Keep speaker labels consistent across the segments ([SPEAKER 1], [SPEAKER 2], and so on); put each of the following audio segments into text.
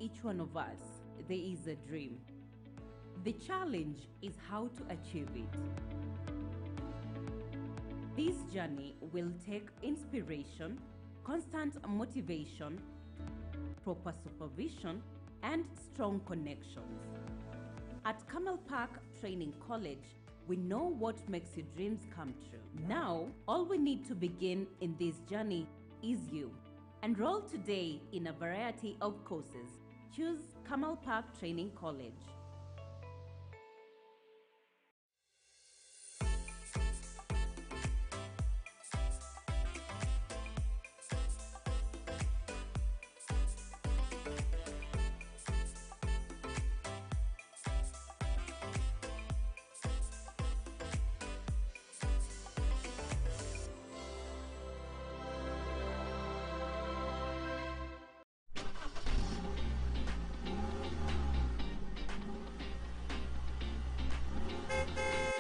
[SPEAKER 1] each one of us, there is a dream. The challenge is how to achieve it. This journey will take inspiration, constant motivation, proper supervision, and strong connections. At Camel Park Training College, we know what makes your dreams come true. Now, all we need to begin in this journey is you. Enroll today in a variety of courses. Choose Camel Park Training College.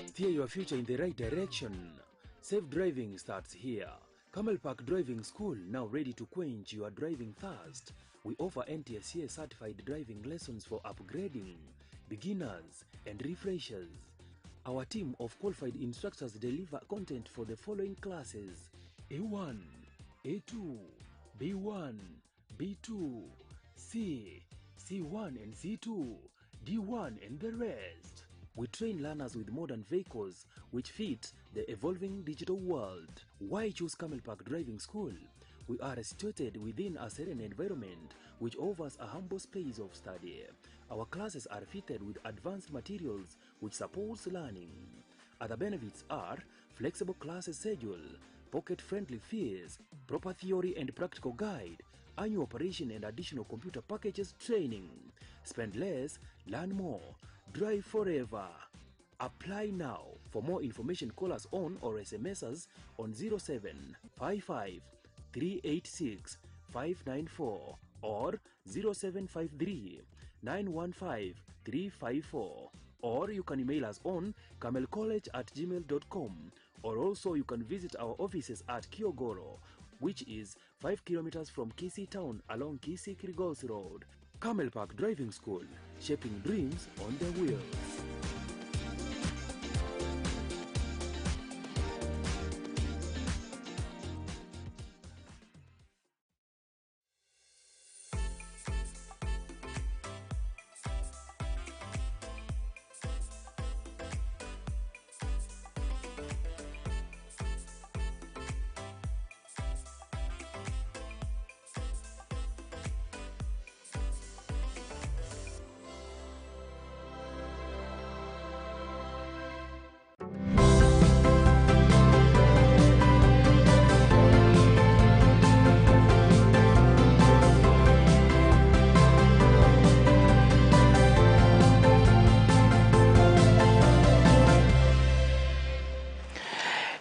[SPEAKER 2] Steer your future in the right direction. Safe driving starts here. Camel Park Driving School, now ready to quench your driving thirst. We offer NTSA certified driving lessons for upgrading, beginners, and refreshers. Our team of qualified instructors deliver content for the following classes: A1, A2, B1, B2, C, C1 and C2, D1 and the rest. We train learners with modern vehicles which fit the evolving digital world. Why choose Camel Park Driving School? We are situated within a serene environment which offers a humble space of study. Our classes are fitted with advanced materials which supports learning. Other benefits are flexible class schedule, pocket-friendly fees, proper theory and practical guide, annual operation and additional computer packages training. Spend less, learn more. Drive forever. Apply now. For more information, call us on or SMS us on 0755 386 594 or 0753 915 354, or you can email us on camelcollege@gmail.com, or also you can visit our offices at Kiogoro, which is 5 kilometers from Kisii town along Kisii Kirigos Road. Camel Park Driving School, shaping dreams on the wheels.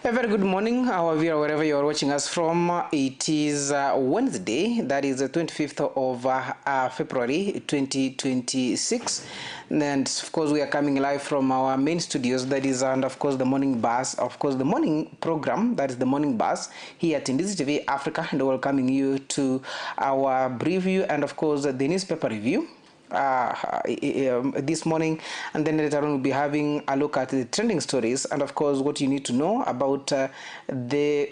[SPEAKER 3] A very good morning, our viewer, wherever you are watching us from. It is Wednesday, that is the 25th of February 2026. And of course, we are coming live from our main studios, that is, and of course, the morning bus, of course, the morning program, that is the morning bus here at Indizi TV Africa, and welcoming you to our preview and, of course, the newspaper review this morning. And then later on we'll be having a look at the trending stories and of course what you need to know about the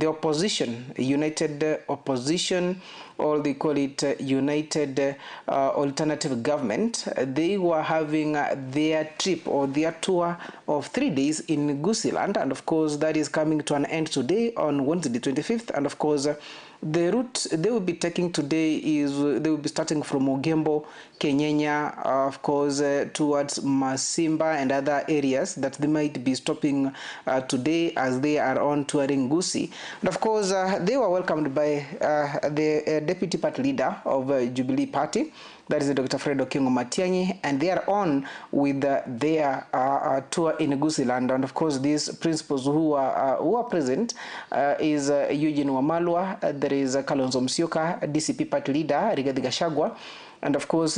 [SPEAKER 3] opposition, United Opposition, or they call it United Alternative Government. They were having their trip or their tour of 3 days in Gusiiland, and of course that is coming to an end today on Wednesday 25th. And of course the route they will be taking today is they will be starting from Ogembo, Kenyenya, of course, towards Masimba and other areas that they might be stopping today as they are on touring Gusii. And of course, they were welcomed by the deputy party leader of Jubilee Party, that is Dr. Fred Okengo Matiang'i, and they are on with their tour in Gusiiland. And of course, these principals who are present is Eugene Wamalwa, there is Kalonzo Musyoka, DCP party leader, Rigathi Gachagua, and of course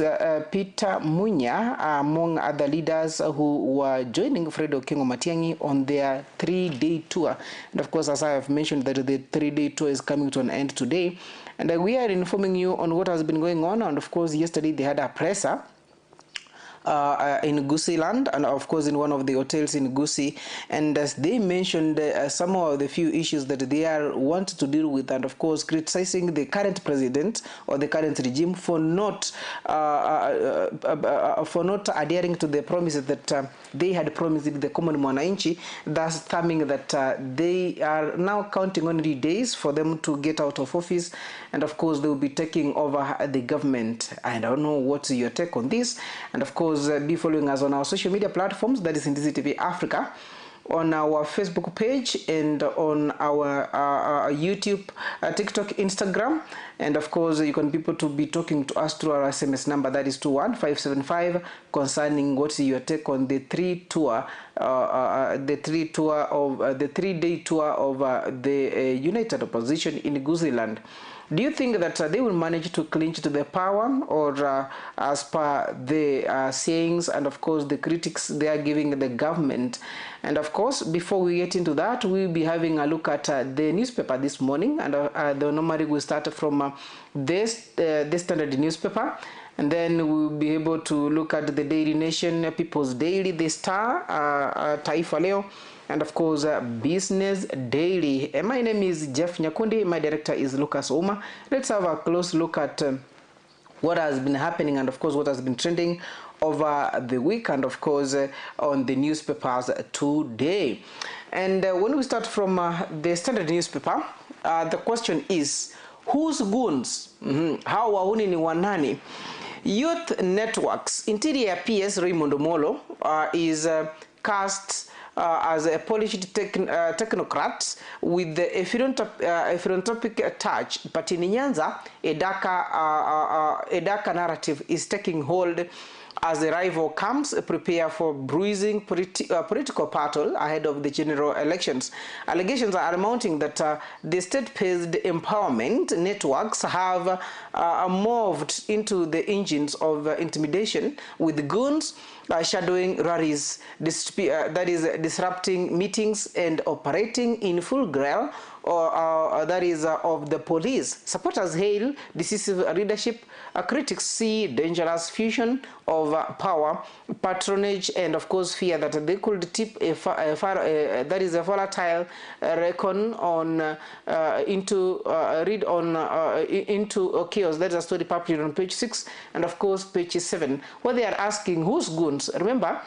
[SPEAKER 3] Peter Munya, among other leaders who were joining Fred Okengo Matiang'i on their 3-day tour. And of course, as I have mentioned, that the 3-day tour is coming to an end today. And we are informing you on what has been going on. And of course, yesterday they had a presser in Gusii land, and of course in one of the hotels in Gusii, and as they mentioned some of the few issues that they are want to deal with, and of course criticizing the current president or the current regime for not adhering to the promises that they had promised the common mwananchi, thus thumbing that they are now counting only days for them to get out of office, and of course they will be taking over the government. I don't know what's your take on this, and of course be following us on our social media platforms, that is Indizi TV Africa, on our Facebook page and on our YouTube, TikTok, Instagram, and of course you can people to be talking to us through our SMS number, that is 21575, concerning what's your take on the three-day tour of the United Opposition in Gusii land. Do you think that they will manage to clinch to the power, or as per the sayings and of course the critics they are giving the government? And of course, before we get into that, we'll be having a look at the newspaper this morning, and the normally we start from this Standard newspaper, and then we'll be able to look at the Daily Nation, People's Daily, the Star, Taifa Leo, and of course Business Daily. And my name is Jeff Nyakundi. My director is Lucas Oma. Let's have a close look at what has been happening and of course what has been trending over the week, and of course on the newspapers today. And when we start from the Standard newspaper, the question is, whose goons? How wahuni ni wanani? Youth networks. Interior PS Raymond Omolo is cast as a polished technocrat with a philanthropic touch, but in Nyanza, a darker narrative is taking hold as the rival camps prepare for bruising political battle ahead of the general elections. Allegations are mounting that the state-based empowerment networks have morphed into the engines of intimidation, with goons shadowing rallies, that is disrupting meetings and operating in full grille, or that is of the police. Supporters hail decisive leadership. Critics see dangerous fusion of power, patronage, and of course fear that they could tip a volatile reckon on into chaos. That is a story published on page 6 and of course page 7, where they are asking whose goons. Remember,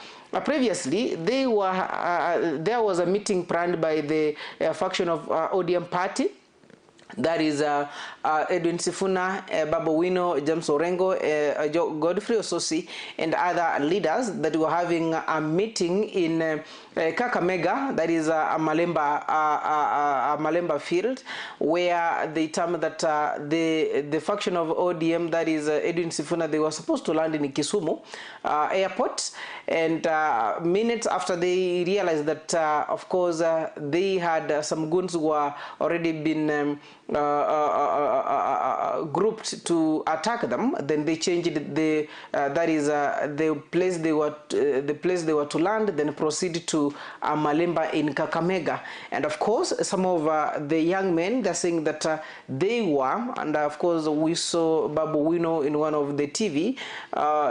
[SPEAKER 3] previously they were there was a meeting planned by the faction of ODM party, that is Edwin Sifuna, Babu Wino, James Orengo, Godfrey Ososi, and other leaders that were having a meeting in Kakamega, that is a Malemba field, where they termed that the faction of ODM, that is Edwin Sifuna, they were supposed to land in Kisumu airport, and minutes after they realized that, of course, they had some goons who were already been grouped to attack them. Then they changed the the place they were to land, then proceed to Malemba in Kakamega. And of course, some of the young men, they're saying that they were, and of course we saw Babu Wino in one of the TV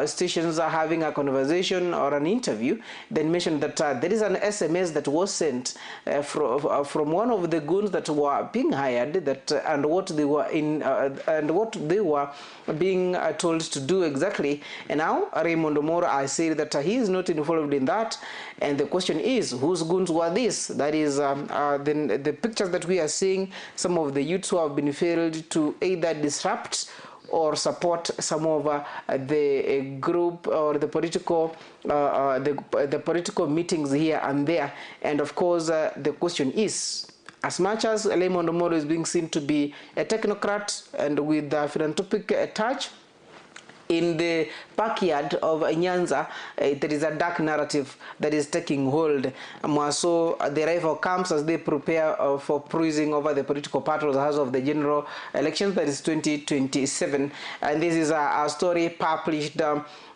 [SPEAKER 3] stations having a conversation or an interview, then mentioned that there is an SMS that was sent from one of the goons that were being hired, that and what they were in and what they were being told to do exactly. And now Raymond Omolo, I say that he is not involved in that. And the question is, whose goons were these? That is then the pictures that we are seeing, some of the youths who have been failed to either disrupt or support some of the group or the political the political meetings here and there. And of course, the question is, as much as Raymond Omolo is being seen to be a technocrat and with a philanthropic touch, In the backyard of Nyanza, there is a dark narrative that is taking hold. So the rival camps, as they prepare for cruising over the political battles as of the general elections, that is 2027. And this is a story published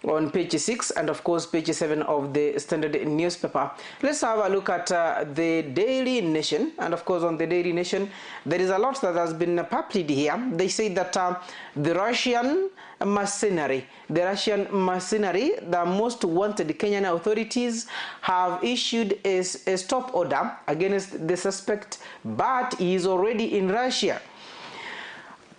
[SPEAKER 3] on page 6 and of course page 7 of the Standard newspaper. Let's have a look at the Daily Nation. And of course on the Daily Nation, there is a lot that has been published here. They say that the Russian mercenary, the most wanted Kenyan authorities have issued a stop order against the suspect, but he is already in Russia.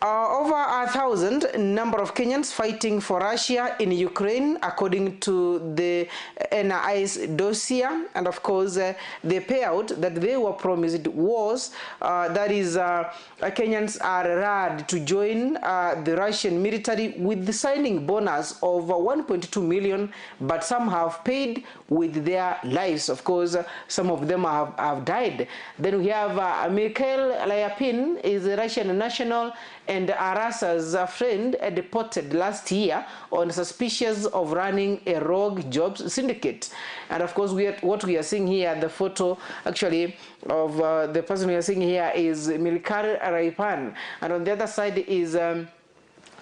[SPEAKER 3] Over 1,000 number of Kenyans fighting for Russia in Ukraine, according to the NIS dossier. And of course, the payout that they were promised was, Kenyans are allowed to join the Russian military with the signing bonus of 1.2 million, but some have paid with their lives. Of course, some of them have died. Then we have Mikhail Lyapin, is a Russian national and Arasa's friend, deported last year on suspicions of running a rogue jobs syndicate. And of course, what we are seeing here, the photo actually of the person we are seeing here is Mikhail Lyapin, and on the other side is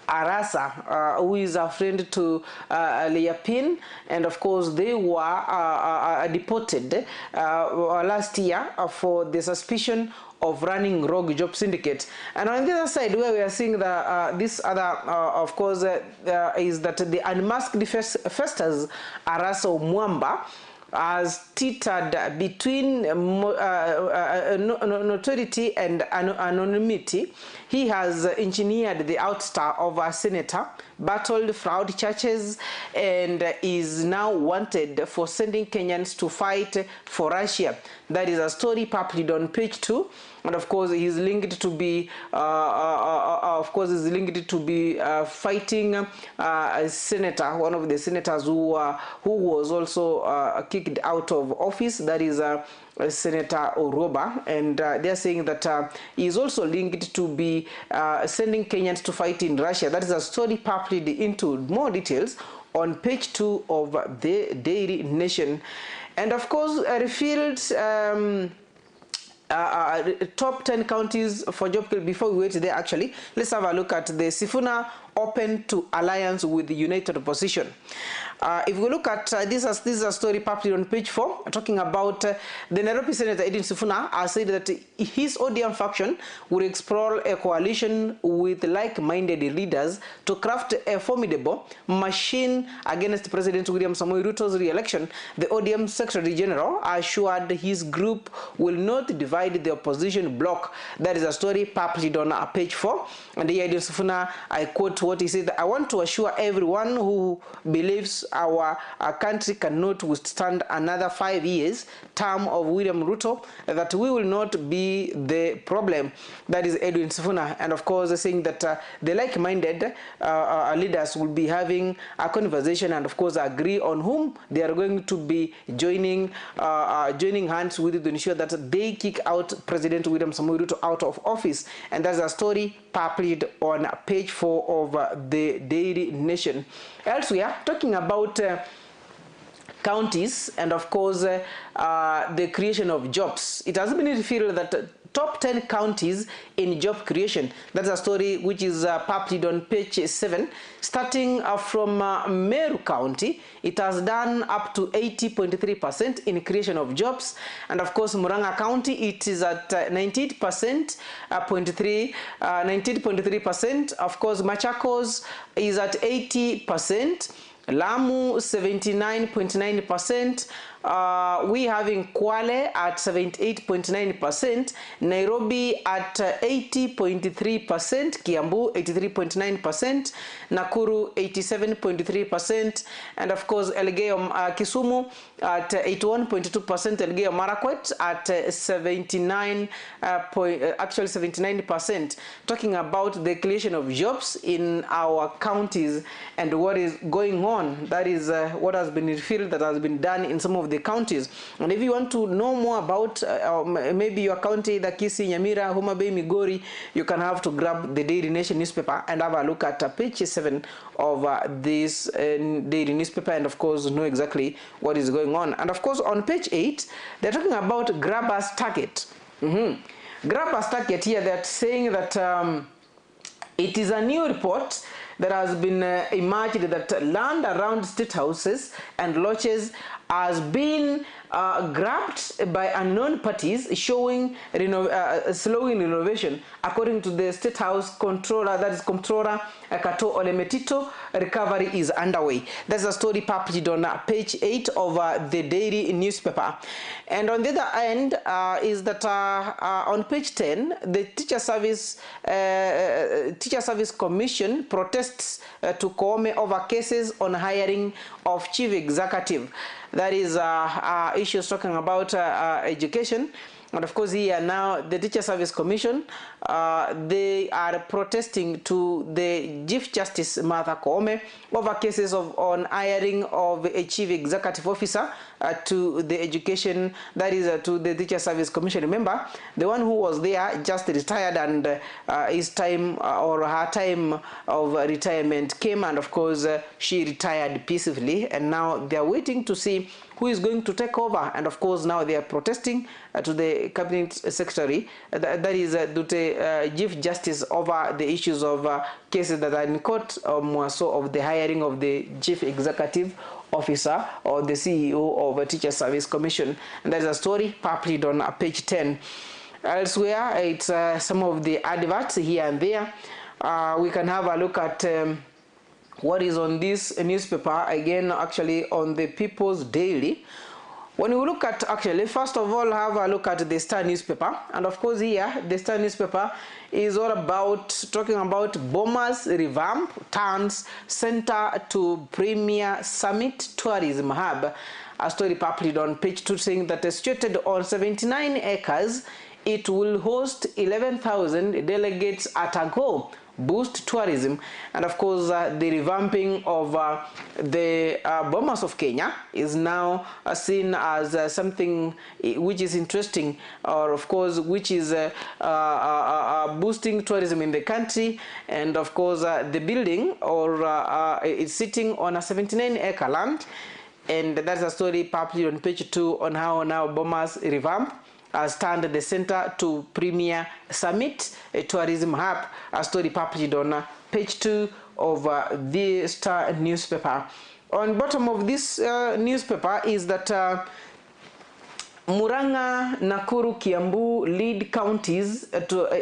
[SPEAKER 3] Arasa, who is a friend to Lyapin, and of course they were deported last year for the suspicion of running rogue job syndicate. And on the other side, where we are seeing the this other, of course, is that the unmasked Festus Arasa Mwamba has teetered between notoriety and anonymity. He has engineered the ouster of a senator, battled fraud charges, and is now wanted for sending Kenyans to fight for Russia. That is a story published on page 2. And of course, he's linked to be, fighting a senator, one of the senators who was also kicked out of office. That is Senator Oroba, and they are saying that he is also linked to be sending Kenyans to fight in Russia. That is a story published into more details on page 2 of the Daily Nation. And of course, revealed top 10 counties for job. Before we wait there, actually, let's have a look at the Sifuna open to alliance with the United Opposition. If we look at this is a story published on page 4, talking about the Nairobi Senator Edwin Sifuna has said that his ODM faction will explore a coalition with like-minded leaders to craft a formidable machine against President William Samoei Ruto's re-election. The ODM Secretary General assured his group will not divide the opposition bloc. That is a story published on page 4. And here Edwin Sifuna, I quote what he said: "I want to assure everyone who believes our country cannot withstand another 5 years term of William Ruto that we will not be the problem." That is Edwin Sifuna. And of course, saying that the like-minded leaders will be having a conversation and of course agree on whom they are going to be joining hands with to ensure that they kick out President William Samoei Ruto out of office. And that's a story published on page 4 of the Daily Nation. Elsewhere, talking about counties and of course the creation of jobs, it has been revealed that top 10 counties in job creation. That's a story which is published on page 7. Starting from Meru County, it has done up to 80.3% in creation of jobs. And of course, Murang'a County, it is at 98.3%. Of course, Machakos is at 80%. Lamu 79.9%. We having Kwale at 78.9%, Nairobi at 80.3%, Kiambu 83.9%, Nakuru 87.3%, and of course Elgeyo Kisumu at 81.2%, Elgeyo Marakwet at 79%. Talking about the creation of jobs in our counties and what is going on. That is what has been revealed that has been done in some of of the counties. And if you want to know more about maybe your county, the Kisii, Nyamira, Homa Bay, Migori, you can have to grab the Daily Nation newspaper and have a look at page 7 of this daily newspaper, and of course know exactly what is going on. And of course on page 8, they're talking about grabbers target. Grabbers target here, they're saying that it is a new report that has been emerged that land around state houses and lodges has been grabbed by unknown parties, showing slowing renovation. According to the State House controller, that is Comptroller Kato Ole Metito, recovery is underway. That's a story published on page 8 of the daily newspaper. And on the other end is that on page 10, the Teacher Service Commission protests to Koome over cases on hiring of chief executive. That is issues talking about education. And of course here now the Teacher Service Commission, they are protesting to the Chief Justice Martha Koome over cases of on hiring of a chief executive officer to the education, that is to the Teacher Service Commission. Remember, the one who was there just retired, and his time or her time of retirement came, and of course she retired peacefully, and now they are waiting to see who is going to take over. And of course now they are protesting to the cabinet secretary, that is to the Chief Justice, over the issues of cases that are in court, more so of the hiring of the chief executive officer or the CEO of a Teacher Service Commission. And there's a story published on page 10. Elsewhere, it's some of the adverts here and there. We can have a look at what is on this newspaper again, actually on the People's Daily. When we look at, actually, first of all, have a look at the Star newspaper. And of course here, the Star newspaper is all about talking about Bomas revamp turns center to premier summit tourism hub. A story published on page 2 saying that situated on 79 acres, it will host 11,000 delegates at a go, boost tourism. And of course the revamping of the Bomas of Kenya is now seen as something which is interesting, or of course which is boosting tourism in the country. And of course the building or it's sitting on a 79-acre land, and that's a story published on page 2 on how now Bomas revamp has turned the center to premier summit, a tourism hub. A story published on page 2 of the Star newspaper. On bottom of this newspaper is that Murang'a, Nakuru, Kiambu lead counties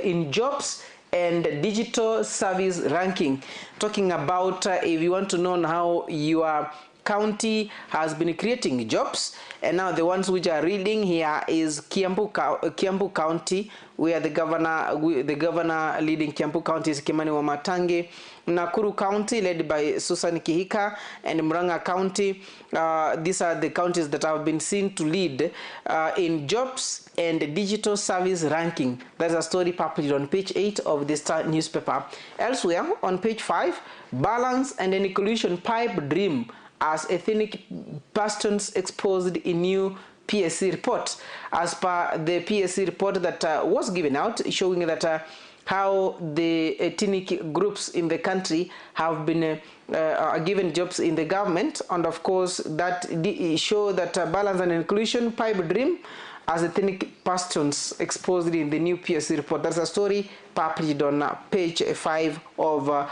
[SPEAKER 3] in jobs and digital service ranking. Talking about if you want to know how you are county has been creating jobs, and now the ones which are reading here is Kiambu County, where the governor leading Kiambu County is Kimani Wamatangi, Nakuru County led by Susan Kihika, and Murang'a County. These are the counties that have been seen to lead in jobs and digital service ranking. That's a story published on page 8 of the Star newspaper. Elsewhere, on page 5, balance and an inclusion pipe dream as ethnic persons exposed in new PSC report. As per the PSC report that was given out, showing that how the ethnic groups in the country have been given jobs in the government, and of course that show that balance and inclusion pipe dream as ethnic persons exposed in the new PSC report. That's a story published on page 5 of on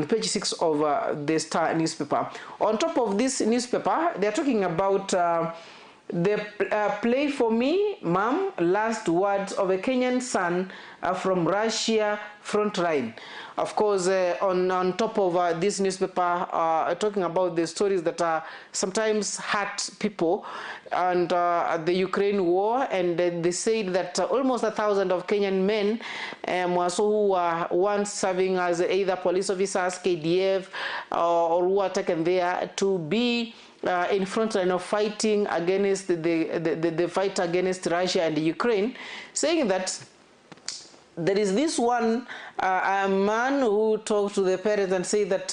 [SPEAKER 3] page 6 of the Star newspaper. On top of this newspaper, they're talking about the play for me, mom, last words of a Kenyan son from Russia frontline. Of course, on top of this newspaper, talking about the stories that are sometimes hurt people, and the Ukraine war, and they said that almost 1,000 of Kenyan men who were once serving as either police officers, KDF, or who were taken there to be in front line of fighting against the fight against Russia and Ukraine, saying that there is this one A man who talked to the parents and say that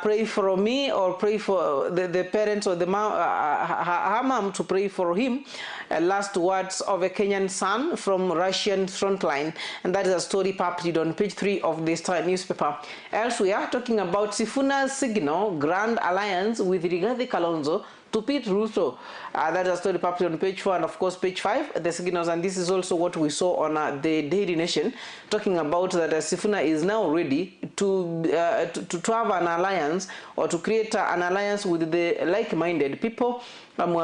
[SPEAKER 3] pray for me, or pray for the parents or the mom, her mom to pray for him. Last words of a Kenyan son from Russian frontline, and that is a story published on page 3 of the Star newspaper. Elsewhere, talking about Sifuna's signal grand alliance with Rigathi Kalonzo to Pete Ruto. That is a story published on page 4 and of course page 5, the signals. And this is also what we saw on the Daily Nation, talking about that Sifuna is now ready to have an alliance, or to create an alliance with the like-minded people.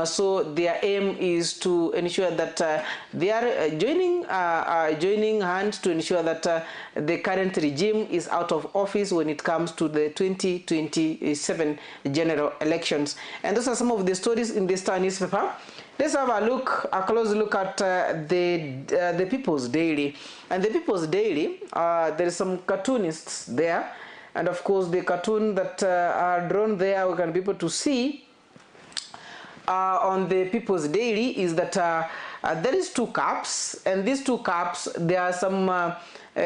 [SPEAKER 3] So their aim is to ensure that they are joining hands to ensure that the current regime is out of office when it comes to the 2027 general elections. And those are some of the stories in the Star newspaper. Let's have a look, a close look at the People's Daily. And the People's Daily, there is some cartoonists there, and of course the cartoon that are drawn there, we can be able to see on the People's Daily is that there is two cups, and these two cups, there are some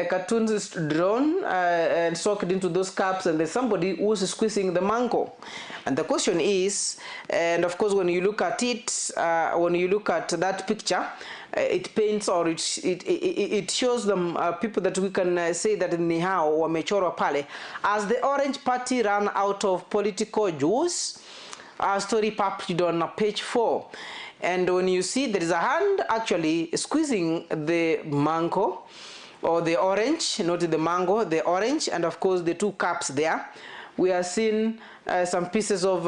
[SPEAKER 3] cartoons drawn and soaked into those cups, and there's somebody who's squeezing the mango. And the question is, and of course when you look at it, when you look at that picture, it paints, or it shows them people that we can say that ni hao wamechorwa pale as the Orange Party ran out of political juice. Our story published on page 4. And when you see there is a hand actually squeezing the mango, or the orange, not the mango, the orange, and of course the two cups there. We are seeing some pieces of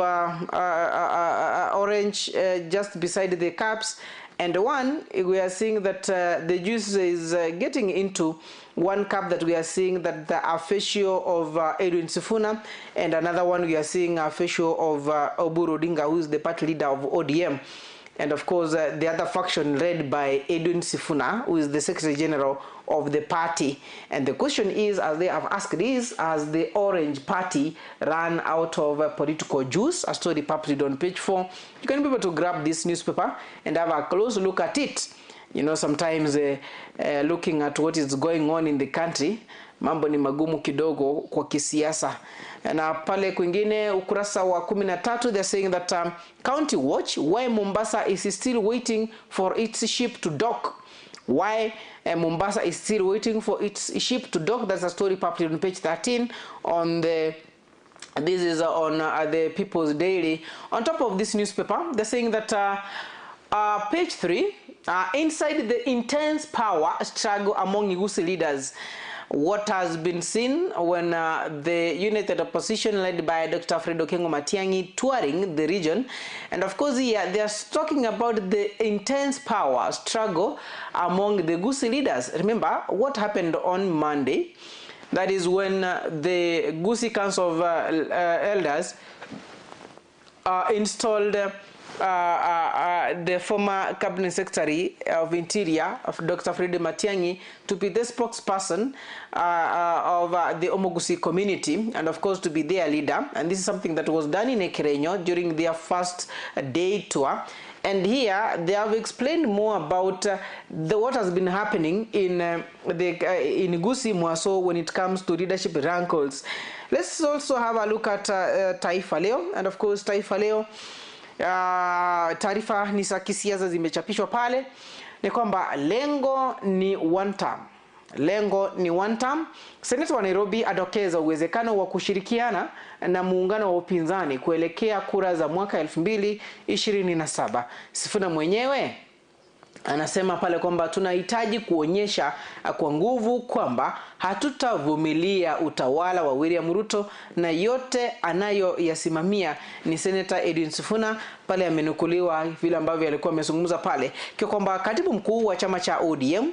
[SPEAKER 3] orange just beside the cups. And one, we are seeing that the juice is getting into one cup that we are seeing that the facial of Edwin Sifuna, and another one we are seeing a facial of Oburu Odinga, who is the party leader of ODM. And of course, the other faction led by Edwin Sifuna, who is the Secretary General of the party. And the question is, as they have asked is, has the Orange Party run out of political juice? A story published on page 4. You can be able to grab this newspaper and have a close look at it. You know, sometimes looking at what is going on in the country, mambo ni magumu kidogo kwa kisiasa. Na pale kwingine ukurasa wa 13, they're saying that County Watch, why Mombasa is still waiting for its ship to dock. Why Mombasa is still waiting for its ship to dock. That's a story published on page 13 on the, this is on the People's Daily. On top of this newspaper, they're saying that page 3, inside the intense power struggle among Gusii leaders, what has been seen when the united opposition led by Dr. Fred Okengo Matiang'i touring the region. And of course here they are talking about the intense power struggle among the Gusii leaders. Remember what happened on Monday? That is when the Gusii Council of Elders installed the former Cabinet Secretary of Interior, of Dr. Fred Matiang'i, to be the spokesperson of the Omogusi community, and of course to be their leader. And this is something that was done in Ekerenyo during their first day tour. And here they have explained more about what has been happening in Gusii Mwaso when it comes to leadership rankles. Let's also have a look at Taifa Leo. And of course Taifa Leo, taarifa ni za kisiasa zimechapishwa pale, ni kwamba lengo ni one term. Lengo ni one term. Seneta wa Nairobi adokeza uwezekano wa kushirikiana na muungano wa upinzani kuelekea kura za mwaka 2027. Sifuna mwenyewe anasema pale kwamba tunahitaji kuonyesha kwa nguvu kwamba hatutavumilia utawala wa William Ruto na yote anayoyasimamia. Ni Senator Edwin Sifuna pale amenukuliwa vile ambavyo alikuwa amezungumza pale, kwa kwamba katibu mkuu wa chama cha ODM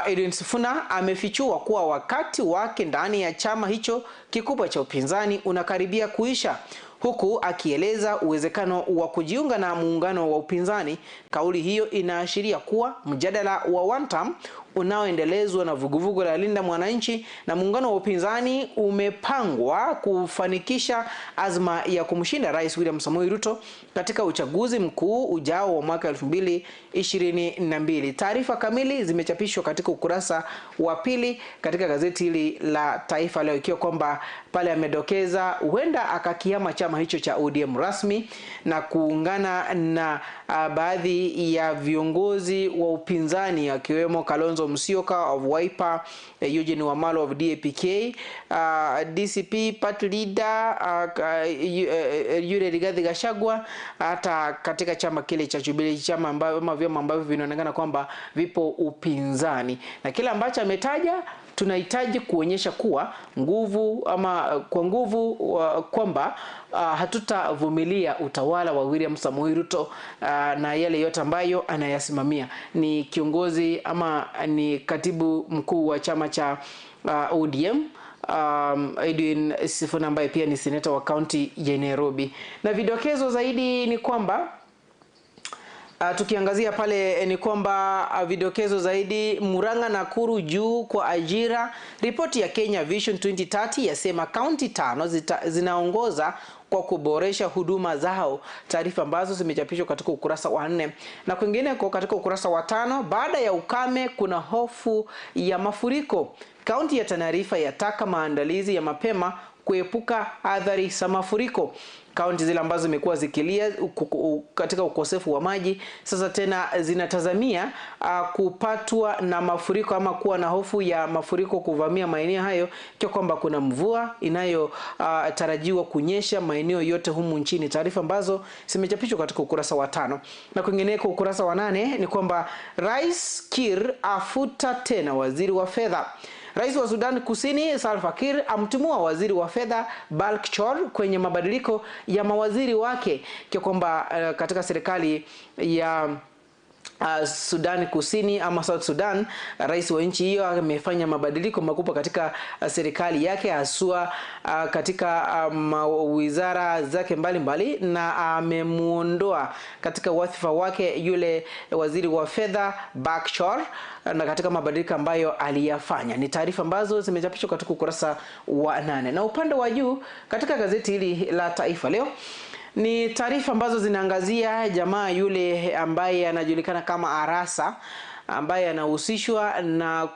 [SPEAKER 3] Edwin Sifuna amefichua kuwa wakati wake ndani ya chama hicho kikubwa cha upinzani unakaribia kuisha, huku akieleza uwezekano wa kujiunga na muungano wa upinzani. Kauli hiyo inaashiria kuwa mjadala wa one term unaoendelezwa na vuguvugu la Linda Mwananchi na muungano wa upinzani umepangwa kufanikisha azma ya kumshinda Rais William Samoei Ruto katika uchaguzi mkuu ujao wa mwaka 2022. Taarifa kamili zimechapishwa katika ukurasa wa pili katika gazeti hili la Taifa Leo, ikiwa kwamba pale amedokeza huenda akakiama chama hicho cha ODM rasmi na kuungana na baadhi ya viongozi wa upinzani akiwemo Kalonzo Musyoka of Wiper, Eugene Wamalwa of DAPK, DCP party leader Yule Rigathi Gachagua, hata katika chama kile cha Jubilee, chama ambavyo ama vyama ambavyo vinaonekana kwamba vipo upinzani. Na kile ambacho ametaja, tunahitaji kuonyesha kuwa nguvu ama kwa nguvu kwamba hatutavumilia utawala wa William Samoei Ruto na yale yote ambayo anayasimamia. Ni kiongozi ama ni katibu mkuu wa chama cha ODM Edwin Sifuna ambaye pia ni seneta wa kaunti ya Nairobi. Na vidokezo zaidi ni kwamba tukiangazia pale ni kwamba vidokezo zaidi, Murang'a Nakuru juu kwa ajira. Ripoti ya Kenya Vision 2030 yasema kaunti 5 zinaongoza kwa kuboresha huduma zao, taarifa ambazo zimechapishwa katika ukurasa wa 4. Na kwingineko katika ukurasa wa 5, baada ya ukame kuna hofu ya mafuriko. Kaunti ya Tana River yataka maandalizi ya mapema kuepuka athari za mafuriko. Kaunti zile ambazo zimekuwa zikilia katika ukosefu wa maji sasa tena zinatazamia kupatwa na mafuriko ama kuwa na hofu ya mafuriko kuvamia maeneo hayo, kwa kwamba kuna mvua inayotarajiwa kunyesha maeneo yote humu nchini, taarifa ambazo zimechapishwa katika ukurasa wa 5. Na kwingineko ukurasa wa 8 ni kwamba Rais Kiir afuta tena waziri wa fedha. Rais wa Sudan Kusini Salva Kiir amtimua waziri wa fedha Balk Chor kwenye mabadiliko ya mawaziri wake, kwa kwamba katika serikali ya Sudan Kusini ama South Sudan, rais wa nchi hiyo amefanya mabadiliko makubwa katika serikali yake, haswa katika wizara zake mbalimbali, na amemuondoa katika wadhifa wake yule waziri wa fedha Balk Chor, na katika mabadiliko ambayo aliyafanya. Ni taarifa ambazo zimechapishwa katika ukurasa wa 8. Na upande wa juu katika gazeti hili la Taifa Leo ni taarifa ambazo zinaangazia jamaa yule ambaye anajulikana kama Arasa, ambaye anahusishwa na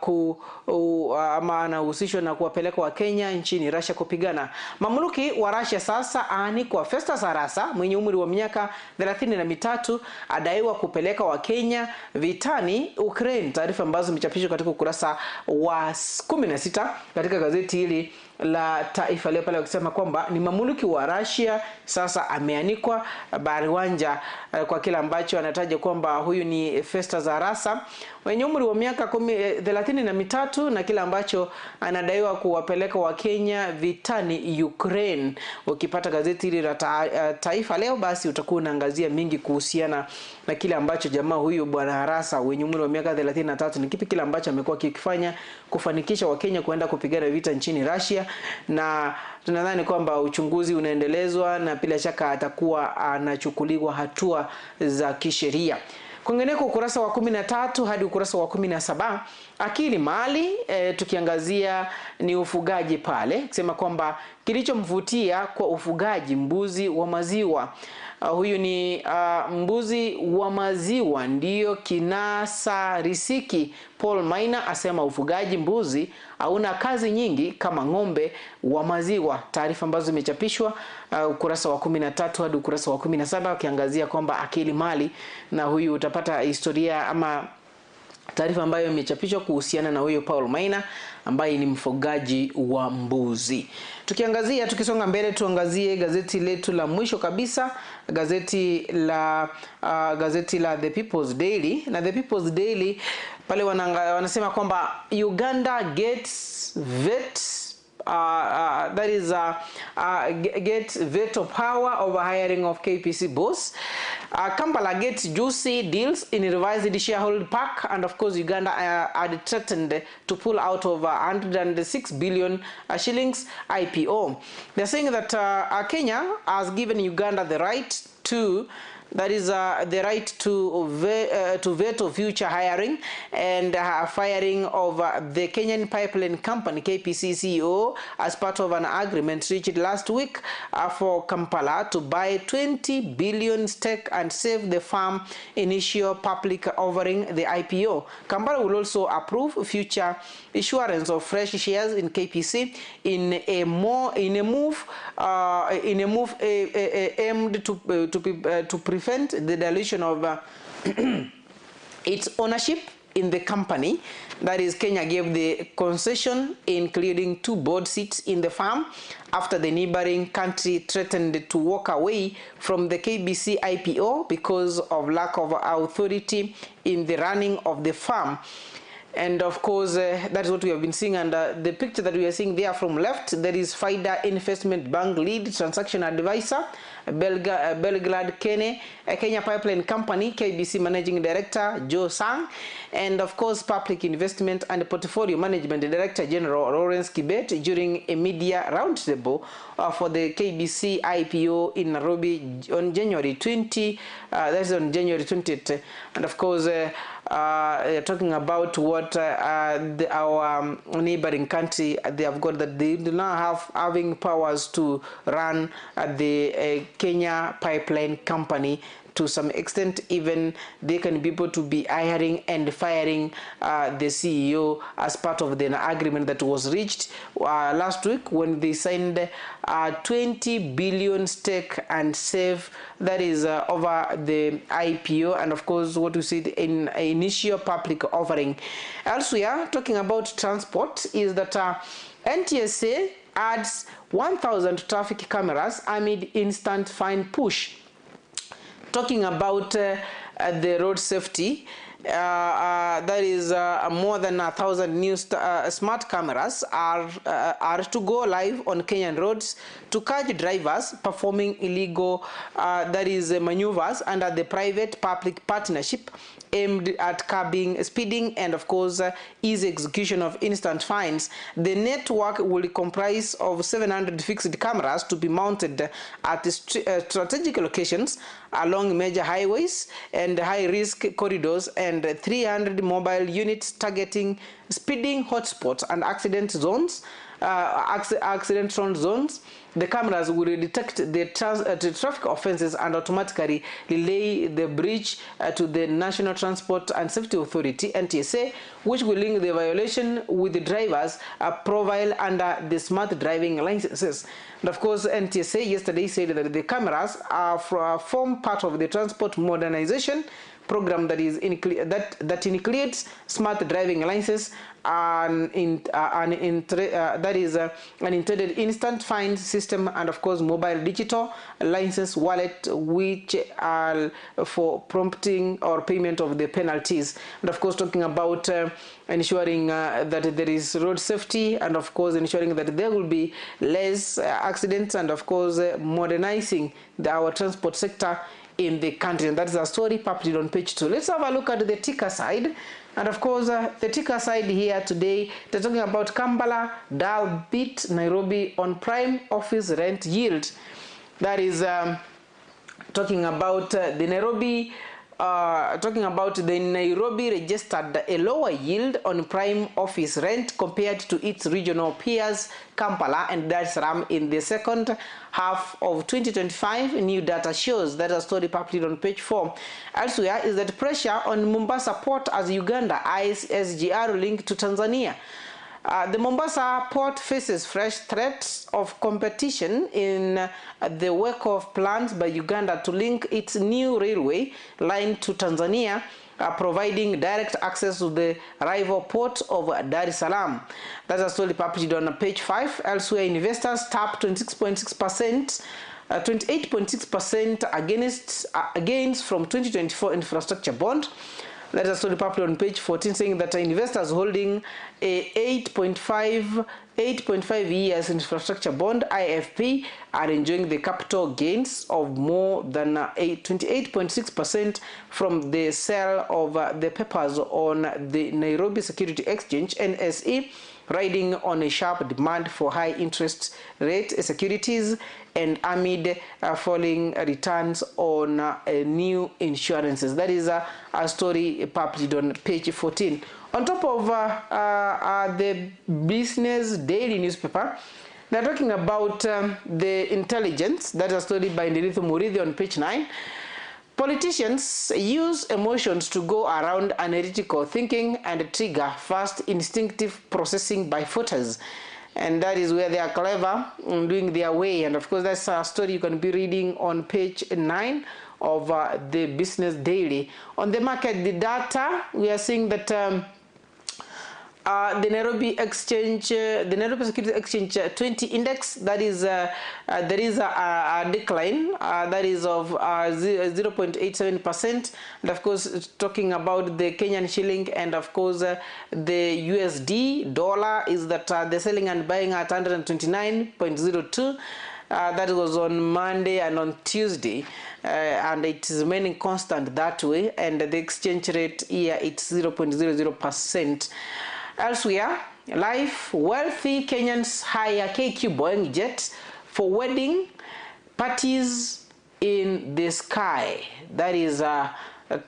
[SPEAKER 3] anahusishwa na kuwapeleka wa Kenya nchini Russia kupigana. Mamluki wa Russia sasa aanikwa. Festus Arasa mwenye umri wa miaka 33 adaiwa kupeleka wa Kenya vitani Ukraine, taarifa ambazo zimechapishwa katika ukurasa wa 16 katika gazeti hili la Taifa Leo, pale wakisema kwamba ni mamluki wa Russia sasa ameanikwa bariwanja kwa kile ambacho anataja kwamba huyu ni Festus Arasa mwenye umri wa miaka 33 na kile ambacho anadaiwa kuwapeleka wa Kenya vitani Ukraine. Ukipata gazeti hili la Taifa Leo basi utakuwa unaangazia mingi kuhusiana na kile ambacho jamaa huyu bwana Arasa mwenye umri wa miaka 33 ni kipi kile ambacho amekuwa kikifanya kufanikisha wa Kenya kuenda kupigana vita nchini Russia, na tunadhani kwamba uchunguzi unaendelezwa na bila shaka atakuwa anachukuliwa hatua za kisheria. Kwingineko ukurasa wa 13 hadi ukurasa wa 17, akili mali tukiangazia ni ufugaji pale, kusema kwamba kilichomvutia kwa ufugaji mbuzi wa maziwa. Huyu ni mbuzi wa maziwa ndiyo kinasa risiki. Paul Maina asema ufugaji mbuzi hauna kazi nyingi kama ng'ombe wa maziwa. Taarifa ambazo zimechapishwa ukurasa wa 13 hadi ukurasa wa 17 ukiangazia kwamba akili mali, na huyu utapata historia ama taarifa ambayo imechapishwa kuhusiana na huyo Paul Maina ambaye ni mfugaji wa mbuzi. Tukiangazia, tukisonga mbele, tuangazie gazeti letu la mwisho kabisa, gazeti la The People's Daily. Na The People's Daily pale wanasema kwamba Uganda gets vet that is get veto power over hiring of KPC boss. Kampala gets juicy deals in revised shareholder pack, and of course Uganda had threatened to pull out of 106 billion shillings IPO. They're saying that Kenya has given Uganda the right to That is the right to veto future hiring and firing of the Kenyan Pipeline Company, KPC CEO, as part of an agreement reached last week for Kampala to buy 20 billion stake and save the firm initial public offering, the IPO. Kampala will also approve future issuance of fresh shares in KPC in a move aimed to prevent the dilution of its ownership in the company. That is, Kenya gave the concession, including 2 board seats in the firm, after the neighboring country threatened to walk away from the KBC IPO because of lack of authority in the running of the firm. And of course, that's what we have been seeing. And the picture that we are seeing there from left, there is FIDA Investment Bank lead transaction advisor, Belgrade Kene, Kenya Pipeline Company, KBC Managing Director, Joe Sang, and of course, Public Investment and Portfolio Management Director General Lawrence Kibet during a media roundtable for the KBC IPO in Nairobi on January 20. That's on January 20th. And of course, talking about what our neighboring country, they have got that they do not have having powers to run the Kenya Pipeline Company. To some extent, even they can be able to be hiring and firing the CEO as part of the agreement that was reached last week when they signed a 20 billion stake and save, that is over the IPO, and of course what we see in initial public offering. Elsewhere, talking about transport, is that NTSA adds 1,000 traffic cameras amid instant fine push. Talking about the road safety, that is more than 1,000 new smart cameras are to go live on Kenyan roads to catch drivers performing illegal maneuvers under the private-public partnership aimed at curbing speeding and of course easy execution of instant fines. The network will comprise of 700 fixed cameras to be mounted at strategic locations along major highways and high-risk corridors, and 300 mobile units targeting speeding hotspots and accident zones. Accident-prone zones. The cameras will detect the traffic offenses and automatically relay the breach to the National Transport and Safety Authority, NTSA, which will link the violation with the driver's profile under the smart driving licenses. And of course, NTSA yesterday said that the cameras are form part of the transport modernization program that is that includes smart driving licenses and an intended instant fine system, and of course mobile digital license wallet, which are for prompting or payment of the penalties. And of course, talking about ensuring that there is road safety, and of course ensuring that there will be less accidents, and of course modernizing our transport sector in the country. And that is a story published on page 2. Let's have a look at the ticker side. And of course, the ticker side here today, they're talking about Kampala, Dar beat Nairobi on prime office rent yield. That is talking about the Nairobi, registered a lower yield on prime office rent compared to its regional peers, Kampala and Dar es Salaam, in the second half of 2025. New data shows. That a story published on page 4. Elsewhere is that pressure on Mombasa port as Uganda eyes SGR link to Tanzania. The Mombasa port faces fresh threats of competition in the wake of plans by Uganda to link its new railway line to Tanzania, providing direct access to the rival port of Dar es Salaam. That's a story published on page 5. Elsewhere, investors tap 26.6%, 28.6% against gains from 2024 infrastructure bond. That is a story published on page 14, saying that investors holding a 8.5 years infrastructure bond, IFP, are enjoying the capital gains of more than 28.6% from the sale of the papers on the Nairobi Security Exchange, NSE, riding on a sharp demand for high interest rate securities and amid falling returns on new insurances. That is a story published on page 14. On top of the Business Daily newspaper, they're talking about the intelligence. That is a story by Ndiritu Murithi on page 9. Politicians use emotions to go around analytical thinking and trigger fast instinctive processing by voters. And that is where they are clever in doing their way. And of course, that's a story you can be reading on page 9 of the Business Daily. On the market, the data, we are seeing that the Nairobi Exchange, the Nairobi Securities Exchange 20 index, that is, there is a decline that is of 0.87%, and of course talking about the Kenyan shilling and of course the USD dollar is that they're selling and buying at 129.02. That was on Monday and on Tuesday, and it is remaining constant that way, and the exchange rate here it's 0.00%. Elsewhere, life, wealthy Kenyans hire KQ Boeing jet for wedding parties in the sky. That is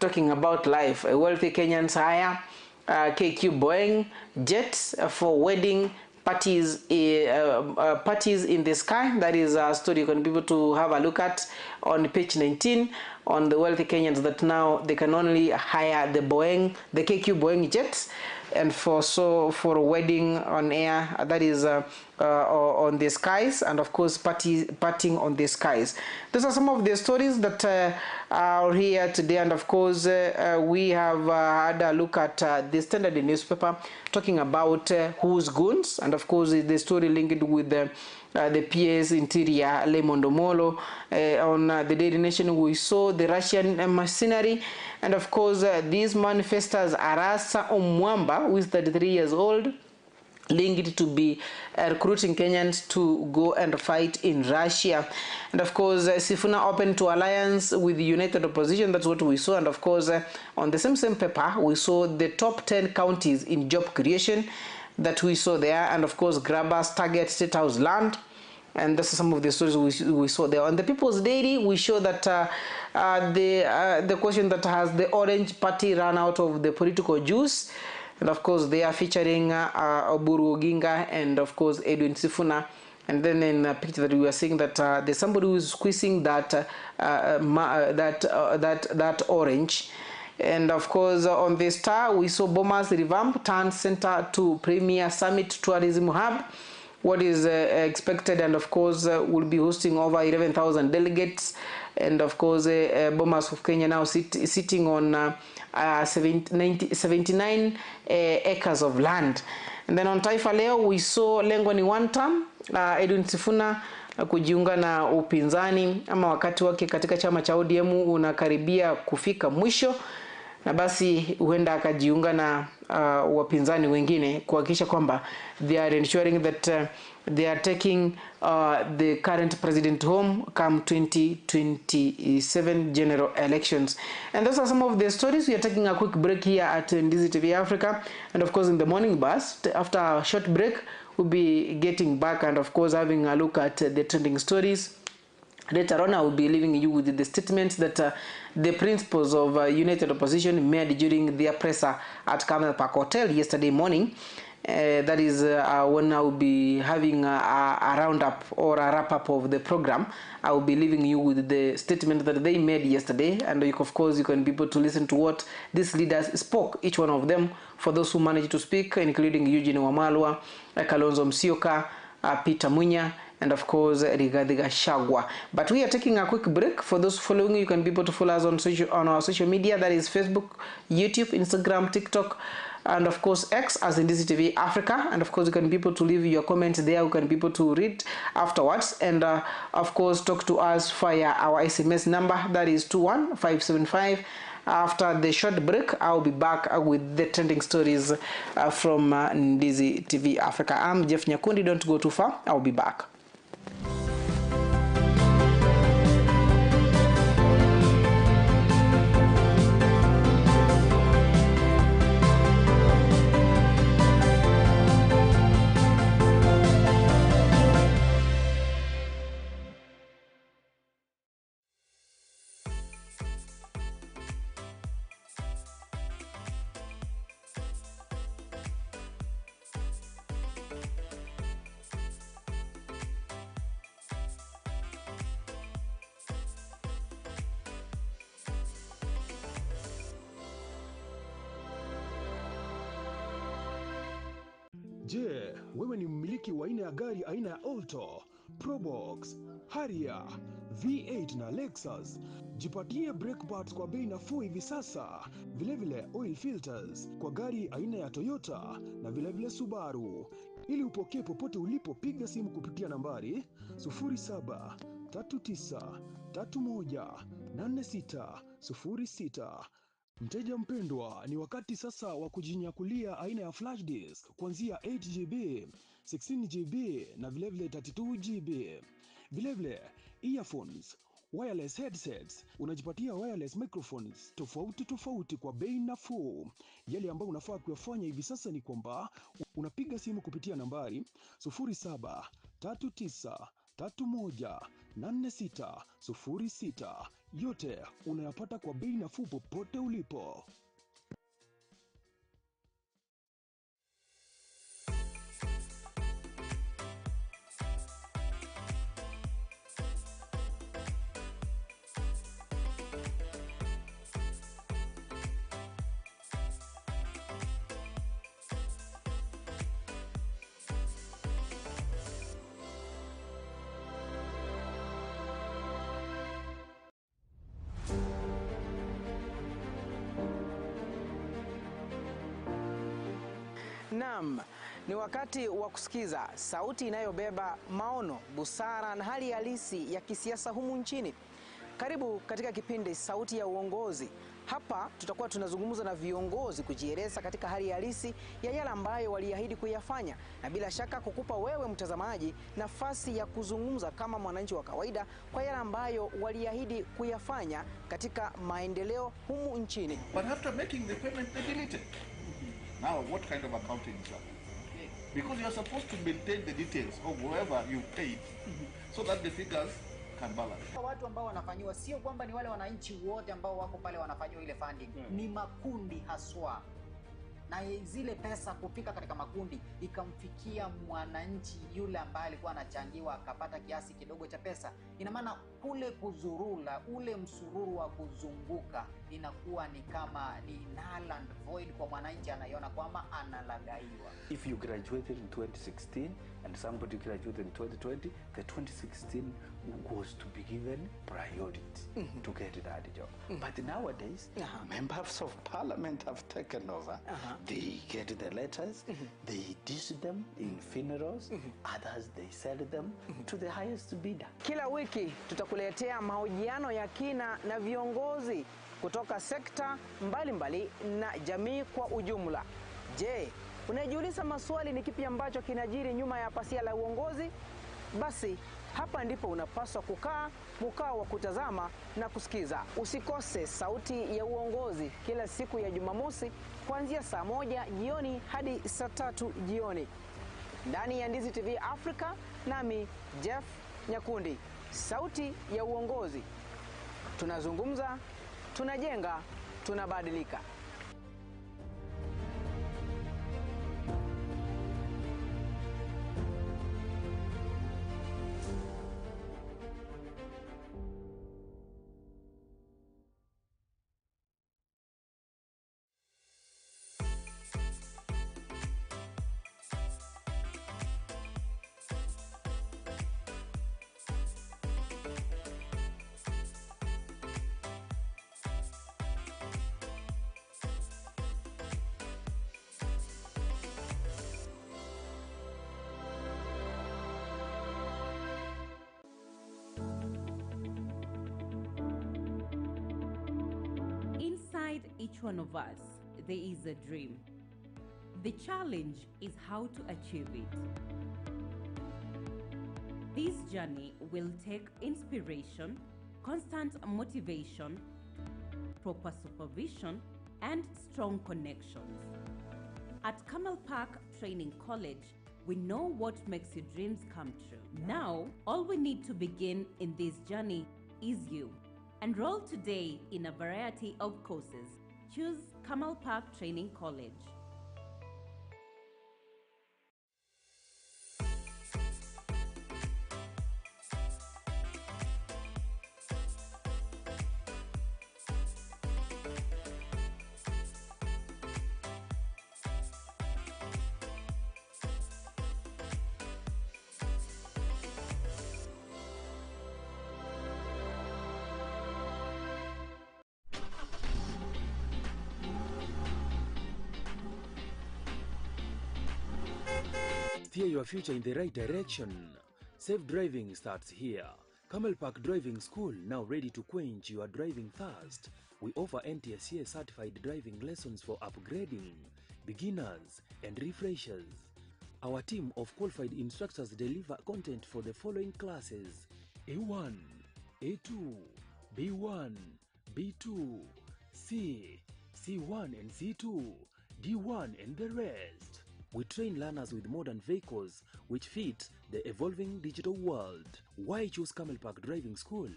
[SPEAKER 3] talking about life. Wealthy Kenyans hire KQ Boeing jet for wedding parties, parties in the sky. That is a story you can be able to have a look at on page 19 on the wealthy Kenyans that now they can only hire the Boeing, the KQ Boeing jets, and for so for wedding on air, that is on the skies, and of course partying on the skies. Those are some of the stories that are here today, and of course we have had a look at the Standard newspaper talking about who's goons, and of course the story linked with the PS Interior Raymond Omolo. On the Daily Nation, we saw the Russian mercenary, and of course these manifestors, Arasa Omwamba, who is 33 years old, linked to be recruiting Kenyans to go and fight in Russia. And of course, Sifuna open to alliance with the United Opposition. That's what we saw. And of course, on the same paper, we saw the top 10 counties in job creation that we saw there. And of course, grabbers target State House land. And this is some of the stories we saw there. On the People's Daily, we show that the question that has the Orange Party run out of the political juice. And of course, they are featuring Oburu Oginga and of course Edwin Sifuna. And then in the picture that we were seeing that there's somebody who is squeezing that that orange. And of course, on the Star, we saw Bomas revamp turn center to premier summit tourism hub. What is expected, and of course, will be hosting over 11,000 delegates. And of course, Bomas of Kenya now sitting on 79 acres of land. And then on Taifa Leo, we saw lengo ni one term, Edwin Sifuna kujiunga na upinzani ama wakati wake katika chama cha ODM unakaribia kufika mwisho, na basi huenda akajiunga na wapinzani wengine kuhakikisha kwamba they are ensuring that they are taking the current president home come 2027 general elections. And those are some of the stories. We are taking a quick break here at Ndizi TV Africa, and of course in the morning bus, after a short break, we'll be getting back and of course having a look at the trending stories. Later on, I will be leaving you with the statements that the principals of United Opposition made during their presser at Camel Park Hotel yesterday morning. That is when I will be having a roundup or a wrap-up of the program. I will be leaving you with the statement that they made yesterday, and you, of course you can be able to listen to what these leaders spoke, each one of them, for those who managed to speak, including Eugene Wamalwa, Kalonzo Musyoka, Peter Munya, and of course Rigathi Gachagua. But we are taking a quick break. For those following, you can be able to follow us on our social media, that is Facebook, YouTube, Instagram, TikTok, and of course X as Ndizi TV Africa. And of course you can be able to leave your comments there. You can be able to read afterwards, and of course talk to us via our SMS number, that is 21575. After the short break, I'll be back with the trending stories from Ndizi TV Africa. I'm Jeff Nyakundi. Don't go too far. I'll be back.
[SPEAKER 4] Je, wewe ni mmiliki wa aina ya gari aina ya Alto, Probox, Harrier, V8 na Lexus? Jipatie brake parts kwa bei nafuu hivi sasa. Vilevile oil filters kwa gari aina ya Toyota na vilevile Subaru. Ili upokee popote ulipo, piga simu kupitia nambari 0739318606. Mteja mpendwa, ni wakati sasa wa kujinyakulia aina ya flash disk kuanzia 8 GB, 16 GB na vilevile 32 GB. Vilevile earphones, wireless headsets, unajipatia wireless microphones tofauti tofauti kwa bei nafuu. Yale ambayo unafaa kuyafanya hivi sasa ni kwamba unapiga simu kupitia nambari 0739318606. Yote unayapata kwa bei nafuu popote ulipo.
[SPEAKER 3] Naam, ni wakati wa kusikiza sauti inayobeba maono, busara na hali halisi ya kisiasa humu nchini. Karibu katika kipindi Sauti ya Uongozi. Hapa tutakuwa tunazungumza na viongozi kujieleza katika hali halisi ya yale ambayo waliahidi kuyafanya, na bila shaka kukupa wewe mtazamaji nafasi ya kuzungumza kama mwananchi wa kawaida kwa yale ambayo waliahidi kuyafanya katika maendeleo humu nchini.
[SPEAKER 5] But after making the payment, they delete it. Now, what kind of accounting is that? Because you are supposed to maintain the details of whoever you paid so that the figures can balance.
[SPEAKER 6] Watu ambao wanafanyiwa sio kwamba ni wale wananchi wote ambao wako pale wanafanyiwa ile funding, ni makundi haswa, na zile pesa kufika katika makundi ikamfikia mwananchi yule ambaye alikuwa anachangiwa akapata kiasi kidogo cha pesa. Ina maana kule kuzurula, ule msururu wa kuzunguka inakuwa ni kama ni null and void kwa mwananchi, anaiona kwamba analagaiwa.
[SPEAKER 7] If you graduated in 2016 and somebody graduated in 2020, the 2016 was to be given priority to get that job. But nowadays,
[SPEAKER 8] members of parliament have taken over. They get the letters, they dish them in funerals, others they sell them to the highest bidder.
[SPEAKER 3] Kila wiki tutakuletea mahojiano ya kina na viongozi kutoka sekta mbalimbali na jamii kwa ujumla. Je, unajiuliza maswali ni kipi ambacho kinajiri nyuma ya pazia la uongozi? Basi hapa ndipo unapaswa kukaa mkao wa kutazama na kusikiza. Usikose Sauti ya Uongozi kila siku ya Jumamosi kuanzia saa 1 jioni hadi saa 3 jioni ndani ya Ndizi TV Africa, nami Jeff Nyakundi. Sauti ya Uongozi, tunazungumza, tunajenga, tunabadilika.
[SPEAKER 1] Inside each one of us, there is a dream. The challenge is how to achieve it. This journey will take inspiration, constant motivation, proper supervision, and strong connections. At Camel Park Training College, we know what makes your dreams come true. Now, all we need to begin in this journey is you. Enroll today in a variety of courses. Choose Camel Park Training College.
[SPEAKER 2] Steer your future in the right direction. Safe driving starts here. Camel Park Driving School, now ready to quench your driving thirst. We offer NTSA certified driving lessons for upgrading, beginners, and refreshers. Our team of qualified instructors deliver content for the following classes: A1, A2, B1, B2, C, C1 and C2, D1 and the rest. We train learners with modern vehicles which fit the evolving digital world. Why choose Camel Park Driving School?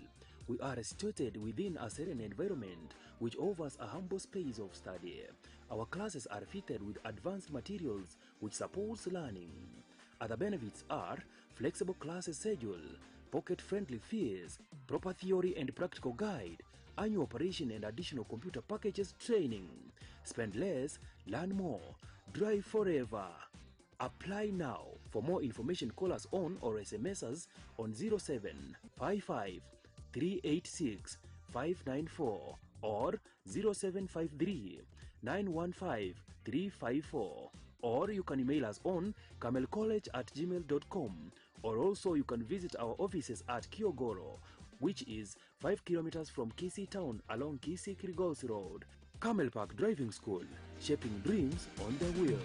[SPEAKER 2] We are situated within a serene environment which offers a humble space of study. Our classes are fitted with advanced materials which supports learning. Other benefits are flexible class schedule, pocket-friendly fees, proper theory and practical guide, annual operation and additional computer packages training. Spend less, learn more, drive forever. Apply now. For more information, call us on or SMS us on 0755 386 594 or 0753 915 354, or you can email us on camelcollege@gmail.com, or also you can visit our offices at Kiogoro, which is 5 kilometers from Kisii town along Kisii Kilgoris Road. Camel Park Driving School, shaping dreams on the wheels.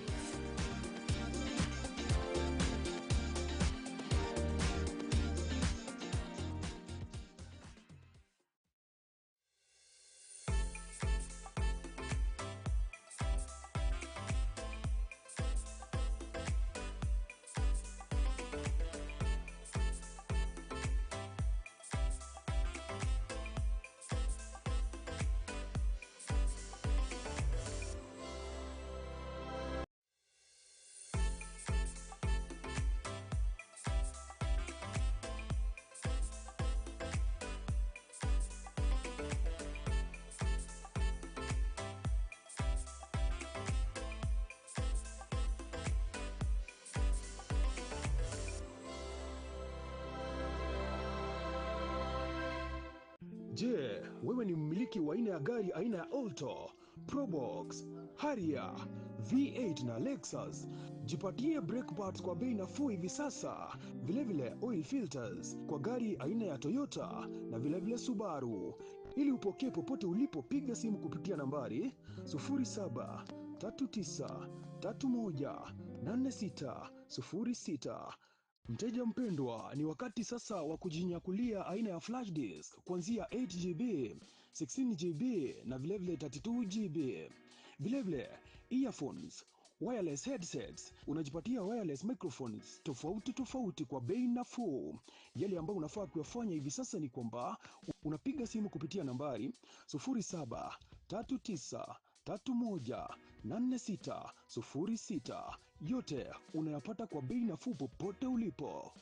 [SPEAKER 4] Je, wewe ni mmiliki wa aina ya gari aina ya Alto, Probox, Harrier, V8 na Lexus? Jipatie brake parts kwa bei nafuu hivi sasa. Vilevile oil filters kwa gari aina ya Toyota na vilevile Subaru. Ili upokee popote ulipo, piga simu kupitia nambari 0739318606. Mteja mpendwa, ni wakati sasa wa kujinyakulia aina ya flash disk kuanzia 8 GB, 16 GB na vilevile 32 GB. Vilevile earphones, wireless headsets, unajipatia wireless microphones tofauti tofauti kwa bei nafuu. Yale ambayo unafaa kuyafanya hivi sasa ni kwamba unapiga simu kupitia nambari 0739318606. Yote unayapata kwa bei nafuu popote ulipo.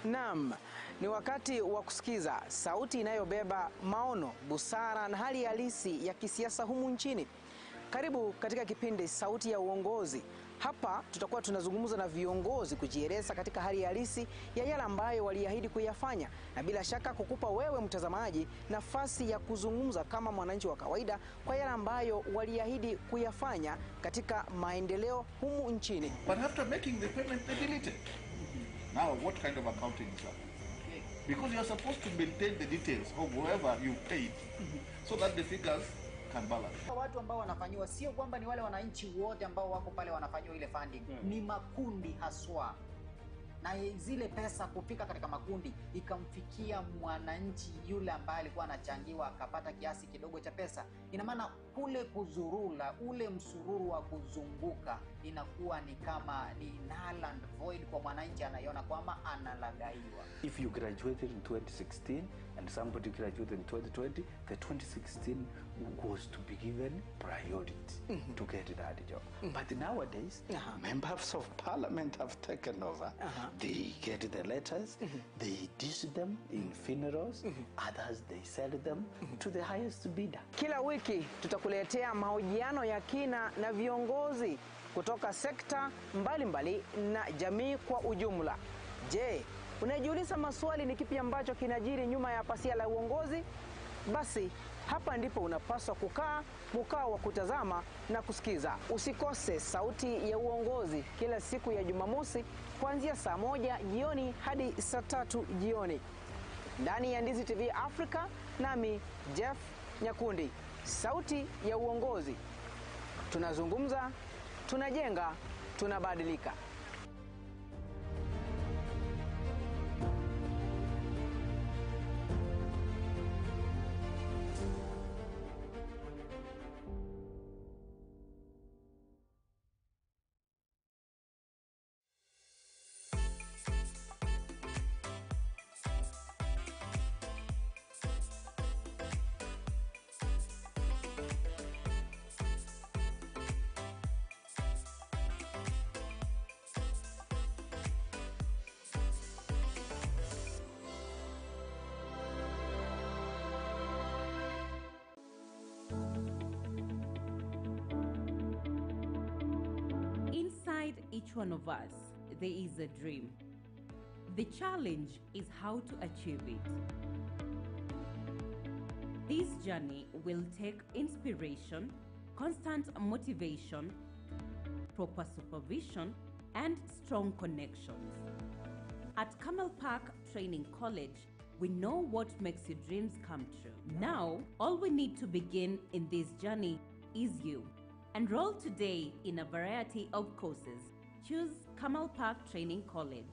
[SPEAKER 3] Naam, ni wakati wa kusikiza sauti inayobeba maono, busara na hali halisi ya kisiasa humu nchini. Karibu katika kipindi Sauti ya Uongozi. Hapa tutakuwa tunazungumza na viongozi kujieleza katika hali halisi ya yale ambayo waliahidi kuyafanya, na bila shaka kukupa wewe mtazamaji nafasi ya kuzungumza kama mwananchi wa kawaida kwa yale ambayo waliahidi kuyafanya katika maendeleo humu nchini.
[SPEAKER 5] But after making the payment, they delete it. Now, what kind of accounting is that? Because you are supposed to maintain the details of whoever you paid so that the figures can balance.
[SPEAKER 6] Watu ambao wanafanyiwa sio kwamba ni wale wananchi wote ambao wako pale wanafanyiwa ile funding, ni makundi haswa. Na zile pesa kufika katika makundi ikamfikia mwananchi yule ambaye alikuwa anachangiwa akapata kiasi kidogo cha pesa. Ina maana kule kuzurula, ule msururu wa kuzunguka inakuwa ni kama ni null and void kwa mwananchi, anaiona kwamba analagaiwa.
[SPEAKER 7] If you graduated in 2016 and somebody graduated in 2020, the 2016 was to be given priority to get that job.
[SPEAKER 8] But nowadays, members of parliament have taken over. They get the letters, they dish them in funerals, others they sell them to the highest bidder.
[SPEAKER 3] Kila wiki tutakuletea mahojiano ya kina na viongozi kutoka sekta mbalimbali na jamii kwa ujumla. Je, unajiuliza maswali ni kipi ambacho kinajiri nyuma ya pasia la uongozi? Basi hapa ndipo unapaswa kukaa mkao wa kutazama na kusikiza. Usikose Sauti ya Uongozi kila siku ya Jumamosi kuanzia saa 1 jioni hadi saa 3 jioni ndani ya Ndizi TV Africa, nami Jeff Nyakundi. Sauti ya Uongozi, tunazungumza, tunajenga, tunabadilika.
[SPEAKER 1] Inside each one of us, there is a dream. The challenge is how to achieve it. This journey will take inspiration, constant motivation, proper supervision, and strong connections. At Camel Park Training College, we know what makes your dreams come true. Now, all we need to begin in this journey is you. Enroll today in a variety of courses. Choose Camel Park Training College.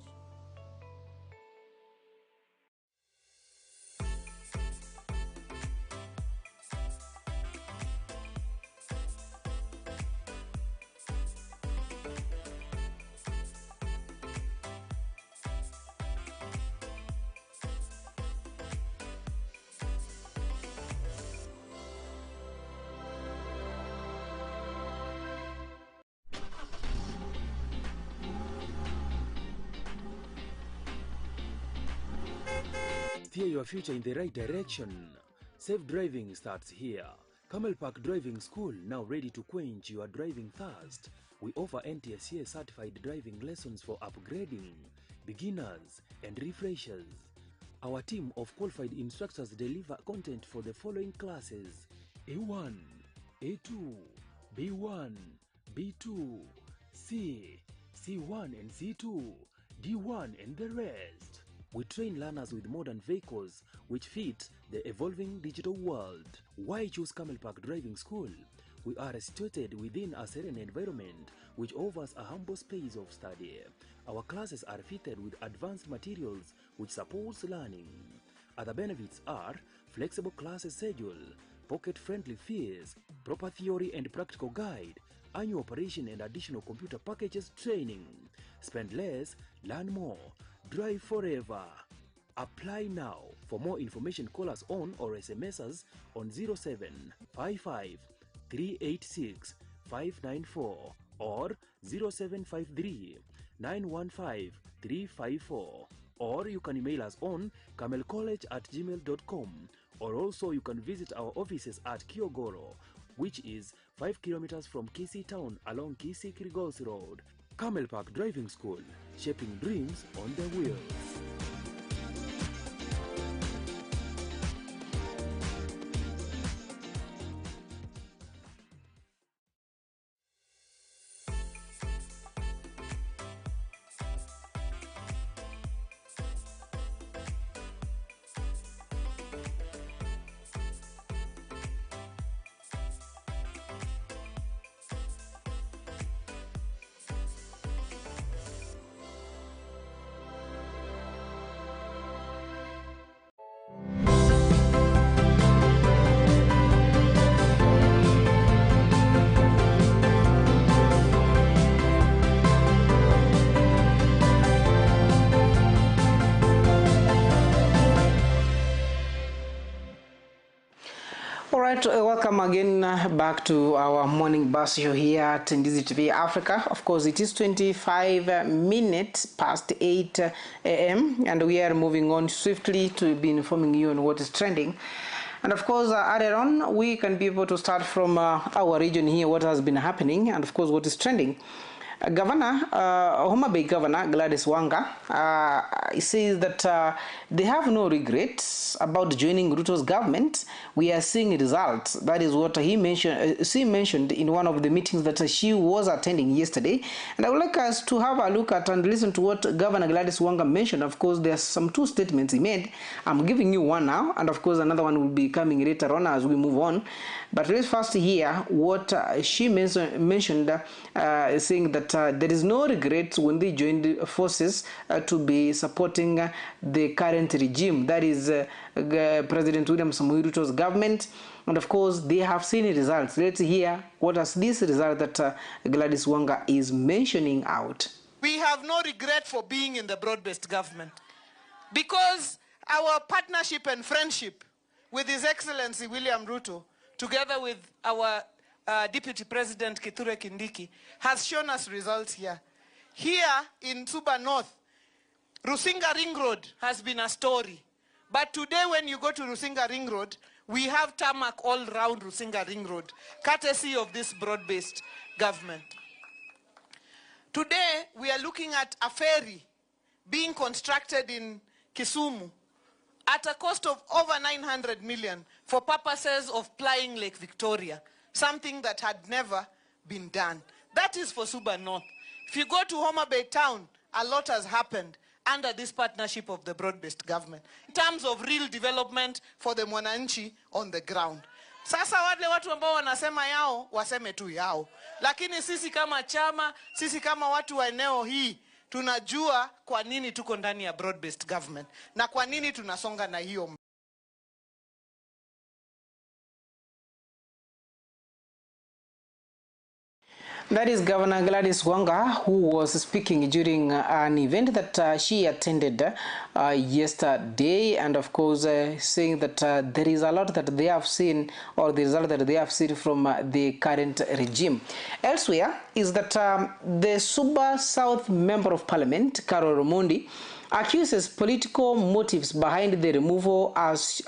[SPEAKER 2] Steer your future in the right direction. Safe driving starts here. Camel Park Driving School, now ready to quench your driving thirst. We offer NTSA certified driving lessons for upgrading, beginners, and refreshers. Our team of qualified instructors deliver content for the following classes: A1, A2, B1, B2, C, C1 and C2, D1 and the rest. We train learners with modern vehicles which fit the evolving digital world. Why choose Camel Park Driving School? We are situated within a serene environment which offers a humble space of study. Our classes are fitted with advanced materials which supports learning. Other benefits are flexible class schedule, pocket-friendly fees, proper theory and practical guide, annual operation and additional computer packages training. Spend less, learn more. Drive forever. Apply now. For more information, call us on or SMS us on 0755 386 594 or 0753 915 354, or you can email us on camelcollege@gmail.com, or also you can visit our offices at Kiogoro, which is 5 kilometers from Kisii town along Kisii Kirigosi Road. Camel Park Driving School, shaping dreams on the wheels.
[SPEAKER 3] All right, welcome again back to our morning bus show here at Ndizi TV Africa. Of course, it is 25 minutes past 8 a.m. and we are moving on swiftly to be informing you on what is trending. And of course, earlier on, we can be able to start from our region here, what has been happening, and of course, what is trending. Governor, Homa Bay Governor Gladys Wanga says that they have no regrets about joining Ruto's government. We are seeing results. That is what he mentioned. She mentioned in one of the meetings that she was attending yesterday. And I would like us to have a look at and listen to what Governor Gladys Wanga mentioned. Of course, there's some two statements he made. I'm giving you one now, and of course, another one will be coming later on as we move on. But let's first hear what she mentioned, saying that there is no regret when they joined forces to be supporting the current regime, that is President William Samoei Ruto's government. And of course, they have seen results. Let's hear what is this result that Gladys Wanga is mentioning out.
[SPEAKER 9] We have no regret for being in the broad-based government, because our partnership and friendship with His Excellency William Ruto, together with our Deputy President Kithure Kindiki, has shown us results here. Here in Suba North, Rusinga Ring Road has been a story. But today when you go to Rusinga Ring Road, we have tarmac all round Rusinga Ring Road, courtesy of this broad-based government. Today, we are looking at a ferry being constructed in Kisumu at a cost of over 900 million for purposes of plying Lake Victoria, something that had never been done. That is for Suba North. If you go to Homa Bay Town, a lot has happened under this partnership of the broad-based government in terms of real development for the mwananchi on the ground. Sasa wale watu ambao wanasema yao, waseme tu yao. Lakini sisi kama chama, sisi kama watu wa eneo hii, tunajua kwa nini tuko ndani ya broad-based government na kwa nini tunasonga na hiyo.
[SPEAKER 3] That is Governor Gladys Wanga, who was speaking during an event that she attended yesterday, and of course saying that there is a lot that they have seen, or the result that they have seen from the current regime. Elsewhere is that the Suba South Member of Parliament, Carol Omondi, accuses political motives behind the removal as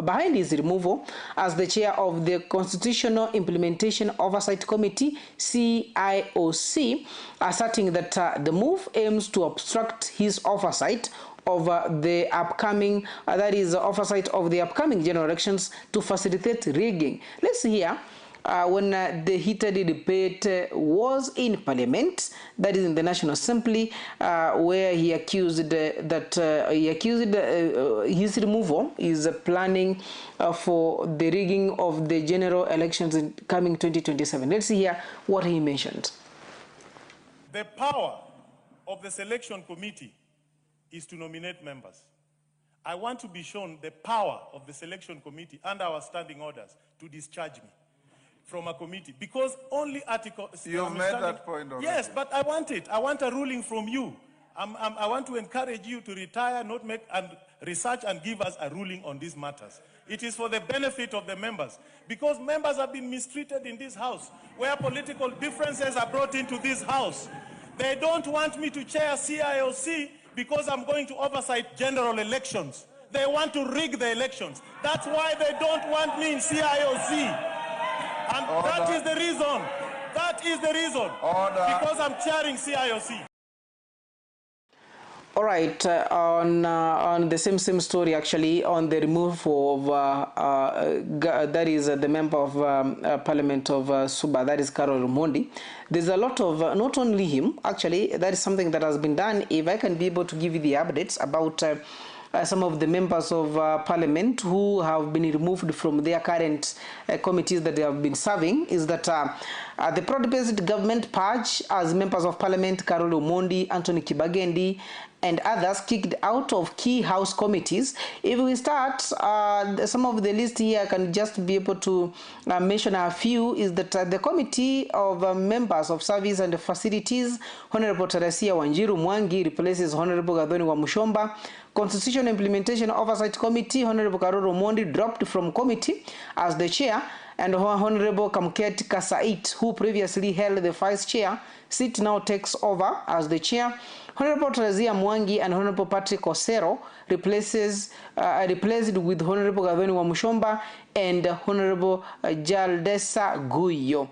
[SPEAKER 3] behind his removal as the chair of the Constitutional Implementation Oversight Committee (CIOC), asserting that the move aims to obstruct his oversight of the upcoming that is oversight of the upcoming general elections to facilitate rigging. Let's hear. When the heated debate was in Parliament, that is in the National Assembly, where he accused his removal is planning for the rigging of the general elections in coming 2027. Let's hear what he mentioned.
[SPEAKER 10] The power of the selection committee is to nominate members. I want to be shown the power of the selection committee under our standing orders to discharge me from a committee, because only article...
[SPEAKER 5] You've made that point already.
[SPEAKER 10] Yes, but I want it. I want a ruling from you. I want to encourage you to retire, not make and research and give us a ruling on these matters. It is for the benefit of the members, because members have been mistreated in this house, where political differences are brought into this house. They don't want me to chair CIOC because I'm going to oversight general elections. They want to rig the elections. That's why they don't want me in CIOC. And order. That is the reason. That is the reason.
[SPEAKER 5] Order.
[SPEAKER 10] Because I'm chairing CIOC.
[SPEAKER 3] All right. On the same story, actually, on the removal of that is the member of Parliament of Suba, that is Carol Omondi. There's a lot of not only him, actually, that is something that has been done. If I can be able to give you the updates about some of the members of Parliament who have been removed from their current committees that they have been serving, is that the broad-based government purge as members of Parliament Carol Omondi, Anthony Kibagendi, and others kicked out of key house committees. If we start, some of the list here, I can just be able to mention a few, is that the Committee of Members of Service and Facilities, Honorable Teresia Wanjiru Mwangi replaces Honorable Gathoni Wamuchomba. Constitution Implementation Oversight Committee, Honorable Karoro Mondi dropped from committee as the chair, and Honorable Kamket Kasait, who previously held the vice chair seat, now takes over as the chair. Honorable Teresia Mwangi and Honorable Patrick Osero replaced with Honorable Gathoni Wamuchomba and Honorable Jaldesa Guyo.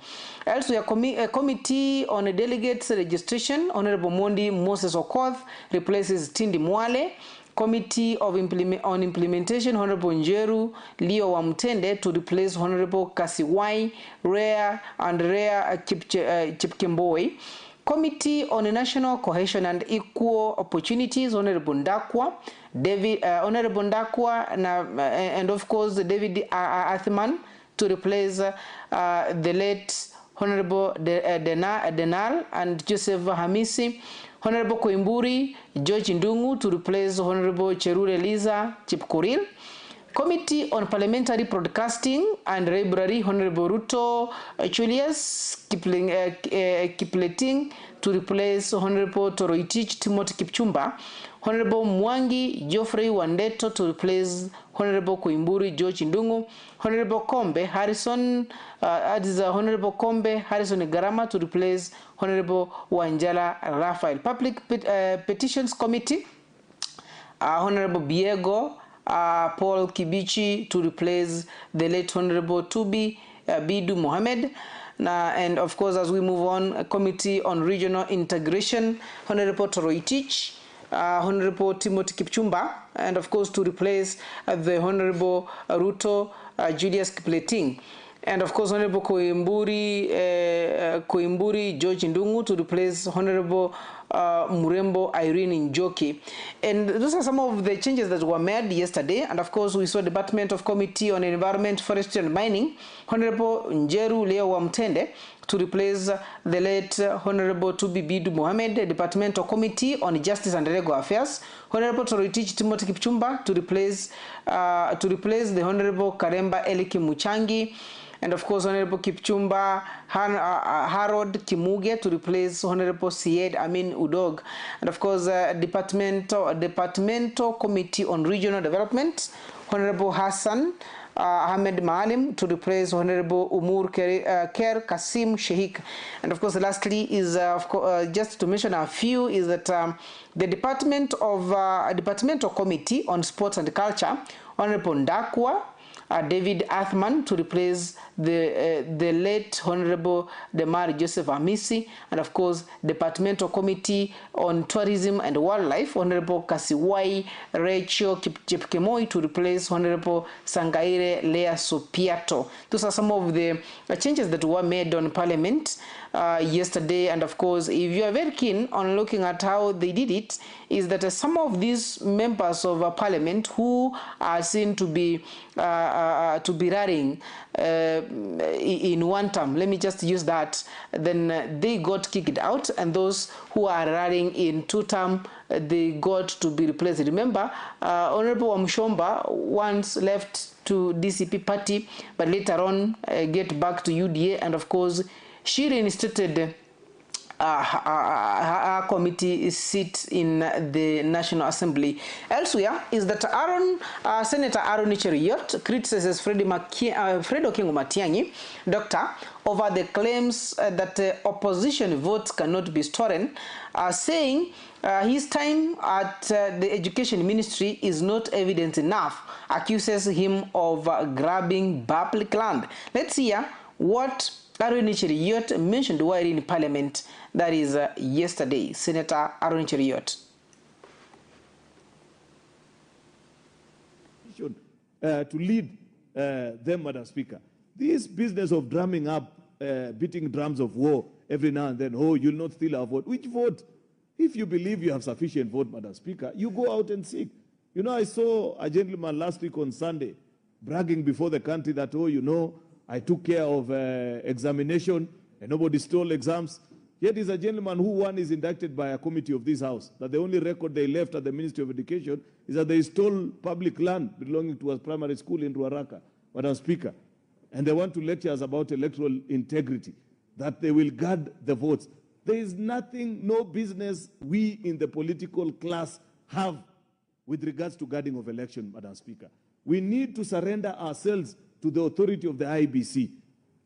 [SPEAKER 3] Also, a committee on delegates registration, Honorable Mondi Moses Okoth replaces Tindi Mwale. Committee of on Implementation, Honorable Njeru Leo Wamtende to replace Honorable Kasiwai Rare and Rare Chipkemboi. Committee on National Cohesion and Equal Opportunities, Honorable Ndakwa, David, Honorable Ndakwa, and of course David Athman to replace the late Honorable Denal and Joseph Hamisi. Honorable Koimburi George Ndungu to replace Honorable Cherure Liza Chipkuril. Committee on Parliamentary Broadcasting and Library, Honorable Ruto Julius Kipleting to replace Honorable Toroitich Timothy Kipchumba. Honorable Mwangi Geoffrey Wandeto to replace Honorable Koimburi George Ndungu. Honorable Kombe Harrison, Honorable Kombe Harrison Garama to replace Honorable Wanjala Raphael. Public Petitions Committee, Honorable Biego Paul Kibichi to replace the late Honorable Tubi Bidu Mohammed. And of course, as we move on, Committee on Regional Integration, Honorable Toroitich, Honorable Timothy Kipchumba, and of course to replace the Honorable Ruto Julius Kipleting. And of course, Honorable Koimburi George Ndungu to replace Honorable Murembo Irene Njoki. And those are some of the changes that were made yesterday. And of course, we saw Department of Committee on Environment, Forestry and Mining, Honorable Njeru Leo Wamtende to replace the late Honorable Tubi Bidu Mohammed. Departmental Committee on Justice and Legal Affairs, Honorable Toroitich Timothy Kipchumba to replace the Honorable Karemba Eliki Muchangi. And of course, Honorable Kipchumba Harold Kimuge to replace Honorable Syed Amin Udog. And of course, Departmental Committee on Regional Development, Honorable Hassan Ahmed Maalim to replace Honorable Umur Ker Kasim Sheikh. And of course, lastly is, just to mention a few, is that the Departmental Committee on Sports and Culture, Honorable Ndakwa David Athman to replace the late Honorable Demar Joseph Amisi. And of course, Departmental Committee on Tourism and Wildlife, Honorable Kasiwai Rachel Chepkemoi to replace Honorable Sangaire Lea Sopiato. Those are some of the changes that were made on Parliament yesterday. And of course, if you are very keen on looking at how they did it, is that some of these members of Parliament who are seen to be rallying in one term, let me just use that, then they got kicked out, and those who are rallying in two term, they got to be replaced. Remember, Honorable Wamuchomba once left to DCP party, but later on get back to UDA, and of course she reinstated her committee seat in the National Assembly. Elsewhere is that Senator Aaron Cheruiyot criticizes Fred Okengo Matiang'i, doctor, over the claims that opposition votes cannot be stolen, saying his time at the Education Ministry is not evidence enough, accuses him of grabbing public land. Let's hear what Aaron Cheruiyot mentioned while in Parliament, that is yesterday. Senator Aaron Cheruiyot.
[SPEAKER 11] To lead them, Madam Speaker. This business of drumming up, beating drums of war every now and then, oh, you'll not steal our vote. Which vote? If you believe you have sufficient vote, Madam Speaker, you go out and seek. You know, I saw a gentleman last week on Sunday bragging before the country that, oh, you know, I took care of examination and nobody stole exams. Yet is a gentleman who, one, is indicted by a committee of this house, that the only record they left at the Ministry of Education is that they stole public land belonging to a primary school in Ruaraka, Madam Speaker. And they want to lecture us about electoral integrity, that they will guard the votes. There is nothing, no business we in the political class have with regards to guarding of election, Madam Speaker. We need to surrender ourselves to the authority of the IEBC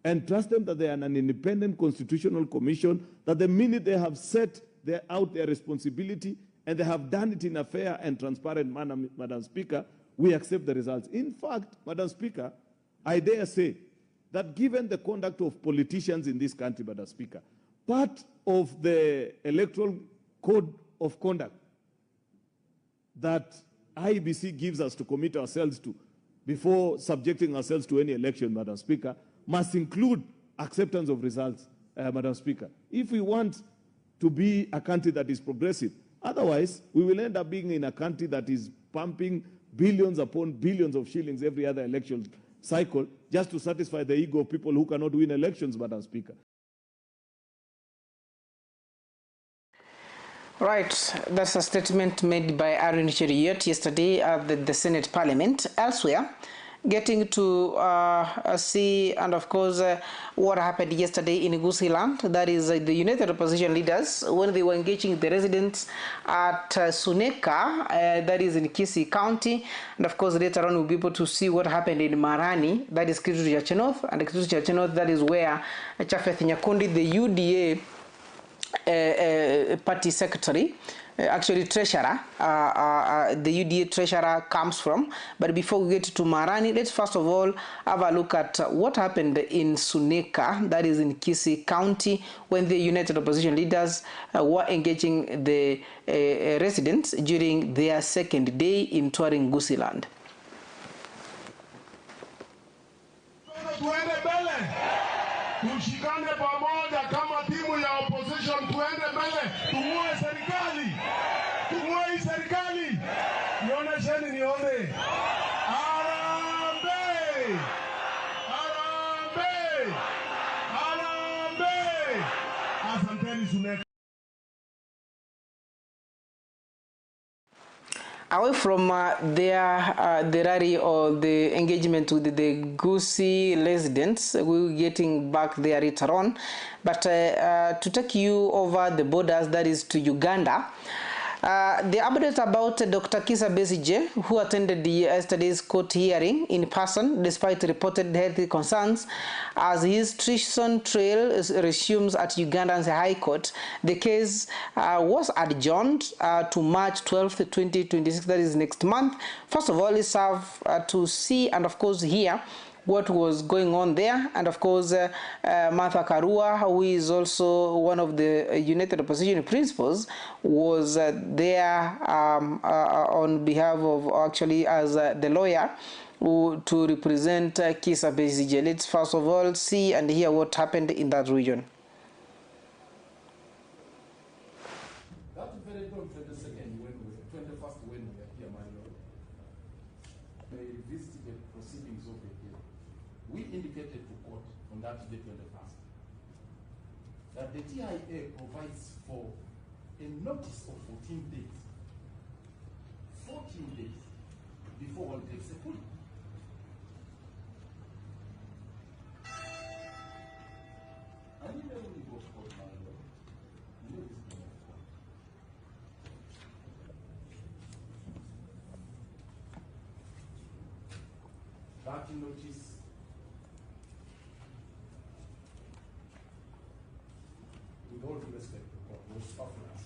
[SPEAKER 11] and trust them that they are an independent constitutional commission, that the minute they have set out their responsibility and they have done it in a fair and transparent manner, Madam Speaker, we accept the results. In fact, Madam Speaker, I dare say that given the conduct of politicians in this country, Madam Speaker, part of the electoral code of conduct that IEBC gives us to commit ourselves to before subjecting ourselves to any election, Madam Speaker, must include acceptance of results, Madam Speaker, if we want to be a country that is progressive. Otherwise, we will end up being in a country that is pumping billions upon billions of shillings every other election cycle just to satisfy the ego of people who cannot win elections, Madam Speaker.
[SPEAKER 3] Right, that's a statement made by Aaron Cheruiyot yesterday at the Senate Parliament. Elsewhere, getting to see and of course what happened yesterday in Gusiiland, that is the United Opposition leaders, when they were engaging the residents at Suneka, that is in Kisii County, and of course later on we'll be able to see what happened in Marani, that is Kitutu Chache North, and Kitutu Chache North, that is where Japheth Nyakundi, the UDA party secretary, actually treasurer, the UDA treasurer comes from. But before we get to Marani, let's first of all have a look at what happened in Suneka, that is in Kisii County, when the United Opposition leaders were engaging the residents during their second day in touring Gusiiland.
[SPEAKER 12] Tushikane pamoja kama timu ya opposition, tuende mbele, tung'oe serikali, tung'oe hii serikali. Nionesheni nione. Harambee! Harambee! Harambee! Asanteni Suneka.
[SPEAKER 3] Away from the rally or the engagement with the Gusii residents, we will be getting back there later on. But to take you over the borders, that is to Uganda, the update about Dr. Kizza Besigye, who attended yesterday's court hearing in person despite reported health concerns, as his treason trial resumes at Uganda's High Court. The case was adjourned to March 12th, 2026, that is next month. First of all, let's have to see and of course hear what was going on there. And of course, Martha Karua, who is also one of the United Opposition principals, was there on behalf of, actually as the lawyer who, to represent Kizza Besigye. Let's first of all see and hear what happened in that region.
[SPEAKER 13] That very day, 22nd, when we, 21st, when we were here, my lord, they revisited the proceedings of the day. We indicated to court on that day, 21st, that the TIA provides for a notice of 14 days. 14 days before one takes a plea. And even when we go to court, my lord, you know this thing of court. That notice with all due respect to court, was superfluous.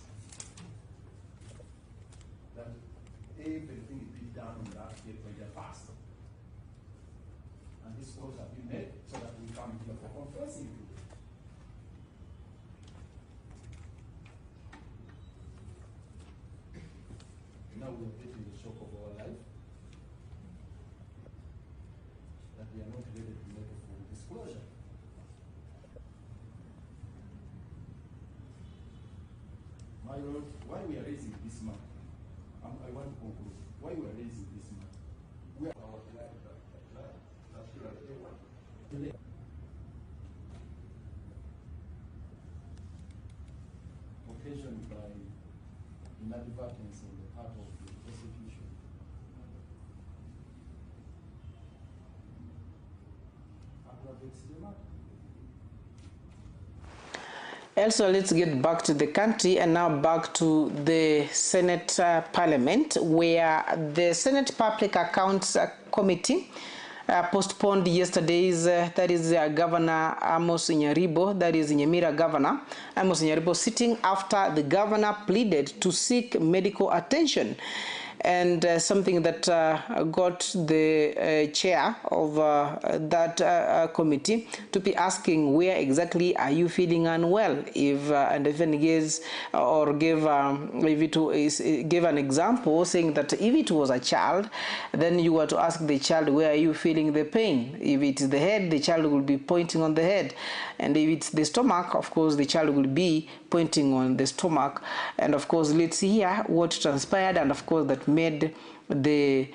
[SPEAKER 13] That everything is being done on that day 21st. And this calls have been made so that we come here for confessing to it. Now we are getting the shock of our life that we are not ready to make a full disclosure. My Lord, why we are raising this matter, I want to conclude. Why we are raising this matter? We are our client, inadvertence on the part of the prosecution aggravates the matter.
[SPEAKER 3] Also, let's get back to the country and now back to the Senate Parliament, where the Senate Public Accounts Committee postponed yesterday's, that is Governor Amos Nyaribo, that is Nyamira Governor Amos Nyaribo, sitting after the governor pleaded to seek medical attention. And something that got the chair of that committee to be asking, where exactly are you feeling unwell? If and even gives or gave if it is, gave an example saying that if it was a child, then you were to ask the child, where are you feeling the pain? If it is the head, the child will be pointing on the head, and if it's the stomach, of course, the child will be pointing on the stomach. And of course, let's hear what transpired, and of course that made the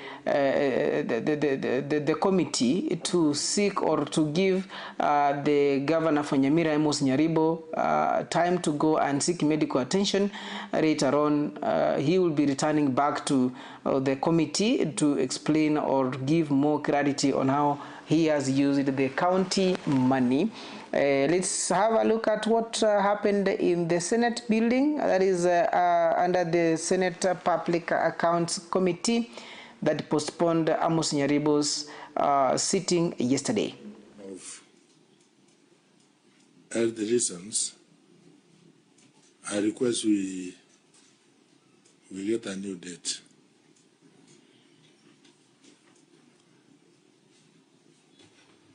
[SPEAKER 3] committee to seek or to give the governor for Nyamira, Amos Nyaribo, time to go and seek medical attention. Later on, he will be returning back to the committee to explain or give more clarity on how he has used the county money. Let's have a look at what happened in the Senate building, that is under the Senate Public Accounts Committee that postponed Amos Nyaribo's sitting yesterday.
[SPEAKER 14] Of health reasons, I request we get a new date.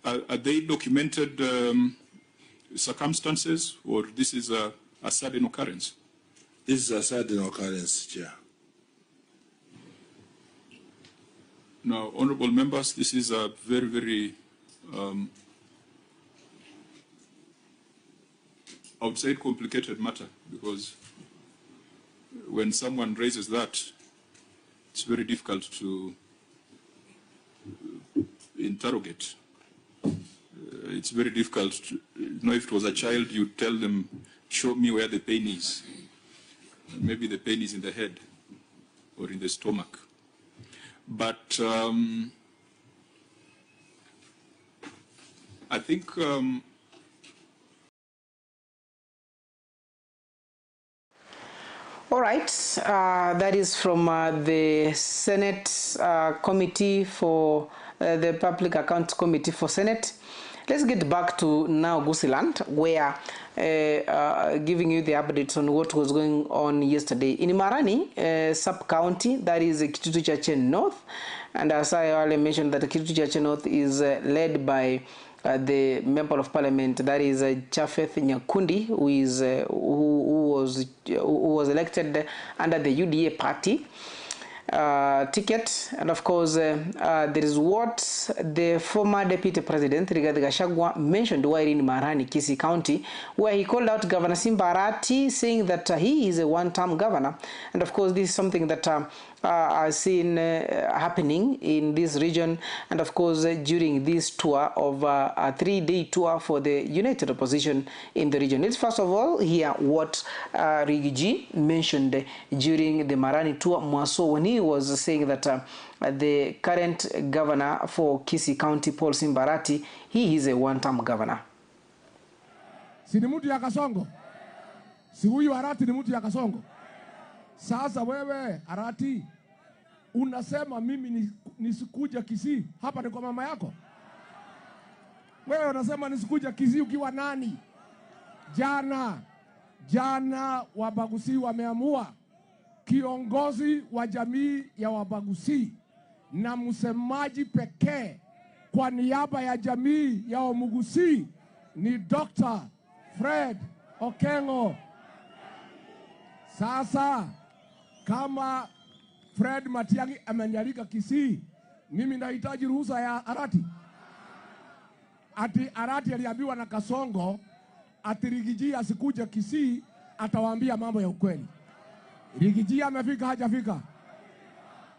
[SPEAKER 15] Are they documented circumstances, or this is a sudden occurrence?
[SPEAKER 14] This is a sudden occurrence, Chair.
[SPEAKER 15] Now, honorable members, this is a very, very, I would say, complicated matter, because when someone raises that, it's very difficult to interrogate. It's very difficult to, you know, if it was a child, you tell them, show me where the pain is. Maybe the pain is in the head or in the stomach. But I think
[SPEAKER 3] all right, that is from the Senate Committee for the Public Accounts Committee for Senate. Let's get back to now Gusiland, where giving you the updates on what was going on yesterday in Marani sub-county, that is Kitutu Chache North. And as I already mentioned, that Kitutu Chache North is led by the member of parliament, that is Japheth Nyakundi, who is who was elected under the UDA party ticket. And of course, there is what the former deputy president Rigathi Gachagua mentioned while in Marani, Kisii County, where he called out Governor Simba Arati, saying that he is a one-term governor. And of course, this is something that are seen happening in this region, and of course during this tour of a 3-day tour for the united opposition in the region. Let's first of all hear what Rigiji mentioned during the Marani tour, Mwaso, when he was saying that the current governor for Kisii County, Paul Simba Arati, he is a one-term governor.
[SPEAKER 12] Si ni mtu ya Kasongo? Si huyu Arati ni mtu ya Kasongo? Sasa wewe Arati unasema mimi nisikuja Kisii, hapa ni kwa mama yako? Wewe unasema nisikuja Kisii ukiwa nani? Jana Wabagusi wameamua kiongozi wa jamii ya Wabagusi na msemaji pekee kwa niaba ya jamii ya Wamugusi ni Dr. Fred Okengo. Sasa kama Fred Matiang'i amenialika Kisii, mimi nahitaji ruhusa ya Arati? Ati Arati aliambiwa na Kasongo ati Rigiji asikuja Kisii, atawaambia mambo ya ukweli. Rigiji amefika hajafika?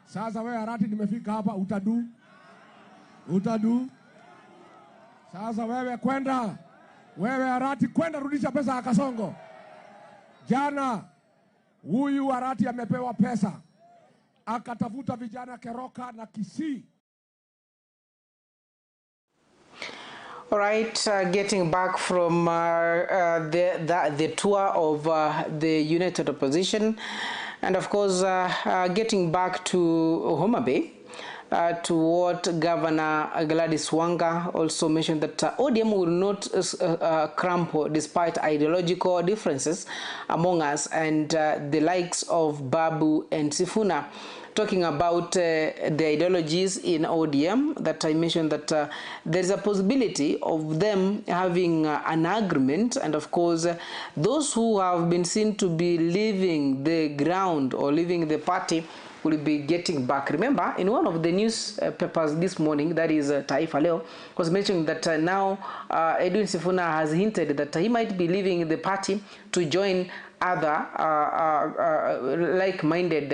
[SPEAKER 12] Sasa wewe Arati, nimefika hapa, utadu? Utadu? Sasa wewe kwenda, wewe Arati kwenda rudisha pesa ya Kasongo. Jana Huyu Arati amepewa pesa akatafuta vijana Keroka na Kisii.
[SPEAKER 3] All right, getting back from the tour of the United Opposition, and of course getting back to Homa Bay, to what Governor Gladys Wanga also mentioned, that ODM will not crumple despite ideological differences among us and the likes of Babu and Sifuna. Talking about the ideologies in ODM, that I mentioned that there is a possibility of them having an agreement, and of course those who have been seen to be leaving the ground or leaving the party will be getting back. Remember, in one of the newspapers this morning, that is Taifa Leo, was mentioning that now Edwin Sifuna has hinted that he might be leaving the party to join other like-minded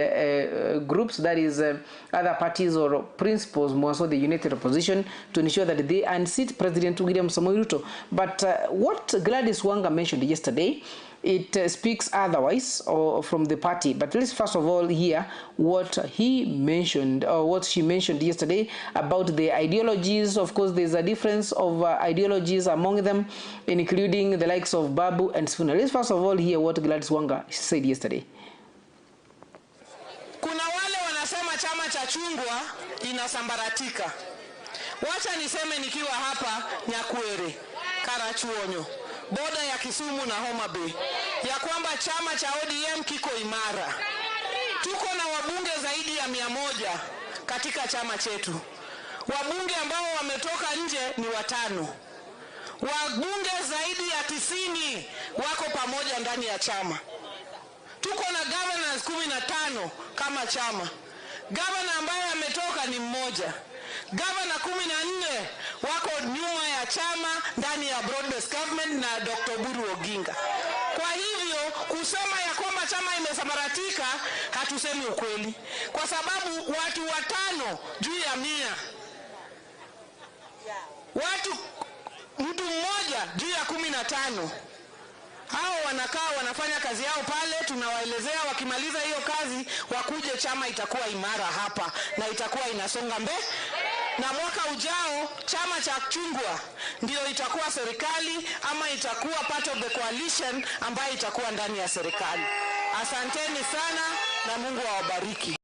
[SPEAKER 3] groups, that is other parties or principles, more so the United Opposition, to ensure that they unseat President William Samoei Ruto. But what Gladys Wanga mentioned yesterday, it speaks otherwise or from the party. But let's first of all hear what he mentioned, or what she mentioned yesterday about the ideologies. Of course, there's a difference of ideologies among them, including the likes of Babu and Sifuna. Let's first of all hear what Gladys Wanga said yesterday.
[SPEAKER 9] Kuna wale wanasema chama cha chungwa inasambaratika. Wacha niseme nikiwa hapa Nyakwere, Karachuonyo, boda ya Kisumu na Homa Bay, ya kwamba chama cha ODM kiko imara. Tuko na wabunge zaidi ya 100 katika chama chetu. Wabunge ambao wametoka nje ni 5. Wabunge zaidi ya 90 wako pamoja ndani ya chama. Tuko na governors 15 kama chama. Governor ambaye ametoka ni mmoja. Governor 14 wako nyuma ya chama ndani ya broad-based government na Dr. Oburu Oginga. Kwa hivyo kusema ya kwamba chama imesambaratika, hatusemi ukweli, kwa sababu watu 5 juu ya 100, mtu mmoja juu ya 15, hao wanakaa wanafanya kazi yao pale, tunawaelezea wakimaliza hiyo kazi wakuje, chama itakuwa imara hapa na itakuwa inasonga mbele. Na mwaka ujao chama cha chungwa ndio itakuwa serikali, ama itakuwa part of the coalition ambayo itakuwa ndani ya serikali. Asanteni sana na Mungu awabariki.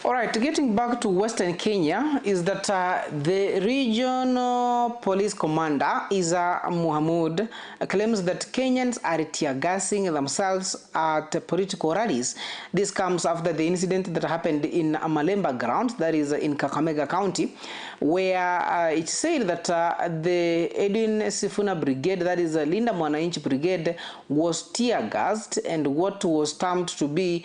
[SPEAKER 3] All right, getting back to Western Kenya, is that the regional police commander, Isa Muhammad, claims that Kenyans are tear-gassing themselves at political rallies. This comes after the incident that happened in Malemba ground, that is in Kakamega County, where it said that the Edwin Sifuna Brigade, that is Linda Mwananchi Brigade, was tear-gassed, and what was termed to be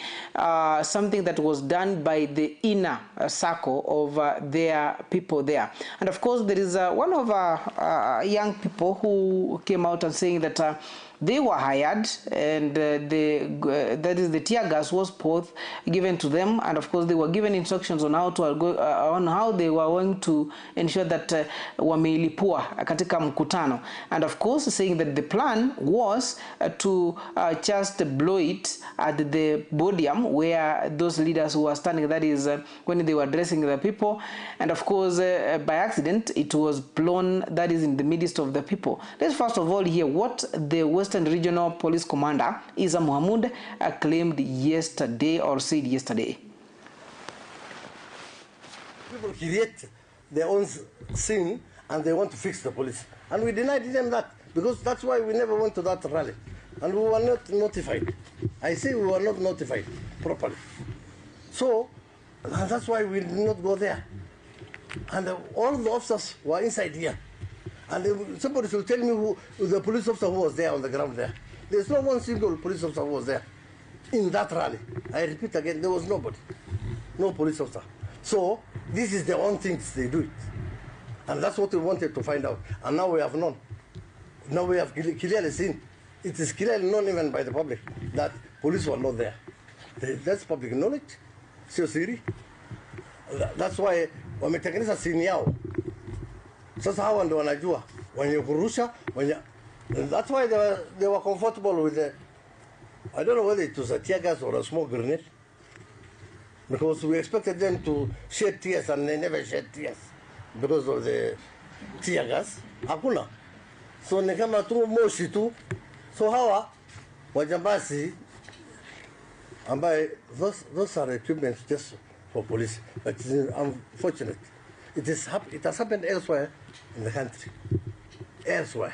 [SPEAKER 3] something that was done by the inner circle of their people there. And of course, there is one of young people who came out and saying that they were hired, and that is the tear gas was both given to them, and of course they were given instructions on how to on how they were going to ensure that wameilipua katika mkutano, and of course saying that the plan was to just blow it at the podium where those leaders who were standing, that is when they were addressing the people, and of course by accident it was blown, that is in the midst of the people. Let's first of all hear what the Western Regional Police Commander Isa Muhammad claimed yesterday, or said yesterday.
[SPEAKER 16] People create their own sin and they want to fix the police, and we denied them that, because that's why we never went to that rally, and we were not notified. I say we were not notified properly, so that's why we did not go there. And all the officers were inside here. And somebody should tell me who the police officer who was there on the ground there. There's no one single police officer who was there in that rally. I repeat again, there was nobody, no police officer. So this is the own things they do it. And that's what we wanted to find out. And now we have known. Now we have clearly seen. It is clearly known even by the public that police were not there. That's public knowledge. Sio siri. That's why wametengeneza sini yao. Sasa hawa ndio wanajua wenye kurusha, wenye. That's why they were comfortable with I don't know whether it was a tear gas or a smoke grenade, because we expected them to shed tears and they never shed tears because of the tear gas. Hakuna. So ni kama tu moshi tu. So hawa wajambazi ambaye those are equipment just for police, but it's unfortunate. It has happened elsewhere in the country. Elsewhere.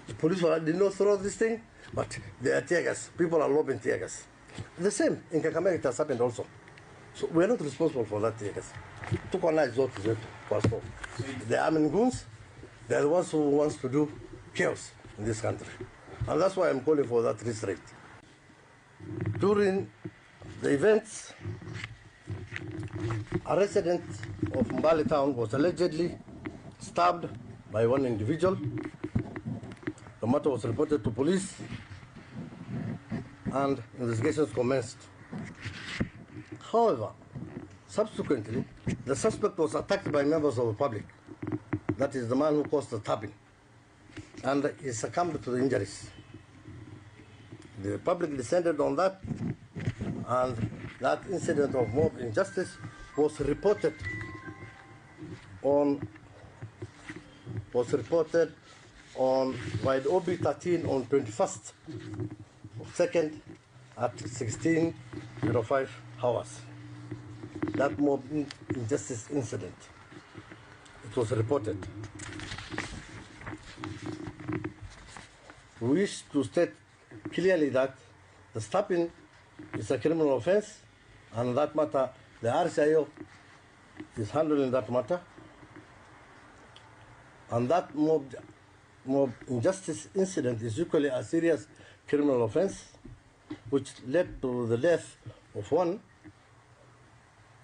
[SPEAKER 16] The police did not throw this thing, but they are tear gas. People are lobbing tear gas. The same in Kakamega, it has happened also. So we are not responsible for that tear gas. Tuko na zote zetu kwa store. The armed goons, they are the ones who wants to do chaos in this country. And that's why I'm calling for that restraint. During the events, a resident of Mbale town was allegedly stabbed by one individual. The matter was reported to police and investigations commenced. However, subsequently, the suspect was attacked by members of the public. That is the man who caused the stabbing, and he succumbed to the injuries. The public descended on that, and that incident of mob injustice was reported on by the OB 13 on 21st of 2nd at 16:05 hours. That mob injustice incident, it was reported. We wish to state clearly that the stabbing is a criminal offense, and that matter, the RCIO is handling that matter, and that mob injustice incident is equally a serious criminal offense, which led to the death of one,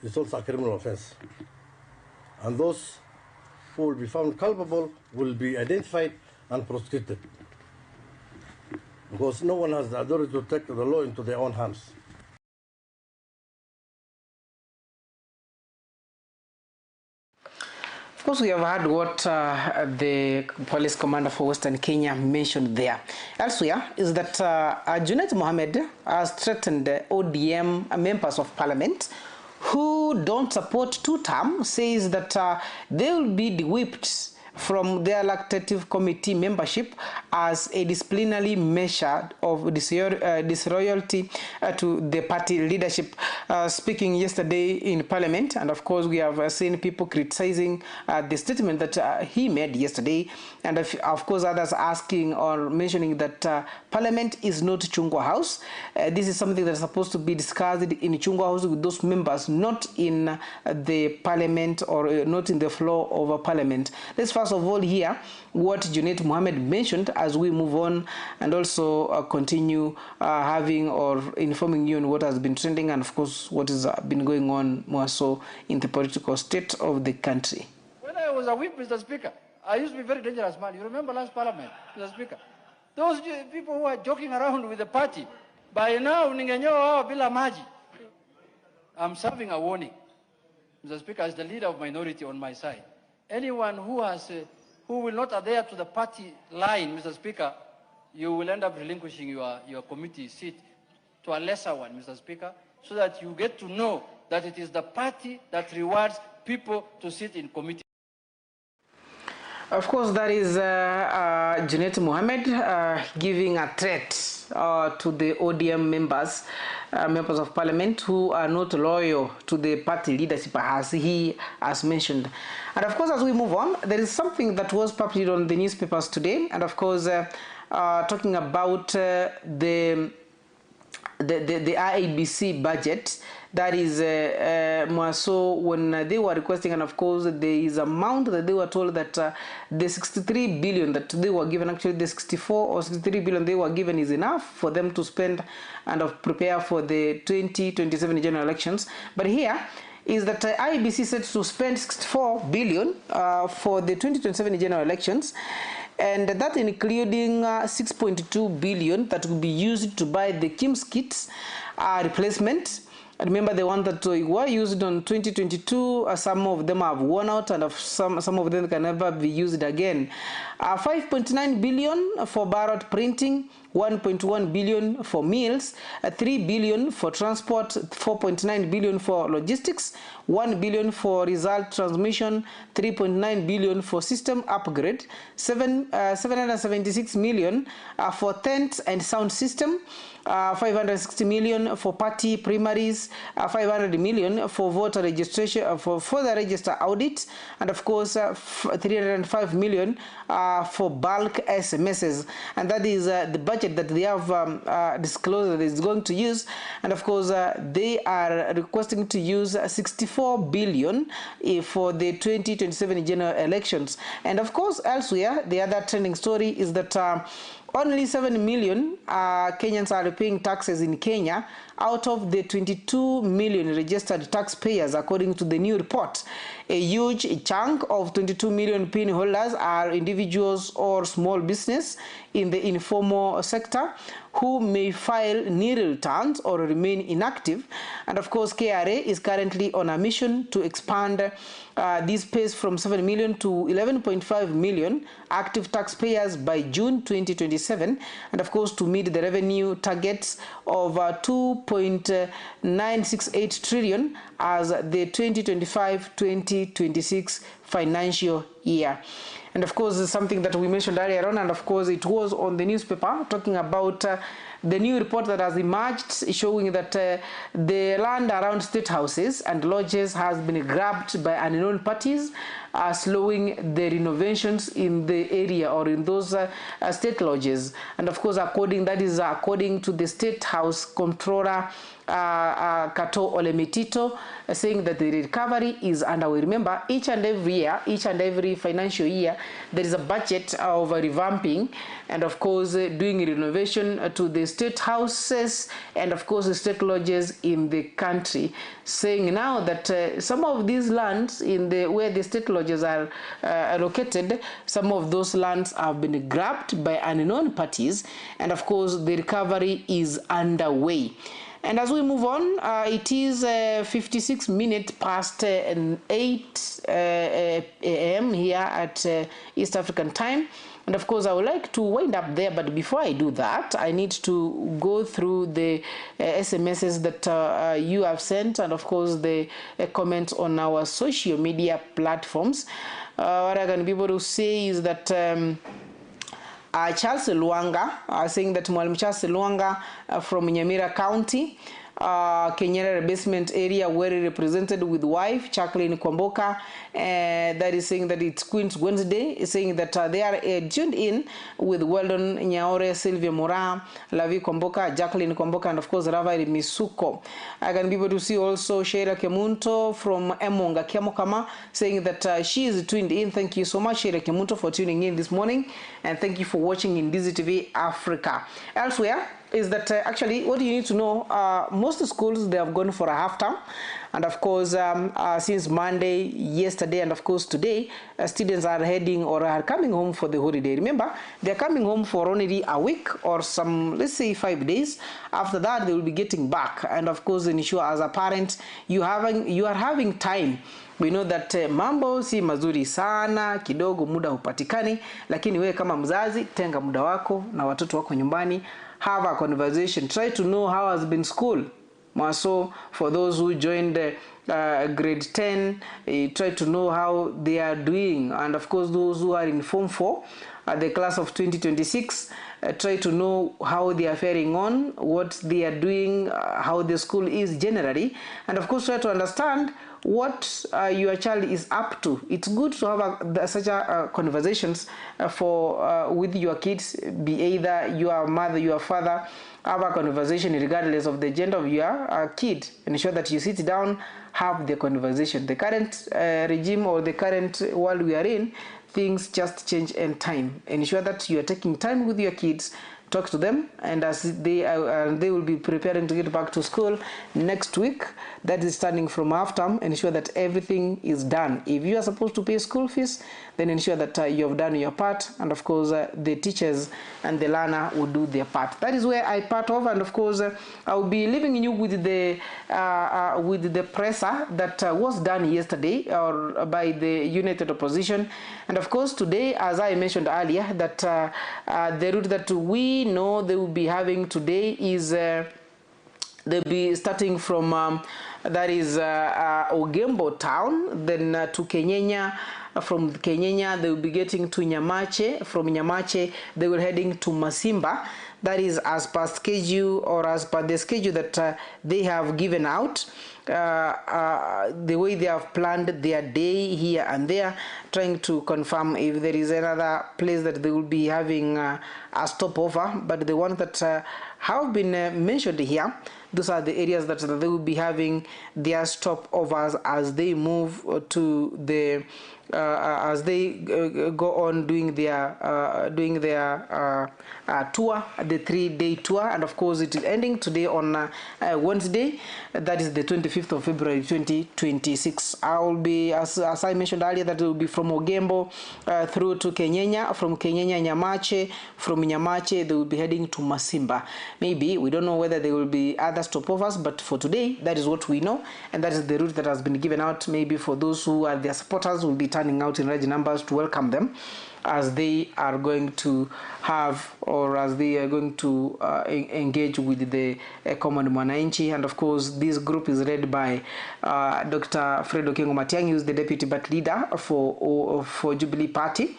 [SPEAKER 16] is also a criminal offense. And those who will be found culpable will be identified and prosecuted, because no one has the authority to take the law into their own hands.
[SPEAKER 3] Of course, we have heard what the police commander for Western Kenya mentioned there. Elsewhere is that Junet Mohammed has threatened ODM members of parliament who don't support two-term, says that they will be whipped from their elective committee membership as a disciplinary measure of disloyalty to the party leadership. Speaking yesterday in Parliament, and of course we have seen people criticizing the statement that he made yesterday, and of course others asking or mentioning that Parliament is not Chungwa House. This is something that is supposed to be discussed in Chungwa House with those members, not in the Parliament or not in the floor of a Parliament. Let's first of all hear what Junet Mohammed mentioned as we move on, and also continue having or informing you on what has been trending and of course what has been going on more so in the political state of the country.
[SPEAKER 17] When I was a whip, Mr. Speaker, I used to be a very dangerous man. You remember last Parliament, Mr. Speaker? Those people who are joking around with the party, by now, ningenyoa bila maji. I'm serving a warning, Mr. Speaker, as the leader of minority on my side. Anyone who has, who will not adhere to the party line, Mr. Speaker, you will end up relinquishing your committee seat to a lesser one, Mr. Speaker, so that you get to know that it is the party that rewards people to sit in committee.
[SPEAKER 3] Of course, that is Junet Mohammed giving a threat to the ODM members, members of parliament who are not loyal to the party leadership, as he has mentioned. And of course, as we move on, there is something that was published on the newspapers today, and of course, talking about the IEBC budget. That is more so when they were requesting, and of course there is amount that they were told that the 63 billion that they were given, actually the 64 or 63 billion they were given is enough for them to spend and prepare for the 2027 general elections. But here is that IEBC said to spend 64 billion for the 2027 general elections, and that including 6.2 billion that will be used to buy the KIMS kits replacement. Remember the one that were used on 2022, some of them have worn out, and some of them can never be used again. 5.9 billion for ballot printing, 1.1 billion for meals, 3 billion for transport, 4.9 billion for logistics, 1 billion for result transmission, 3.9 billion for system upgrade, 776 million for tents and sound system, 560 million for party primaries, 500 million for voter registration, for further register audit, and of course 305 million for bulk SMSs. And that is the budget that they have disclosed that is going to use. And of course they are requesting to use 64 billion for the 2027 general elections. And of course elsewhere, the other trending story is that only 7 million Kenyans are paying taxes in Kenya out of the 22 million registered taxpayers, according to the new report. A huge chunk of 22 million PIN holders are individuals or small business in the informal sector who may file nil returns or remain inactive. And of course, KRA is currently on a mission to expand this pace from 7 million to 11.5 million active taxpayers by June 2027, and of course to meet the revenue targets of 2.968 trillion as the 2025-2026 financial year. And of course, something that we mentioned earlier on, and of course it was on the newspaper talking about the new report that has emerged showing that the land around state houses and lodges has been grabbed by unknown parties, slowing the renovations in the area or in those state lodges. And of course, according to the State House Comptroller, Kato Ole Metito, saying that the recovery is underway. Remember, each and every year, each and every financial year, there is a budget of revamping and of course doing renovation to the state houses and of course the state lodges in the country. Saying now that some of these lands in the where the state lodges are located, some of those lands have been grabbed by unknown parties, and of course the recovery is underway. And as we move on, it is 56 minutes past 8 a.m. here at East African time. And of course, I would like to wind up there. But before I do that, I need to go through the SMSs that you have sent, and of course, the comments on our social media platforms. What I can be able to say is that Charles Luanga, saying that Mwalimu Charles Luanga from Nyamira County, Kenyerere basement area, where he represented with wife Jacqueline Kwamboka, that is saying that it's Queen's Wednesday, saying that they are tuned in with Weldon Nyaore, Sylvia Mora, Lavi Kwamboka, Jacqueline Kwamboka, and of course Ravari Misuko. I can be able to see also Sheila Kemunto from Emonga Kiamokama, saying that she is tuned in. Thank you so much, Sheila Kemunto, for tuning in this morning, and thank you for watching in DZTV Africa. Elsewhere is that actually what you need to know, most schools, they have gone for a half term, and of course since Monday, yesterday, and of course today, students are heading or are coming home for the holiday. Remember, they're coming home for only a week or some, let's say 5 days. After that, they will be getting back, and of course ensure as a parent you are having time. We know that mambo si mazuri sana, kidogo muda hupatikani, lakini wewe kama mzazi tenga muda wako na watoto wako nyumbani. Have a conversation. Try to know how has been school. More so for those who joined grade 10, try to know how they are doing. And of course, those who are in Form 4, the class of 2026, try to know how they are faring on, what they are doing, how the school is generally. And of course, try to understand what your child is up to. It's good to have such conversations with your kids, be either your mother, your father. Have a conversation regardless of the gender of your kid. Ensure that you sit down, have the conversation. The current regime or the current world we are in, things just change in time. Ensure that you are taking time with your kids, talk to them, and as they will be preparing to get back to school next week, that is starting from half term, ensure that everything is done. If you are supposed to pay school fees, then ensure that you have done your part, and of course the teachers and the learner will do their part. That is where I part off, and of course I will be leaving you with the presser that was done yesterday or by the United Opposition. And of course today, as I mentioned earlier, that the route that we we know they will be having today is they'll be starting from that is Ogembo town, then to Kenyenya. From Kenyenya, they will be getting to Nyamache. From Nyamache, they will heading to Masimba. That is as per schedule, or as per the schedule that they have given out. The way they have planned their day here and there, trying to confirm if there is another place that they will be having a stopover. But the one that have been mentioned here, those are the areas that they will be having their stopovers as they move to the as they go on doing their tour, the 3-day tour. And of course it is ending today on Wednesday, that is the 25th of February 2026. I will be, as I mentioned earlier, that will be from Ogembo through to Kenyenya, from Kenyenya Nyamache, from Nyamache they will be heading to Masimba. Maybe, we don't know whether there will be other stopovers, but for today that is what we know, and that is the route that has been given out. Maybe for those who are their supporters will be turning out in large numbers to welcome them as they are going to have, or as they are going to engage with the common mwananchi. And of course this group is led by Dr. Fred Okengo Matiang'i, who is the deputy party leader for Jubilee Party.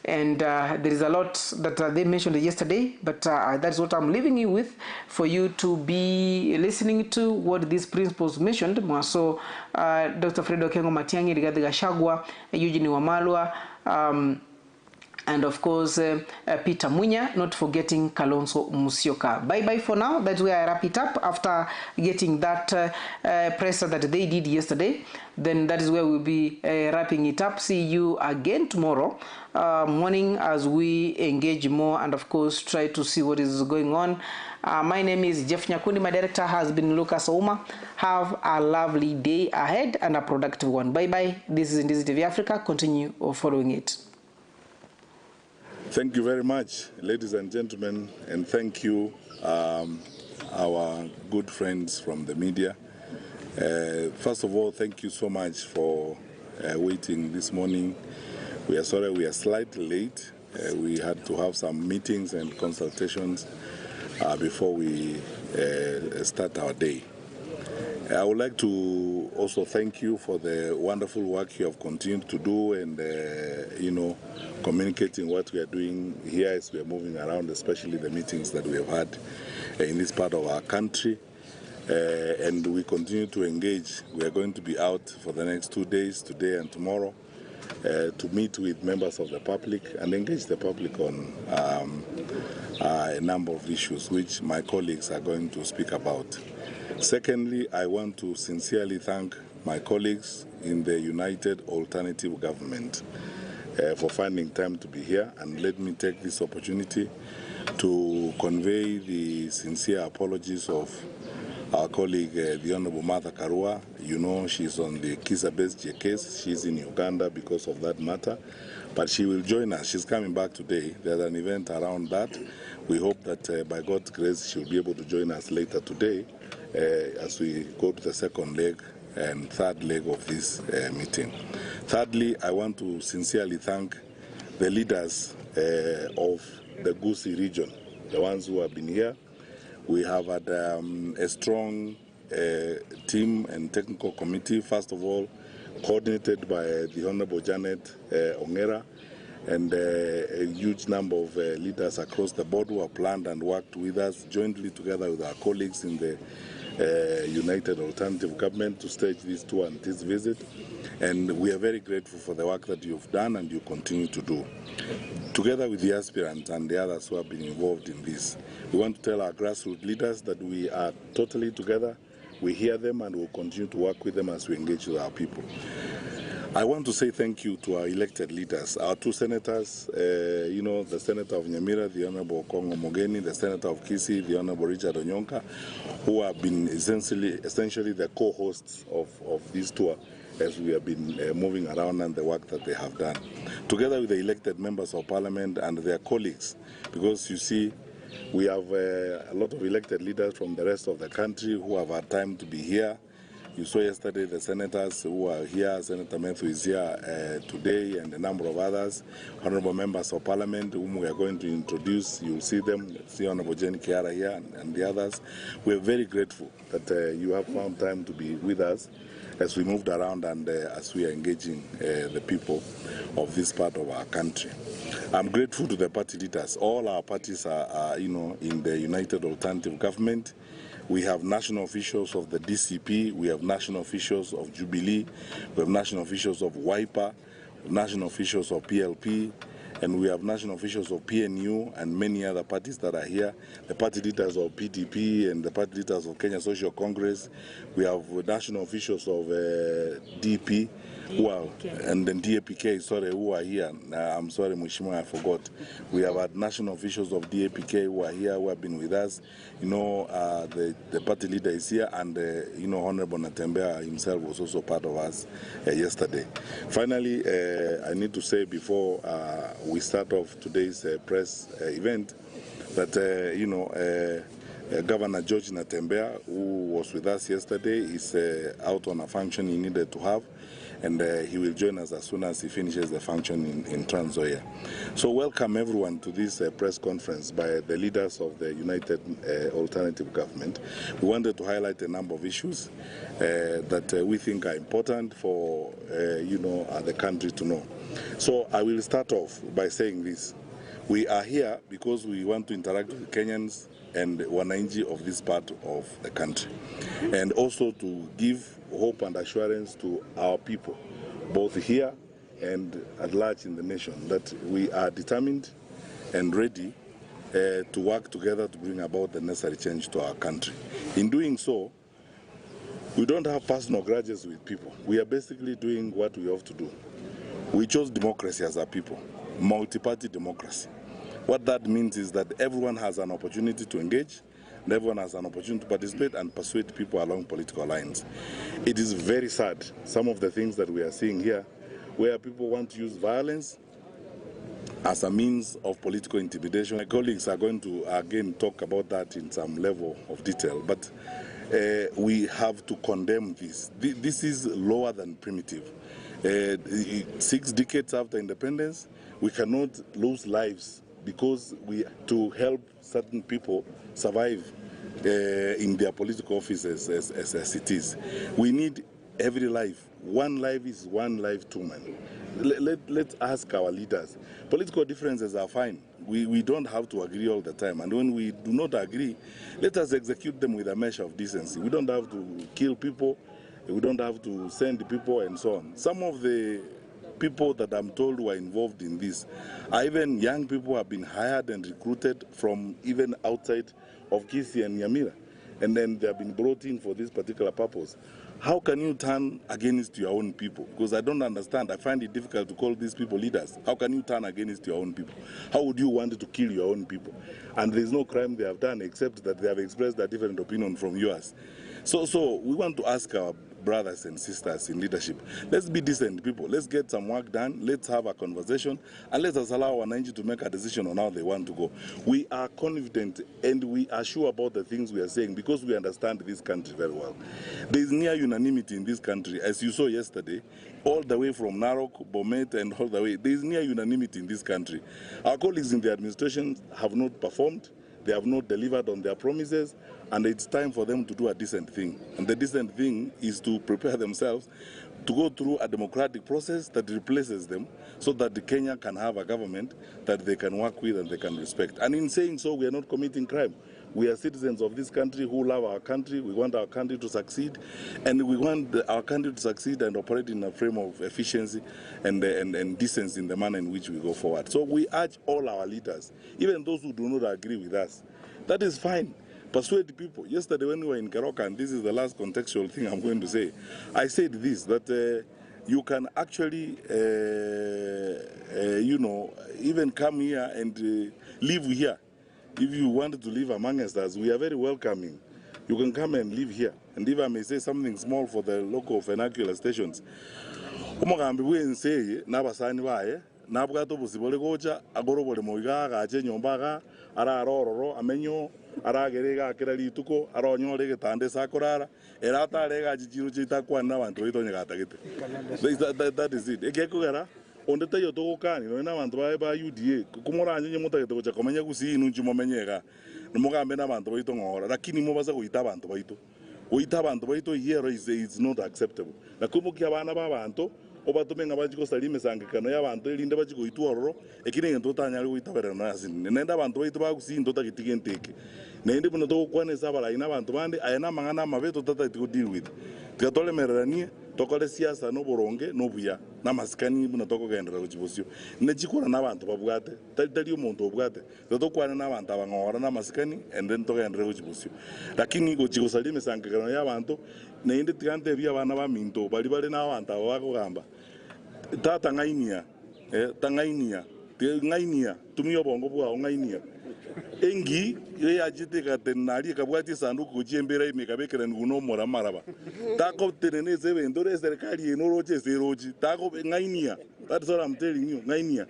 [SPEAKER 3] And there is a lot that they mentioned yesterday, but that's what I'm leaving you with, for you to be listening to what these principles mentioned. So Dr. Fred Okengo Matiang'i, Rigathi Gachagua, Eugene Wamalwa, and of course Peter Munya, not forgetting Kalonzo Musyoka. Bye-bye for now. That's where I wrap it up after getting that presser that they did yesterday. Then that is where we'll be wrapping it up. See you again tomorrow morning as we engage more and of course try to see what is going on. My name is Jeff Nyakundi. My director has been Lucas Ouma. Have a lovely day ahead and a productive one. Bye-bye. This is Ndizi TV Africa. Continue following it.
[SPEAKER 14] Thank you very much, ladies and gentlemen, and thank you, our good friends from the media. First of all, thank you so much for waiting this morning. We are sorry we are slightly late. We had to have some meetings and consultations before we start our day. I would like to also thank you for the wonderful work you have continued to do and, you know, communicating what we are doing here as we are moving around, especially the meetings that we have had in this part of our country. And we continue to engage. We are going to be out for the next 2 days, today and tomorrow, to meet with members of the public and engage the public on a number of issues which my colleagues are going to speak about. Secondly, I want to sincerely thank my colleagues in the United Alternative Government for finding time to be here, and let me take this opportunity to convey the sincere apologies of our colleague, the Honorable Martha Karua. You know, she's on the Kizza Besigye case. She's in Uganda because of that matter, but she will join us. She's coming back today. There's an event around that. We hope that by God's grace, she'll be able to join us later today as we go to the second leg and third leg of this meeting. Thirdly, I want to sincerely thank the leaders of the Gusii region, the ones who have been here. We have had a strong team and technical committee, first of all, coordinated by the Honorable Janet Ongera, and a huge number of leaders across the board who have planned and worked with us jointly together with our colleagues in the United Alternative Government to stage this tour and this visit. And we are very grateful for the work that you've done and you continue to do. Together with the aspirants and the others who have been involved in this, we want to tell our grassroots leaders that we are totally together. We hear them and we'll continue to work with them as we engage with our people. I want to say thank you to our elected leaders, our two senators, you know, the Senator of Nyamira, the Honorable Kongo Mogeni, the Senator of Kisii, the Honorable Richard Onyonka, who have been essentially the co-hosts of this tour as we have been moving around and the work that they have done. Together with the elected members of parliament and their colleagues, because you see, we have a lot of elected leaders from the rest of the country who have had time to be here. You saw yesterday the senators who are here. Senator Methu is here today, and a number of others. Honorable members of parliament whom we are going to introduce. You'll see them. See Honorable Jane Kiara here and the others. We are very grateful that you have found time to be with us as we moved around and as we are engaging the people of this part of our country. I'm grateful to the party leaders. All our parties are you know, in the United Alternative Government. We have national officials of the DCP, we have national officials of Jubilee, we have national officials of Wiper, national officials of PLP, and we have national officials of PNU and many other parties that are here. The party leaders of PDP and the party leaders of Kenya Social Congress. We have national officials of DP, who are, and then DAPK, sorry, who are here. I'm sorry, Mheshimiwa, I forgot. We have had national officials of DAPK who are here, who have been with us. You know, the party leader is here, and, you know, Honorable Natembeya himself was also part of us yesterday. Finally, I need to say before we start off today's press event that, you know, Governor George Natembeya, who was with us yesterday, is out on a function he needed to have, and he will join us as soon as he finishes the function in Trans Nzoia. So welcome everyone to this press conference by the leaders of the United Alternative Government. We wanted to highlight a number of issues that we think are important for you know, the country to know. So I will start off by saying this. We are here because we want to interact with Kenyans and wananchi of this part of the country, and also to give hope and assurance to our people, both here and at large in the nation, that we are determined and ready to work together to bring about the necessary change to our country. In doing so, we don't have personal grudges with people. We are basically doing what we have to do. We chose democracy as our people, multi-party democracy. What that means is that everyone has an opportunity to engage, and everyone has an opportunity to participate and persuade people along political lines. It is very sad, some of the things that we are seeing here, where people want to use violence as a means of political intimidation. My colleagues are going to again talk about that in some level of detail, but we have to condemn this. This is lower than primitive. 6 decades after independence, we cannot lose lives because we to help certain people survive in their political offices as it is. We need every life. One life is one life too many. Let's ask our leaders. Political differences are fine. We don't have to agree all the time. And when we do not agree, let us execute them with a measure of decency. We don't have to kill people. We don't have to send people and so on. Some of the people that I'm told were involved in this are even young people who have been hired and recruited from even outside of Kisii and Nyamira, and then they have been brought in for this particular purpose. How can you turn against your own people? Because I don't understand. I find it difficult to call these people leaders. How can you turn against your own people? How would you want to kill your own people? And there's no crime they have done except that they have expressed a different opinion from yours. So we want to ask our brothers and sisters in leadership, let's be decent people. Let's get some work done. Let's have a conversation, and let us allow wananchi to make a decision on how they want to go. We are confident and we are sure about the things we are saying because we understand this country very well. There is near unanimity in this country, as you saw yesterday, all the way from Narok, Bomet, and all the way. There is near unanimity in this country. Our colleagues in the administration have not performed. They have not delivered on their promises, and it's time for them to do a decent thing. And the decent thing is to prepare themselves to go through a democratic process that replaces them so that Kenya can have a government that they can work with and they can respect. And in saying so, we are not committing crime. We are citizens of this country who love our country. We want our country to succeed, and we want our country to succeed and operate in a frame of efficiency and decency in the manner in which we go forward. So we urge all our leaders, even those who do not agree with us, that is fine. Persuade people. Yesterday when we were in Keroka, and this is the last contextual thing I'm going to say, I said this, that you can actually, you know, even come here and live here. If you want to live among us, we are very welcoming. You can come and live here. And if I may say something small for the local vernacular stations, Nabwate obosibore gocha agoro bore moiga agache nyomba ga ararororo amenyo aragere gakera rituko aronyore getande sakorara eratare gachichiro chitakwana abantu baito nyagatagete. That is it. Ekekogera onde tayo togokani no na abantu ba UDA kumoranye nyemutagete gocha komenya Gusii nunchi momenyega nomugambe na abantu baito ng'ora lakini mubaza goita abantu baito goita abantu baito yero is not acceptable. Nakumbukia abana ba bantu obatumenga bachikosaria emisangikano ya abanto erinde bachigoitwa ororo ekine egento otanyare goitaberera nonya ase nende abanto baito ba Gusii ntotagetiga enteke naende buna togokwanesa abarai na abanto bande aya na amang'ana amabe totatagete go deal with tiga toremereranie tokore siasa na oboronge na obuya na amasikani buna tokogendera gochi bosio nechikora na abanto babwate tari omonto obwate tiga tokwane na abanto abang'ora na amasikani and then togendere gochi bosio lakini gochi gosaria emisangikano ya abanto naende tiga ntebia abana ba minto bari bare na abanto aba bakogamba tata ng'ainia tang'ainia ng'ainia tumia obongo bwao ng'ainia engi yachitekatenari ekabwati esanduku gochiembera ime ekabekeraniwa na omora maraba takotenene ase ebento ore eserikali eno oroche ase erochi tako ng'ainia. That's all I'm telling you, ng'ainia.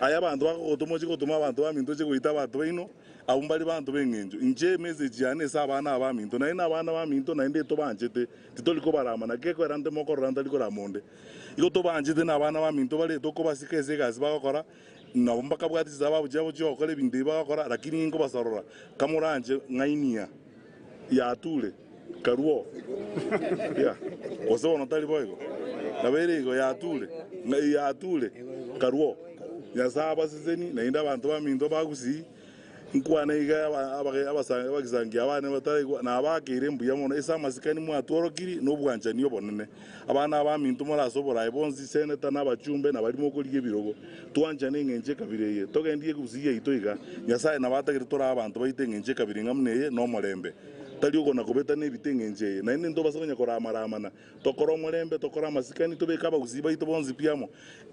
[SPEAKER 14] Aya abanto bagogotoma ochigotoma abanto baminto oche goita abanto baino abo mbari banto b'eng'encho inche message yane ase abana aba baminto naende abana baminto naende tobanchete titori kobaramana kekoera nte mokorora ntari korama onde igo tobanchete na abana baminto bare tokobasika ase egasi bagokora nabo mbakabwati chisababu chiabo chiogokora ebinto ebi bagokora lakini nkobasarora kamoranche ng'ainia yature karuo yeah gose bono tari boigo nabere igo yature yature karuo Nyasaye abaseseni naende abanto baminto ba Gusii nkwana iga abagisangi abana bataraigwa na abakeire mbuya mono ase amasikani mwatworokiri na obwanchani obonene abana abaminto morase oborayi bonsi seneta na abachumbe na barimo okorigia ebirogo twanchane eng'encho ekabira eye togendie Gusii yaito iga Nyasaye nabatagete tore abanto baito eng'encho ekabira ng'a muna eye na omorembe tari okona kobeta na ebite eng'encho eye naende ntobasa konya koramaramana tokore omorembe tokore amasikani tobeke abagusii baito bonsi pi amo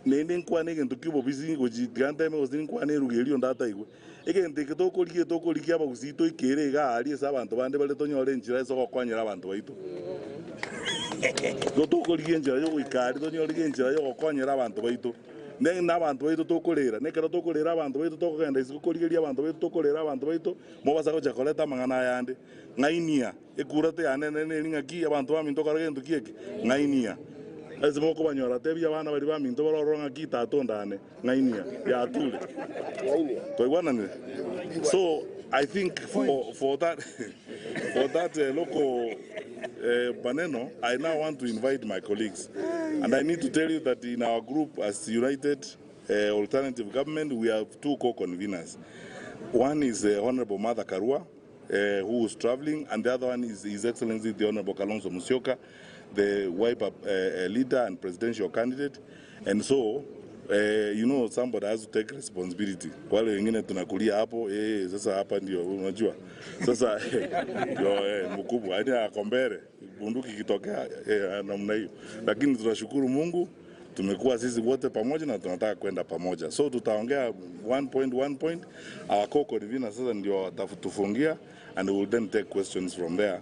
[SPEAKER 14] naende nkwane egento kia obobisi gochi tiga nteme gose nkwane eruga erio ndataigwe egento eke tokorigia tokorigia abagusii toikere iga aria ase abanto bande bare tonyore enchera ase ogokonyera abanto baito igo tokorigia enchera ya ogoika aria tonyore enchera ya ogokonyera abanto baito na abantu baito tokorera nekero tokorera abantu baito tokogenda isiko korigeria abantu baito tokorera abantu baito mobasa gocha koreta amang'ana ayande ng'ainia ekurate yane nene ng'aki abantu baminto kora gento kieke ng'ainia ase mokobanyora tebia abana bari baminto baroro ng'aki tata ndane ng'ainia yature twaigwananire. So I think for that for that local maneno, I now want to invite my colleagues. And I need to tell you that in our group as United Alternative Government, we have two co-conveners. One is Honorable Martha Karua, who is traveling, and the other one is His Excellency the Honorable Kalonzo Musyoka, the Wiper leader and presidential candidate. And so, you know, somebody has to take responsibility. Wale wengine tunakulia hapo, sasa hapa ndio unajua. Sasa ndio mkubwa, yaani akombere bunduki kitokea namna hiyo. Lakini tunashukuru Mungu tumekuwa sisi wote pamoja na tunataka kwenda pamoja. So tutaongea 1 point 1 point. Our co-convener sasa ndio watatufungia and we will then take questions from there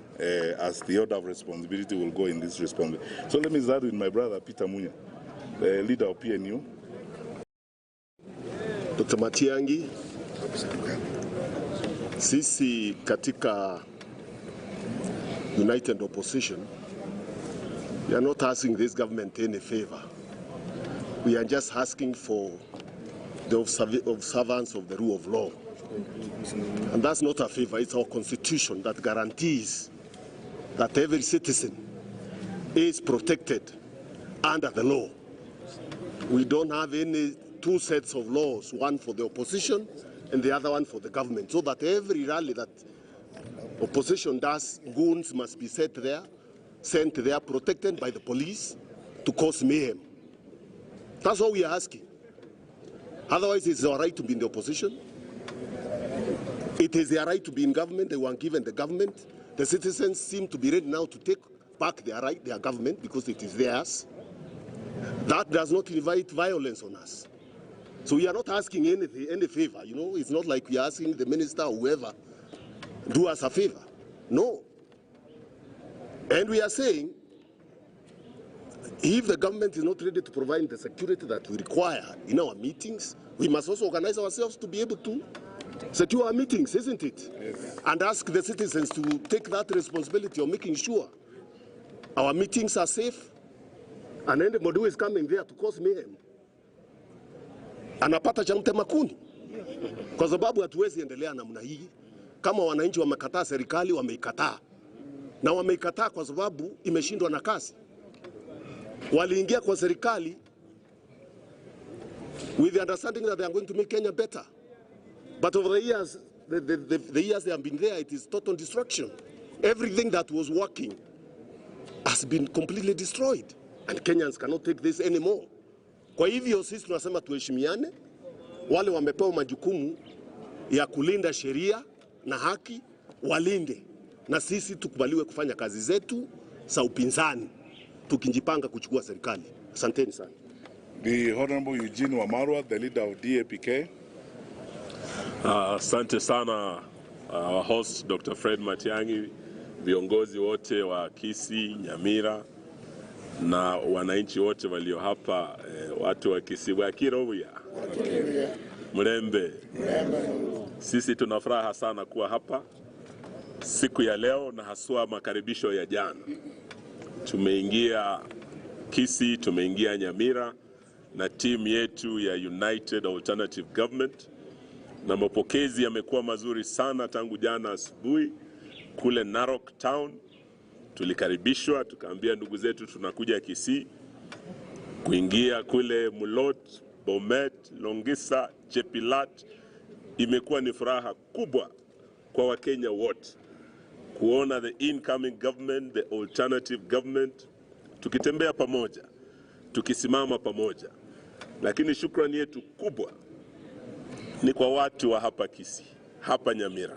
[SPEAKER 14] as the order of responsibility will go in this response. So let me start with my brother Peter Munya, the leader of PNU.
[SPEAKER 18] Dr. Matiang'i, sisi katika United Opposition, we are not asking this government any favor. We are just asking for the observance of the rule of law. And that's not a favor, it's our constitution that guarantees that every citizen is protected under the law. We don't have any two sets of laws, one for the opposition and the other one for the government, so that every rally that opposition does, goons must be sent there, protected by the police to cause mayhem. That's all we are asking. Otherwise, it's our right to be in the opposition. It is their right to be in government. They were given the government. The citizens seem to be ready now to take back their right, their government, because it is theirs. That does not invite violence on us. So we are not asking anything, any favor. You know, it's not like we are asking the minister or whoever, do us a favor. No. And we are saying, If the government is not ready to provide the security that we require in our meetings, we must also organize ourselves to be able to secure our meetings, isn't it?
[SPEAKER 14] Yes.
[SPEAKER 18] And ask the citizens to take that responsibility of making sure our meetings are safe, and anybody who is coming there to cause mayhem anapata cha mtema kuni, kwa sababu hatuwezi endelea namna hii. Kama wananchi wamekataa serikali, wameikataa, na wameikataa kwa sababu imeshindwa na kazi. Waliingia kwa serikali with the understanding that they are going to make Kenya better. But over the years, the years they have been there, it is total destruction. Everything that was working has been completely destroyed. And Kenyans cannot take this anymore. Kwa hivyo sisi tunasema tuheshimiane. Wale wamepewa majukumu ya kulinda sheria na haki walinde, na sisi tukubaliwe kufanya kazi zetu za upinzani tukijipanga kuchukua serikali. Asanteni sana.
[SPEAKER 14] The Honorable Eugene Wamalwa, the leader of DAPK.
[SPEAKER 19] Asante sana our host Dr. Fred Matiang'i, viongozi wote wa Kisii, Nyamira na wananchi wote walio hapa, watu wa Kisii wa Kirobuya, Mlembe. Sisi tuna furaha sana kuwa hapa siku ya leo na haswa makaribisho ya jana. Tumeingia Kisii, tumeingia Nyamira na timu yetu ya United Alternative Government, na mapokezi yamekuwa mazuri sana tangu jana asubuhi kule Narok Town. Tulikaribishwa, tukaambia ndugu zetu tunakuja Kisii, kuingia kule Mulot, Bomet, Longisa, Chepilat. Imekuwa ni furaha kubwa kwa Wakenya wote kuona the incoming government, the alternative government, tukitembea pamoja, tukisimama pamoja. Lakini shukrani yetu kubwa ni kwa watu wa hapa Kisii, hapa Nyamira.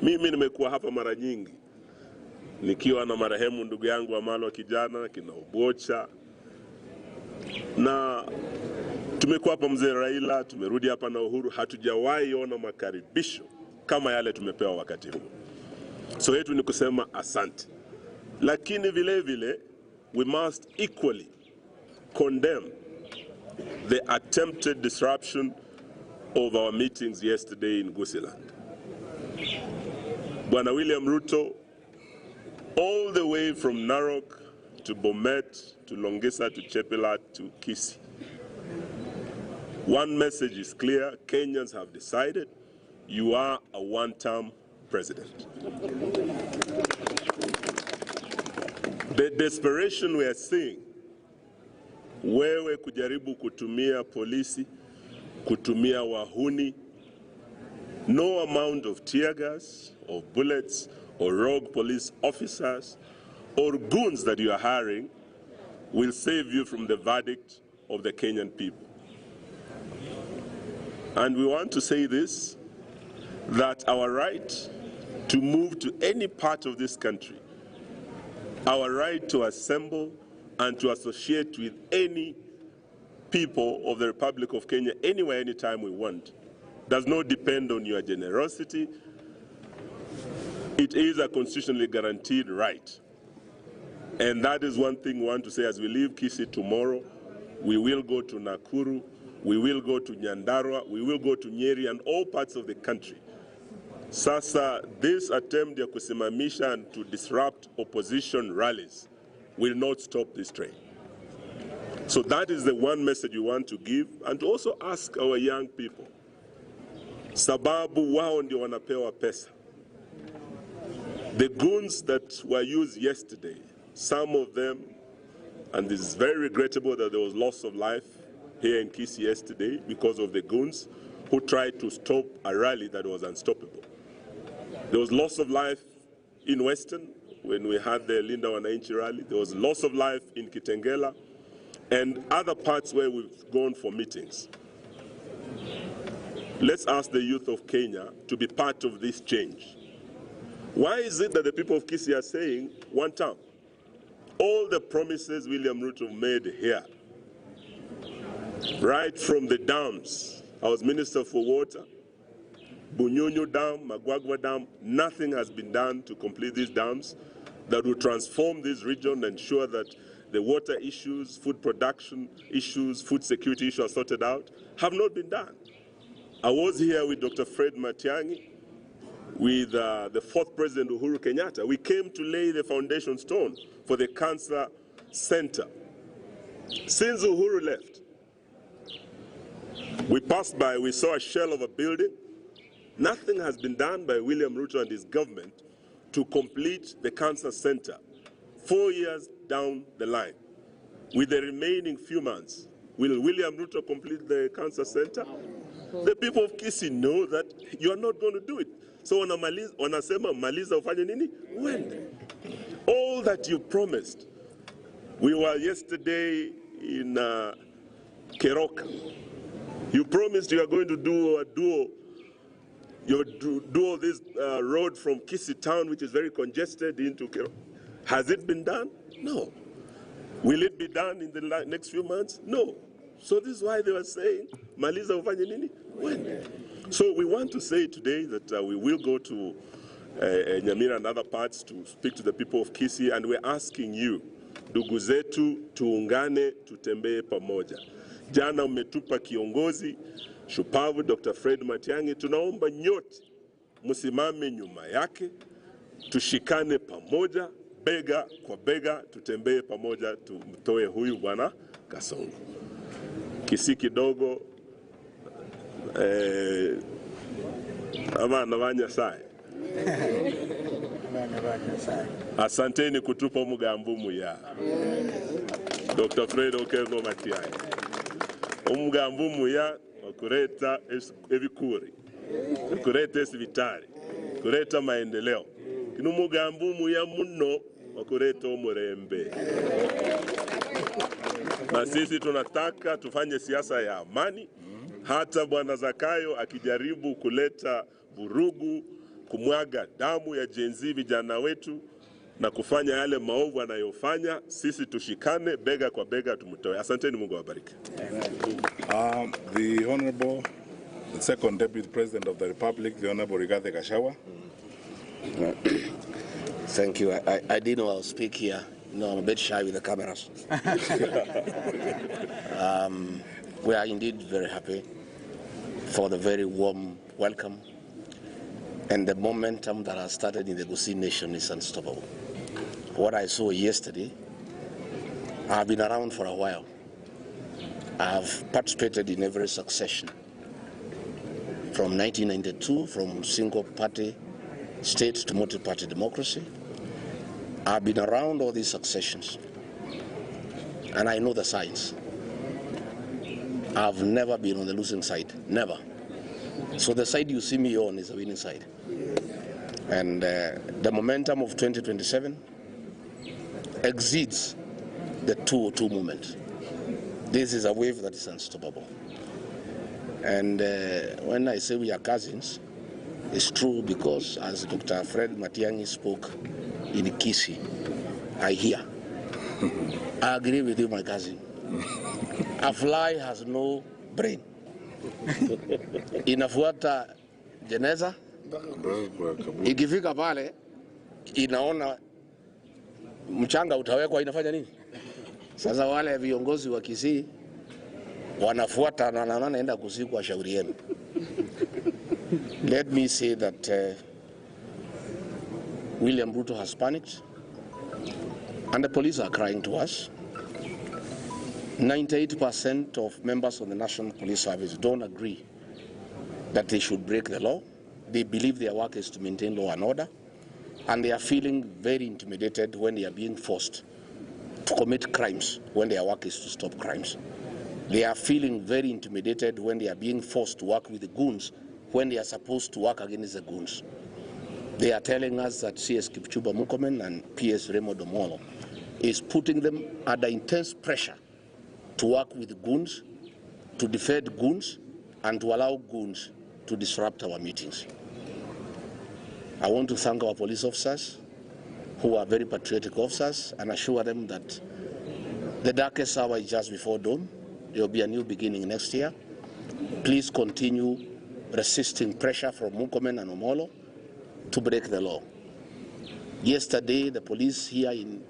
[SPEAKER 19] Mimi nimekuwa hapa mara nyingi nikiwa na marehemu ndugu yangu Wamalwa kijana, kina Obocha, na tumekuwa hapa mzee Raila, tumerudi hapa na Uhuru. Hatujawahi ona makaribisho kama yale tumepewa wakati huu. So yetu ni kusema asante. Lakini vile vile we must equally condemn the attempted disruption of our meetings yesterday in Gusiland. Bwana William Ruto, all the way from Narok to Bomet to Longisa to Chepilat to Kisii. One message is clear: Kenyans have decided you are a one-term president. The desperation we are seeing, wewe kujaribu kutumia polisi, kutumia wahuni, no amount of tear gas or bullets or rogue police officers or goons that you are hiring will save you from the verdict of the Kenyan people. And we want to say this, that our right to move to any part of this country, our right to assemble and to associate with any people of the Republic of Kenya anywhere, anytime we want, does not depend on your generosity. It is a constitutionally guaranteed right. And that is one thing we want to say as we leave Kisii tomorrow. We will go to Nakuru, we will go to Nyandarua, we will go to Nyeri and all parts of the country. Sasa, this attempt ya kusimamisha and to disrupt opposition rallies will not stop this train. So that is the one message we want to give, and to also ask our young people, sababu wao ndio wanapewa pesa. The goons that were used yesterday, some of them, and this is very regrettable that there was loss of life here in Kisii yesterday because of the goons who tried to stop a rally that was unstoppable. There was loss of life in Western when we had the Linda Wananchi rally. There was loss of life in Kitengela and other parts where we've gone for meetings. Let's ask the youth of Kenya to be part of this change. Why is it that the people of Kisii are saying one term? All the promises William Ruto made here, right from the dams, I was Minister for Water, Bunyonyo Dam, Magwagwa Dam, nothing has been done to complete these dams that will transform this region and ensure that the water issues, food production issues, food security issues are sorted out, have not been done. I was here with Dr. Fred Matiang'i, with the fourth president, Uhuru Kenyatta. We came to lay the foundation stone for the cancer center. Since Uhuru left, we passed by, we saw a shell of a building. Nothing has been done by William Ruto and his government to complete the cancer center. 4 years down the line, with the remaining few months, will William Ruto complete the cancer center? The people of Kisii know that you are not going to do it. So wanasema maliza ufanye nini? Uende. All that you promised. We were yesterday in Keroka. You promised you are going to do a duo. You do this road from Kisii town, which is very congested, into Keroka. Has it been done? No. Will it be done in the next few months? No. So this is why they were saying, maliza ufanye nini? When? So we want to say today that we will go to Nyamira and other parts to speak to the people of Kisii, and we're asking you, ndugu zetu, tuungane, tutembee pamoja. Jana umetupa kiongozi shupavu Dr. Fred Matiang'i, tunaomba nyote msimame nyuma yake, tushikane pamoja, bega kwa bega, tutembee pamoja, tumtoe huyu bwana Kasongo. Kisii kidogo abana ba Nyasaye. Asanteni kutupa mugambo muya. Dr. Fred Okengo Matiang'i. Omugambo muya wakureta ebikuri, kureta esibitari, kureta maendeleo. Kino mugambo muya muno wakureta omurembe. Na sisi tunataka tufanye siasa ya amani. Hata bwana Zakayo akijaribu kuleta vurugu, kumwaga damu ya Gen Z vijana wetu na kufanya yale maovu anayofanya, sisi tushikane bega kwa bega tumtoe. Asanteni, Mungu awabariki.
[SPEAKER 14] The Honorable the Second Deputy President of the Republic, the Honorable Rigathi Gachagua.
[SPEAKER 16] Thank you. I didn't know I'll speak here. No, I'm a bit shy with the cameras. We are indeed very happy for the very warm welcome, and the momentum that has started in the Gusii nation is unstoppable. What I saw yesterday, I've been around for a while. I've participated in every succession. From 1992, from single party state to multi-party democracy. I've been around all these successions, and I know the signs. I've never been on the losing side, never. So the side you see me on is the winning side. And the momentum of 2027 exceeds the 202 movement. This is a wave that is unstoppable. And when I say we are cousins, it's true, because as Dr. Fred Matiang'i spoke in Kisii, I hear. I agree with you, my cousin. A fly has no brain. Inafuata jeneza, ikifika pale inaona mchanga utawekwa, inafanya nini? Sasa wale viongozi wa Kisii wanafuata na wanaenda kuzikwa, shauri yenu. Let me say that William Ruto has panicked, and the police are crying to us. 98% of members of the National Police Service don't agree that they should break the law. They believe their work is to maintain law and order, and they are feeling very intimidated when they are being forced to commit crimes when their work is to stop crimes. They are feeling very intimidated when they are being forced to work with the goons when they are supposed to work against the goons. They are telling us that CS Kipchumba Murkomen and PS Raymond Omolo is putting them under intense pressure to work with goons, to defend goons, and to allow goons to disrupt our meetings. I want to thank our police officers, who are very patriotic officers, and assure them that the darkest hour is just before dawn. There will be a new beginning next year. Please continue resisting pressure from Murkomen and Omolo to break the law. Yesterday, the police here in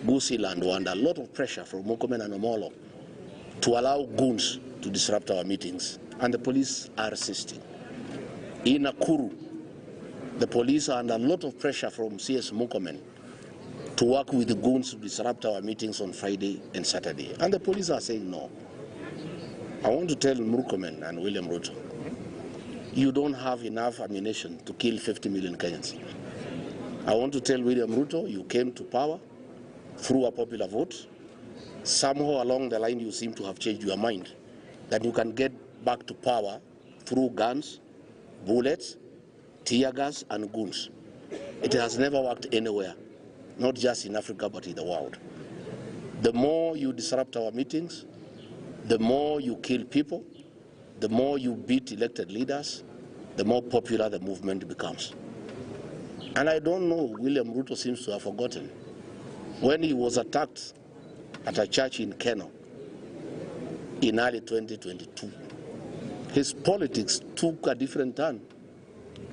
[SPEAKER 16] Gusiiland were under a lot of pressure from Murkomen and Omollo to allow goons to disrupt our meetings, and the police are resisting. In Nakuru, the police are under a lot of pressure from CS Murkomen to work with the goons to disrupt our meetings on Friday and Saturday, and the police are saying no. I want to tell Murkomen and William Ruto, you don't have enough ammunition to kill 50 million Kenyans. I want to tell William Ruto, you came to power through a popular vote. Somehow along the line, you seem to have changed your mind that you can get back to power through guns, bullets, tear gas, and goons. It has never worked anywhere, not just in Africa, but in the world. The more you disrupt our meetings, the more you kill people, the more you beat elected leaders, the more popular the movement becomes. And I don't know, William Ruto seems to have forgotten when he was attacked at a church in Keno in early 2022. His politics took a different turn,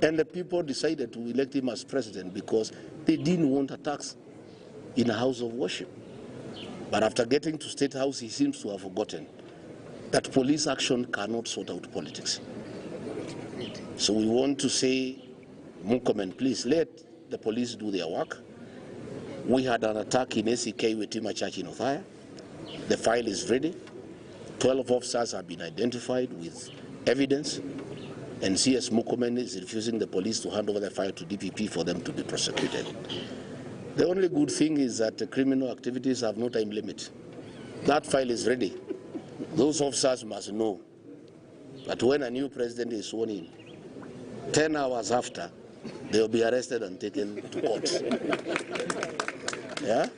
[SPEAKER 16] and the people decided to elect him as president because they didn't want attacks in a house of worship. But after getting to State House, he seems to have forgotten that police action cannot sort out politics. So we want to say, Murkomen, please let the police do their work. We had an attack in ACK Witima Church in Othaya. The file is ready. 12 officers have been identified with evidence, and CS Murkomen is refusing the police to hand over the file to DPP for them to be prosecuted. The only good thing is that the criminal activities have no time limit. That file is ready. Those officers must know that when a new president is sworn in, 10 hours after, they will be arrested and taken to court. Yeah?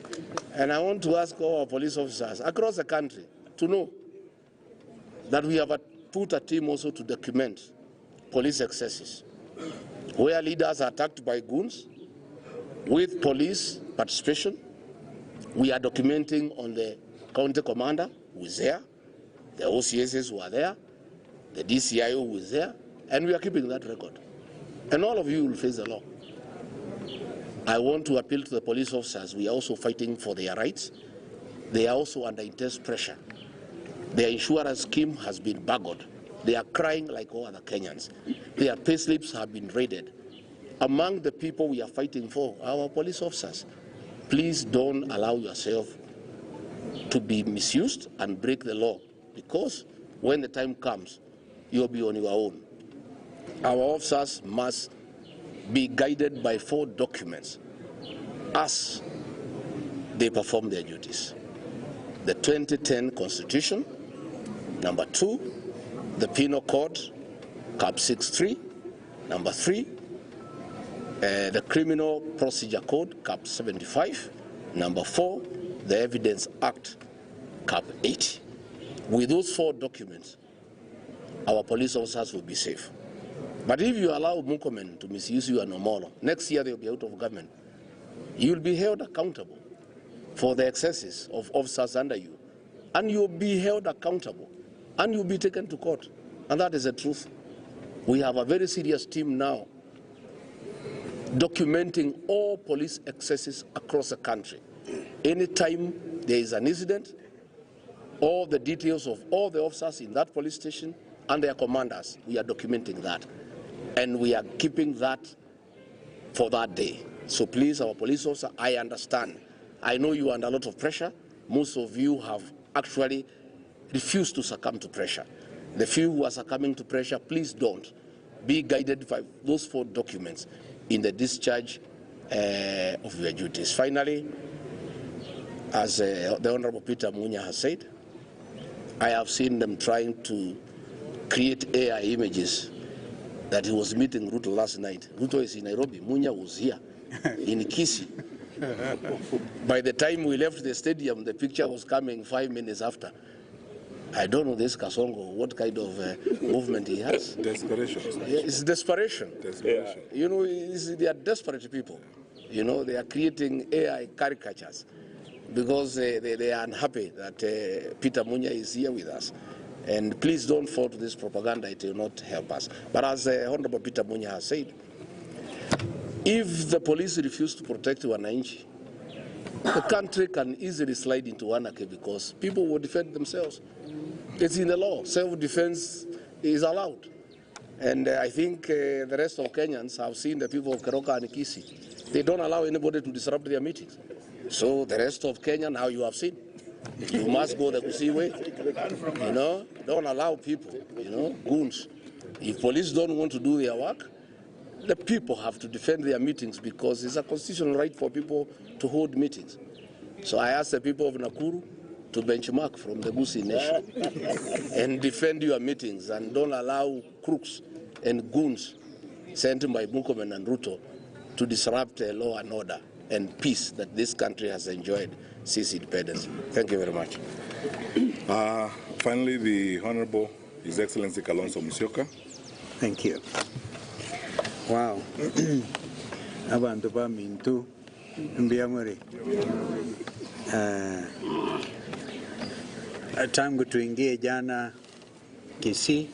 [SPEAKER 16] And I want to ask all our police officers across the country to know that we have put a team also to document police excesses, where leaders are attacked by goons with police participation. We are documenting on the county commander who is there, the OCSs who are there, the DCIO who is there, and we are keeping that record. And all of you will face the law. I want to appeal to the police officers. We are also fighting for their rights. They are also under intense pressure. Their insurance scheme has been buggered. They are crying like all other Kenyans. Their payslips have been raided. Among the people we are fighting for, our police officers. Please don't allow yourself to be misused and break the law, because when the time comes, you'll be on your own. Our officers must be guided by 4 documents as they perform their duties. The 2010 Constitution, number 2, the Penal Code, Cap 63, number 3, the Criminal Procedure Code, Cap 75, number 4, the Evidence Act, Cap 80. With those 4 documents, our police officers will be safe. But if you allow Murkomen to misuse you and Omollo, next year they'll be out of government. You'll be held accountable for the excesses of officers under you. And you'll be held accountable. And you'll be taken to court. And that is the truth. We have a very serious team now documenting all police excesses across the country. Anytime there is an incident, all the details of all the officers in that police station and their commanders, we are documenting that. And we are keeping that for that day. So please, our police officer, I understand. I know you are under a lot of pressure. Most of you have actually refused to succumb to pressure. The few who are succumbing to pressure, please don't. Be guided by those 4 documents in the discharge of your duties. Finally, as the Honorable Peter Munya has said, I have seen them trying to create AI images that he was meeting Ruto last night. Ruto is in Nairobi, Munya was here in Kisii. By the time we left the stadium, the picture was coming 5 minutes after. I don't know this Kasongo, what kind of movement he has.
[SPEAKER 14] Desperation.
[SPEAKER 16] Yeah, it's desperation.
[SPEAKER 14] Desperation.
[SPEAKER 16] Yeah. You know, they are desperate people. You know, they are creating AI caricatures because they are unhappy that Peter Munya is here with us. And please don't fall to this propaganda, it will not help us. But as Honorable Peter Munya has said, if the police refuse to protect wananchi, The country can easily slide into anarchy because people will defend themselves. It's in the law. Self-defense is allowed. And I think the rest of Kenyans have seen the people of Keroka and Kisii. They don't allow anybody to disrupt their meetings. So the rest of Kenya, now you have seen. You must go the Kisii way. You know, don't allow people, you know, goons. If police don't want to do their work, the people have to defend their meetings because it's a constitutional right for people to hold meetings. So I ask the people of Nakuru to benchmark from the Gusii nation and defend your meetings and don't allow crooks and goons sent by Murkomen and Ruto to disrupt the law and order and peace that this country has enjoyed since independence. Thank you very much.
[SPEAKER 14] Finally, the Honorable His Excellency Kalonzo Musyoka.
[SPEAKER 8] Thank you. Wow. Abantu ba Mintu Mbiamuri. Tangu tuingie jana Kisii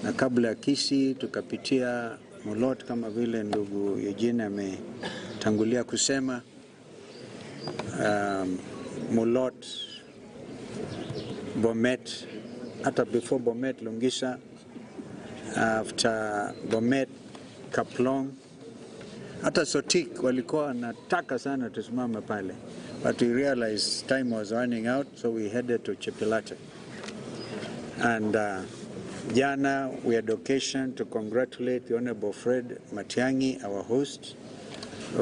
[SPEAKER 8] na kabla ya Kisii tukapitia Mulot kama vile ndugu Eugene ametangulia kusema. Mulot, Bomet, hata before Bomet Lungisa, after Bomet Kaplong, hata Sotik walikuwa wanataka sana tusimame pale, but we realized time was running out, so we headed to Chepilate. And jana we had occasion to congratulate the Honorable Fred Matiang'i, our host,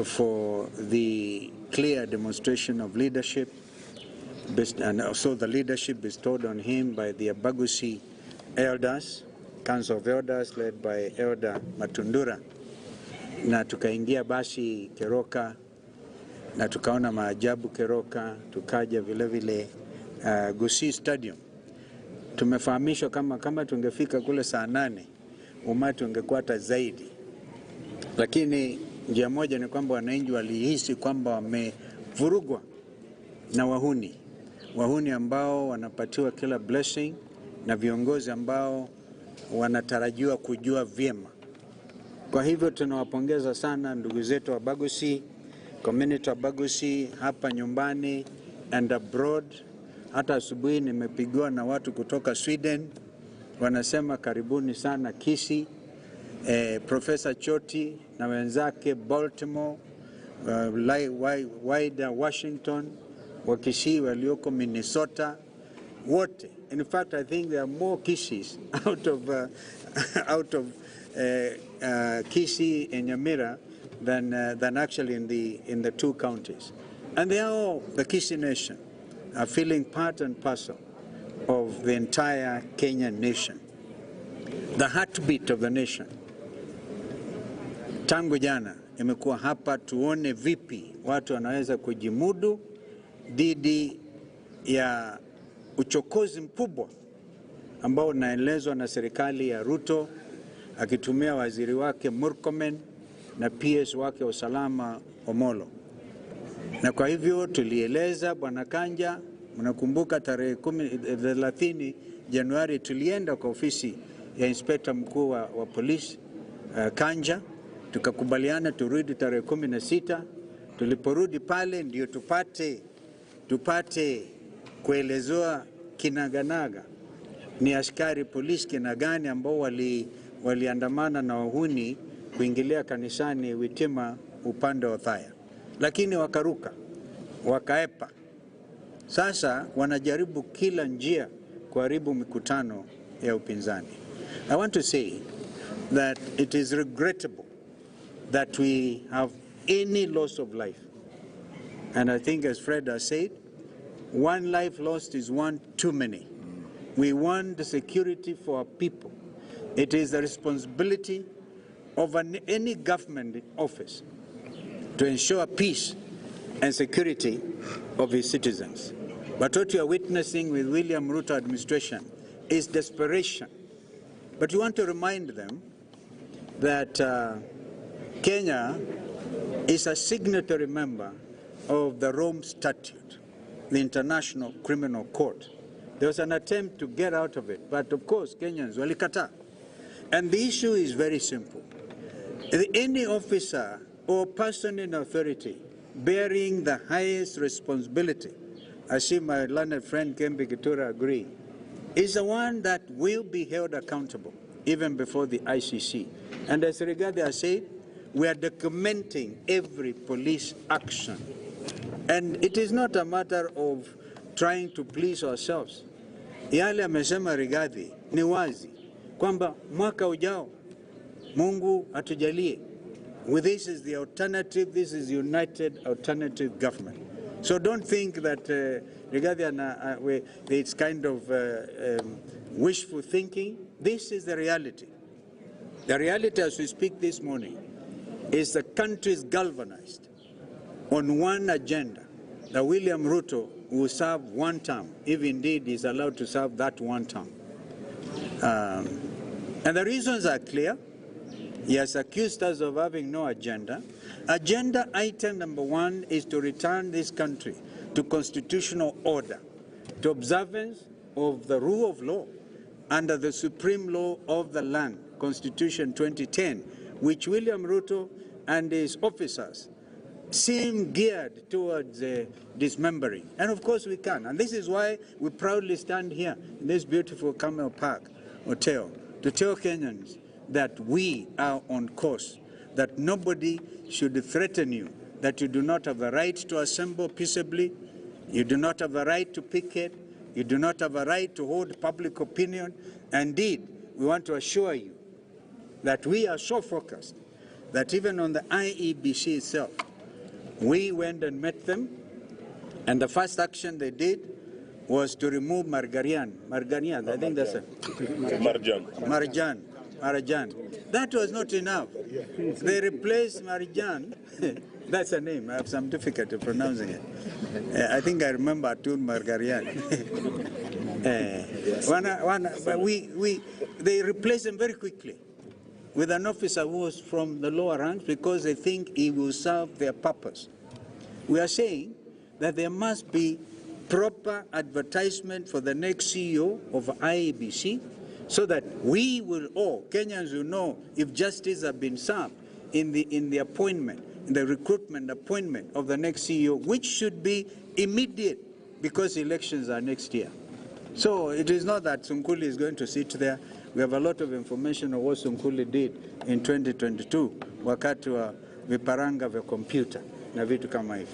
[SPEAKER 8] for the clear demonstration of leadership, and also the leadership bestowed on him by the Abagusi elders, Council of Elders led by Elder Matundura. Na tukaingia basi Keroka na tukaona maajabu Keroka, tukaja vile vile Gusii Stadium. Tumefahamishwa kama tungefika kule saa 8 umati ungekuwa hata zaidi, lakini njia moja ni kwamba wananchi walihisi kwamba wamevurugwa na wahuni ambao wanapatiwa kila blessing na viongozi ambao wanatarajiwa kujua vyema. Kwa hivyo tunawapongeza sana ndugu zetu wa Bagusi, community wa Bagusi hapa nyumbani and abroad. Hata asubuhi nimepigiwa na watu kutoka Sweden, wanasema karibuni sana Kisii. Professor Choti na wenzake Baltimore, wider Washington, Wakisii walioko Minnesota, wote. In fact, I think there are more Kisiis out of Kisii and Nyamira than actually in the two counties. And they are all, the Kisii nation, are feeling part and parcel of the entire Kenyan nation, the heartbeat of the nation. Tangu jana imekuwa hapa tuone vipi watu wanaweza kujimudu dhidi ya uchokozi mkubwa ambao unaelezwa na serikali ya Ruto akitumia waziri wake Murkomen na PS wake usalama Omolo. Na kwa hivyo tulieleza Bwana Kanja, mnakumbuka tarehe 30 Januari tulienda kwa ofisi ya inspector mkuu wa polisi Kanja, tukakubaliana turudi tarehe 16. Tuliporudi pale ndio tupate kuelezewa kinaganaga ni askari polisi kina gani ambao waliandamana na wahuni kuingilia kanisani Witima upande wa Othaya, lakini wakaruka wakaepa. Sasa wanajaribu kila njia kuharibu mikutano ya upinzani. I want to say that it is regrettable that we have any loss of life. And I think, as Fred has said, one life lost is one too many. We want the security for our people. It is the responsibility of any government office to ensure peace and security of its citizens. But what you are witnessing with William Ruto administration is desperation. But you want to remind them that Kenya is a signatory member of the Rome Statute, the International Criminal Court. There was an attempt to get out of it, but of course Kenyans walikataa. And the issue is very simple. Any officer or person in authority
[SPEAKER 20] bearing the highest responsibility, I see my learned friend Kembi Gitura agree, is the one that will be held accountable even before the ICC. And as Rigathi has said, we are documenting every police action. And it is not a matter of trying to please ourselves. Yale amesema Rigathi ni wazi kwamba mwaka ujao Mungu atujalie. This is the alternative, this is united alternative government. So don't think that Rigathi and it's kind of wishful thinking. This is the reality. The reality as we speak this morning is the country is galvanized on one agenda, that William Ruto will serve one term, if indeed he's allowed to serve that one term. And the reasons are clear. He has accused us of having no agenda. Agenda item number one is to return this country to constitutional order, to observance of the rule of law under the supreme law of the land, Constitution 2010, which William Ruto and his officers seem geared towards dismembering. And of course we can. And this is why we proudly stand here in this beautiful Camel Park Hotel to tell Kenyans that we are on course, that nobody should threaten you, that you do not have a right to assemble peaceably, you do not have a right to picket, you do not have a right to hold public opinion. Indeed, we want to assure you that we are so focused that even on the IEBC itself, we went and met them, and the first action they did was to remove Margarian. Margarian, I think that's it.
[SPEAKER 19] Marjan.
[SPEAKER 20] Marjan. Marjan. That was not enough. They replaced Marjan. That's a name. I have some difficulty pronouncing it. I think I remember Atun Margarian. But they replaced him very quickly with an officer who was from the lower ranks because they think he will serve their purpose. We are saying that there must be proper advertisement for the next CEO of IEBC so that we will all, Kenyans will know if justice has been served in the appointment, in the recruitment appointment of the next CEO, which should be immediate because elections are next year. So it is not that Sunkuli is going to sit there. We have a lot of information on what Sunkuli did in 2022, wakati wa viparanga vya computer na vitu kama hivyo.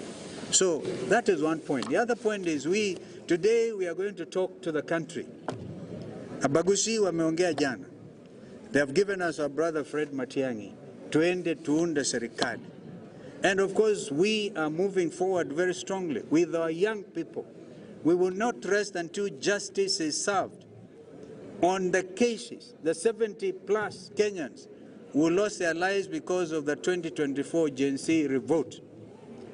[SPEAKER 20] So that is one point. The other point is today we are going to talk to the country. Abagusi wameongea jana. They have given us our brother Fred Matiang'i tuende tuunde serikali. And of course we are moving forward very strongly with our young people. We will not rest until justice is served on the cases, the 70 plus Kenyans who lost their lives because of the 2024 Gen Z revolt.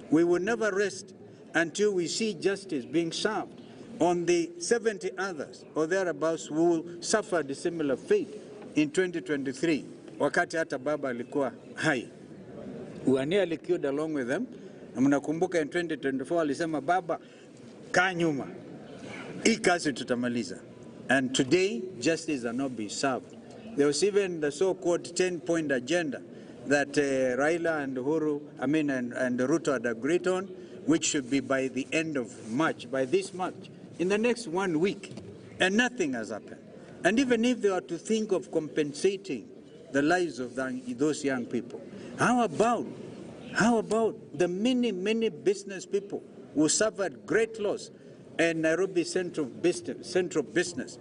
[SPEAKER 20] We will never rest until we see justice being served on the 70 others or thereabouts who suffered a similar fate in 2023, wakati hata baba alikuwa hai. We were nearly killed along with them. Na mnakumbuka in 2024 alisema baba, kaa nyuma, hii kazi tutamaliza. And today, justice has not been served. There was even the so-called 10-point agenda that Raila and Uhuru, and Ruto had agreed on, which should be by the end of March, by this March, in the next 1 week. And nothing has happened. And even if they are to think of compensating the lives of those young people, how about the many, many business people who suffered great loss in Nairobi Central Business?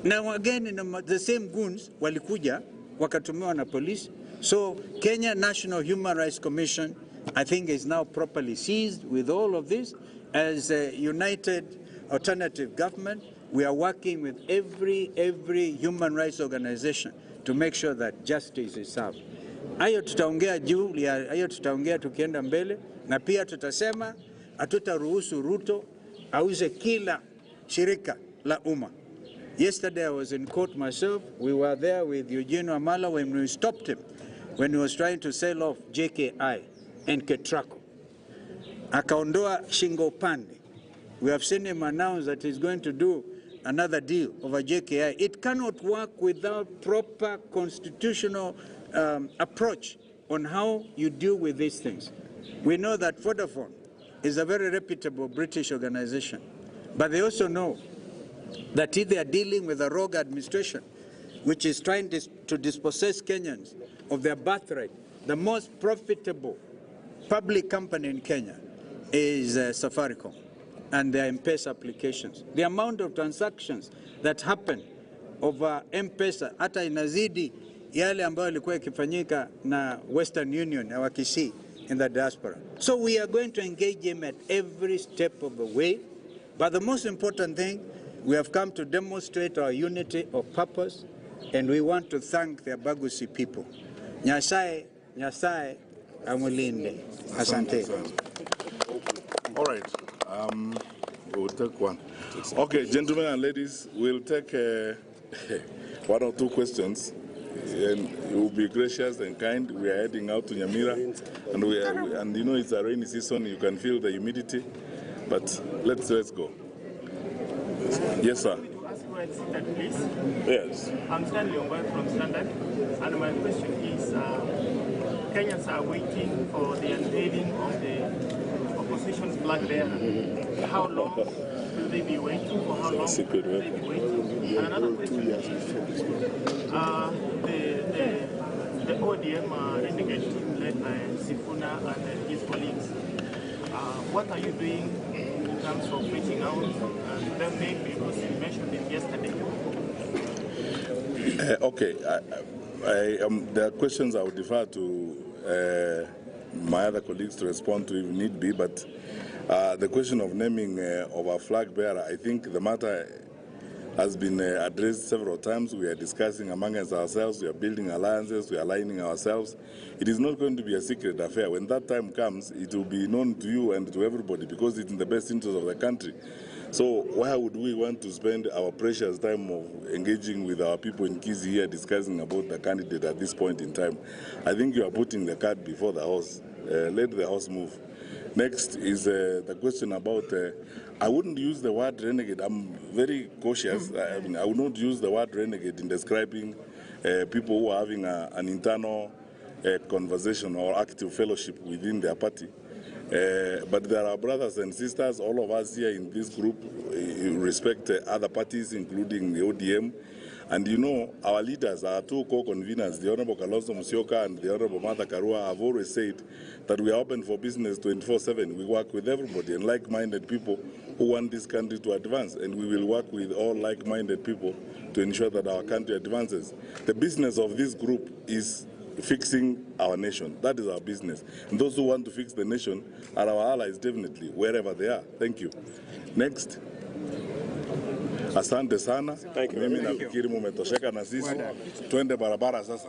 [SPEAKER 20] Now again, the same goons walikuja, wakatumiwa na police. So Kenya National Human Rights Commission, I think, is now properly seized with all of this. As a united alternative government, we are working with every human rights organization to make sure that justice is served. Hayo tutaongea juu, hayo tutaongea tukienda mbele, na pia tutasema hatutaruhusu Ruto auze kila shirika la umma. Yesterday I was in court myself. We were there with Eugene Wamalwa when we stopped him when he was trying to sell off JKI and Ketraco. Akaondoa shingo upande. We have seen him announce that he's going to do another deal over JKI. It cannot work without proper constitutional approach on how you deal with these things. We know that Vodafone is a very reputable British organization, but they also know that if they are dealing with a rogue administration, which is trying to dispossess Kenyans of their birthright, the most profitable public company in Kenya is Safaricom and their M-Pesa applications. The amount of transactions that happen over M-Pesa hata inazidi yale ambayo ilikuwa ikifanyika na Western Union ya Wakisii in the diaspora. So we are going to engage him at every step of the way. But the most important thing, we have come to demonstrate our unity of purpose, and we want to thank the Abagusi people. Nyasaye, Nyasaye, amulinde. Asante.
[SPEAKER 14] All right. We'll take one. Okay, gentlemen and ladies, we'll take one or two questions. And you will be gracious and kind. We are heading out to Nyamira, and you know it's a rainy season. You can feel the humidity, but let's go. Yes, sir.
[SPEAKER 21] To ask where it's seated, please.
[SPEAKER 14] Yes.
[SPEAKER 21] I'm Stanley Ongwae from Standard, and my question is: Kenyans are waiting for the unveiling of the opposition's flag bearer. How long will they be waiting? For how long
[SPEAKER 14] Secret
[SPEAKER 21] will they be waiting? And another question is, the ODM renegade team led by Sifuna and his colleagues, what are you doing in terms of reaching out to them, maybe because you mentioned it yesterday?
[SPEAKER 14] Okay, there are questions I would defer to my other colleagues to respond to if need be, but the question of naming of our flag bearer, I think the matter has been addressed several times. We are discussing amongst ourselves, we are building alliances, we are aligning ourselves. It is not going to be a secret affair. When that time comes, it will be known to you and to everybody because it's in the best interest of the country. So why would we want to spend our precious time of engaging with our people in Kisii here discussing about the candidate at this point in time? I think you are putting the cart before the horse. Let the horse move. Next is the question about, I wouldn't use the word renegade. I'm very cautious. I mean, I would not use the word renegade in describing people who are having an internal conversation or active fellowship within their party. But there are brothers and sisters, all of us here in this group respect other parties, including the ODM. And you know, our leaders, our two co-conveners, the Honorable Kalonzo Musyoka and the Honorable Martha Karua, have always said that we are open for business 24/7. We work with everybody and like-minded people who want this country to advance. And we will work with all like-minded people to ensure that our country advances. The business of this group is fixing our nation. That is our business. And those who want to fix the nation are our allies, definitely, wherever they are. Thank you. Next. Asante sana. Mimi nafikiri mumetosheka na sisi. Twende barabara sasa.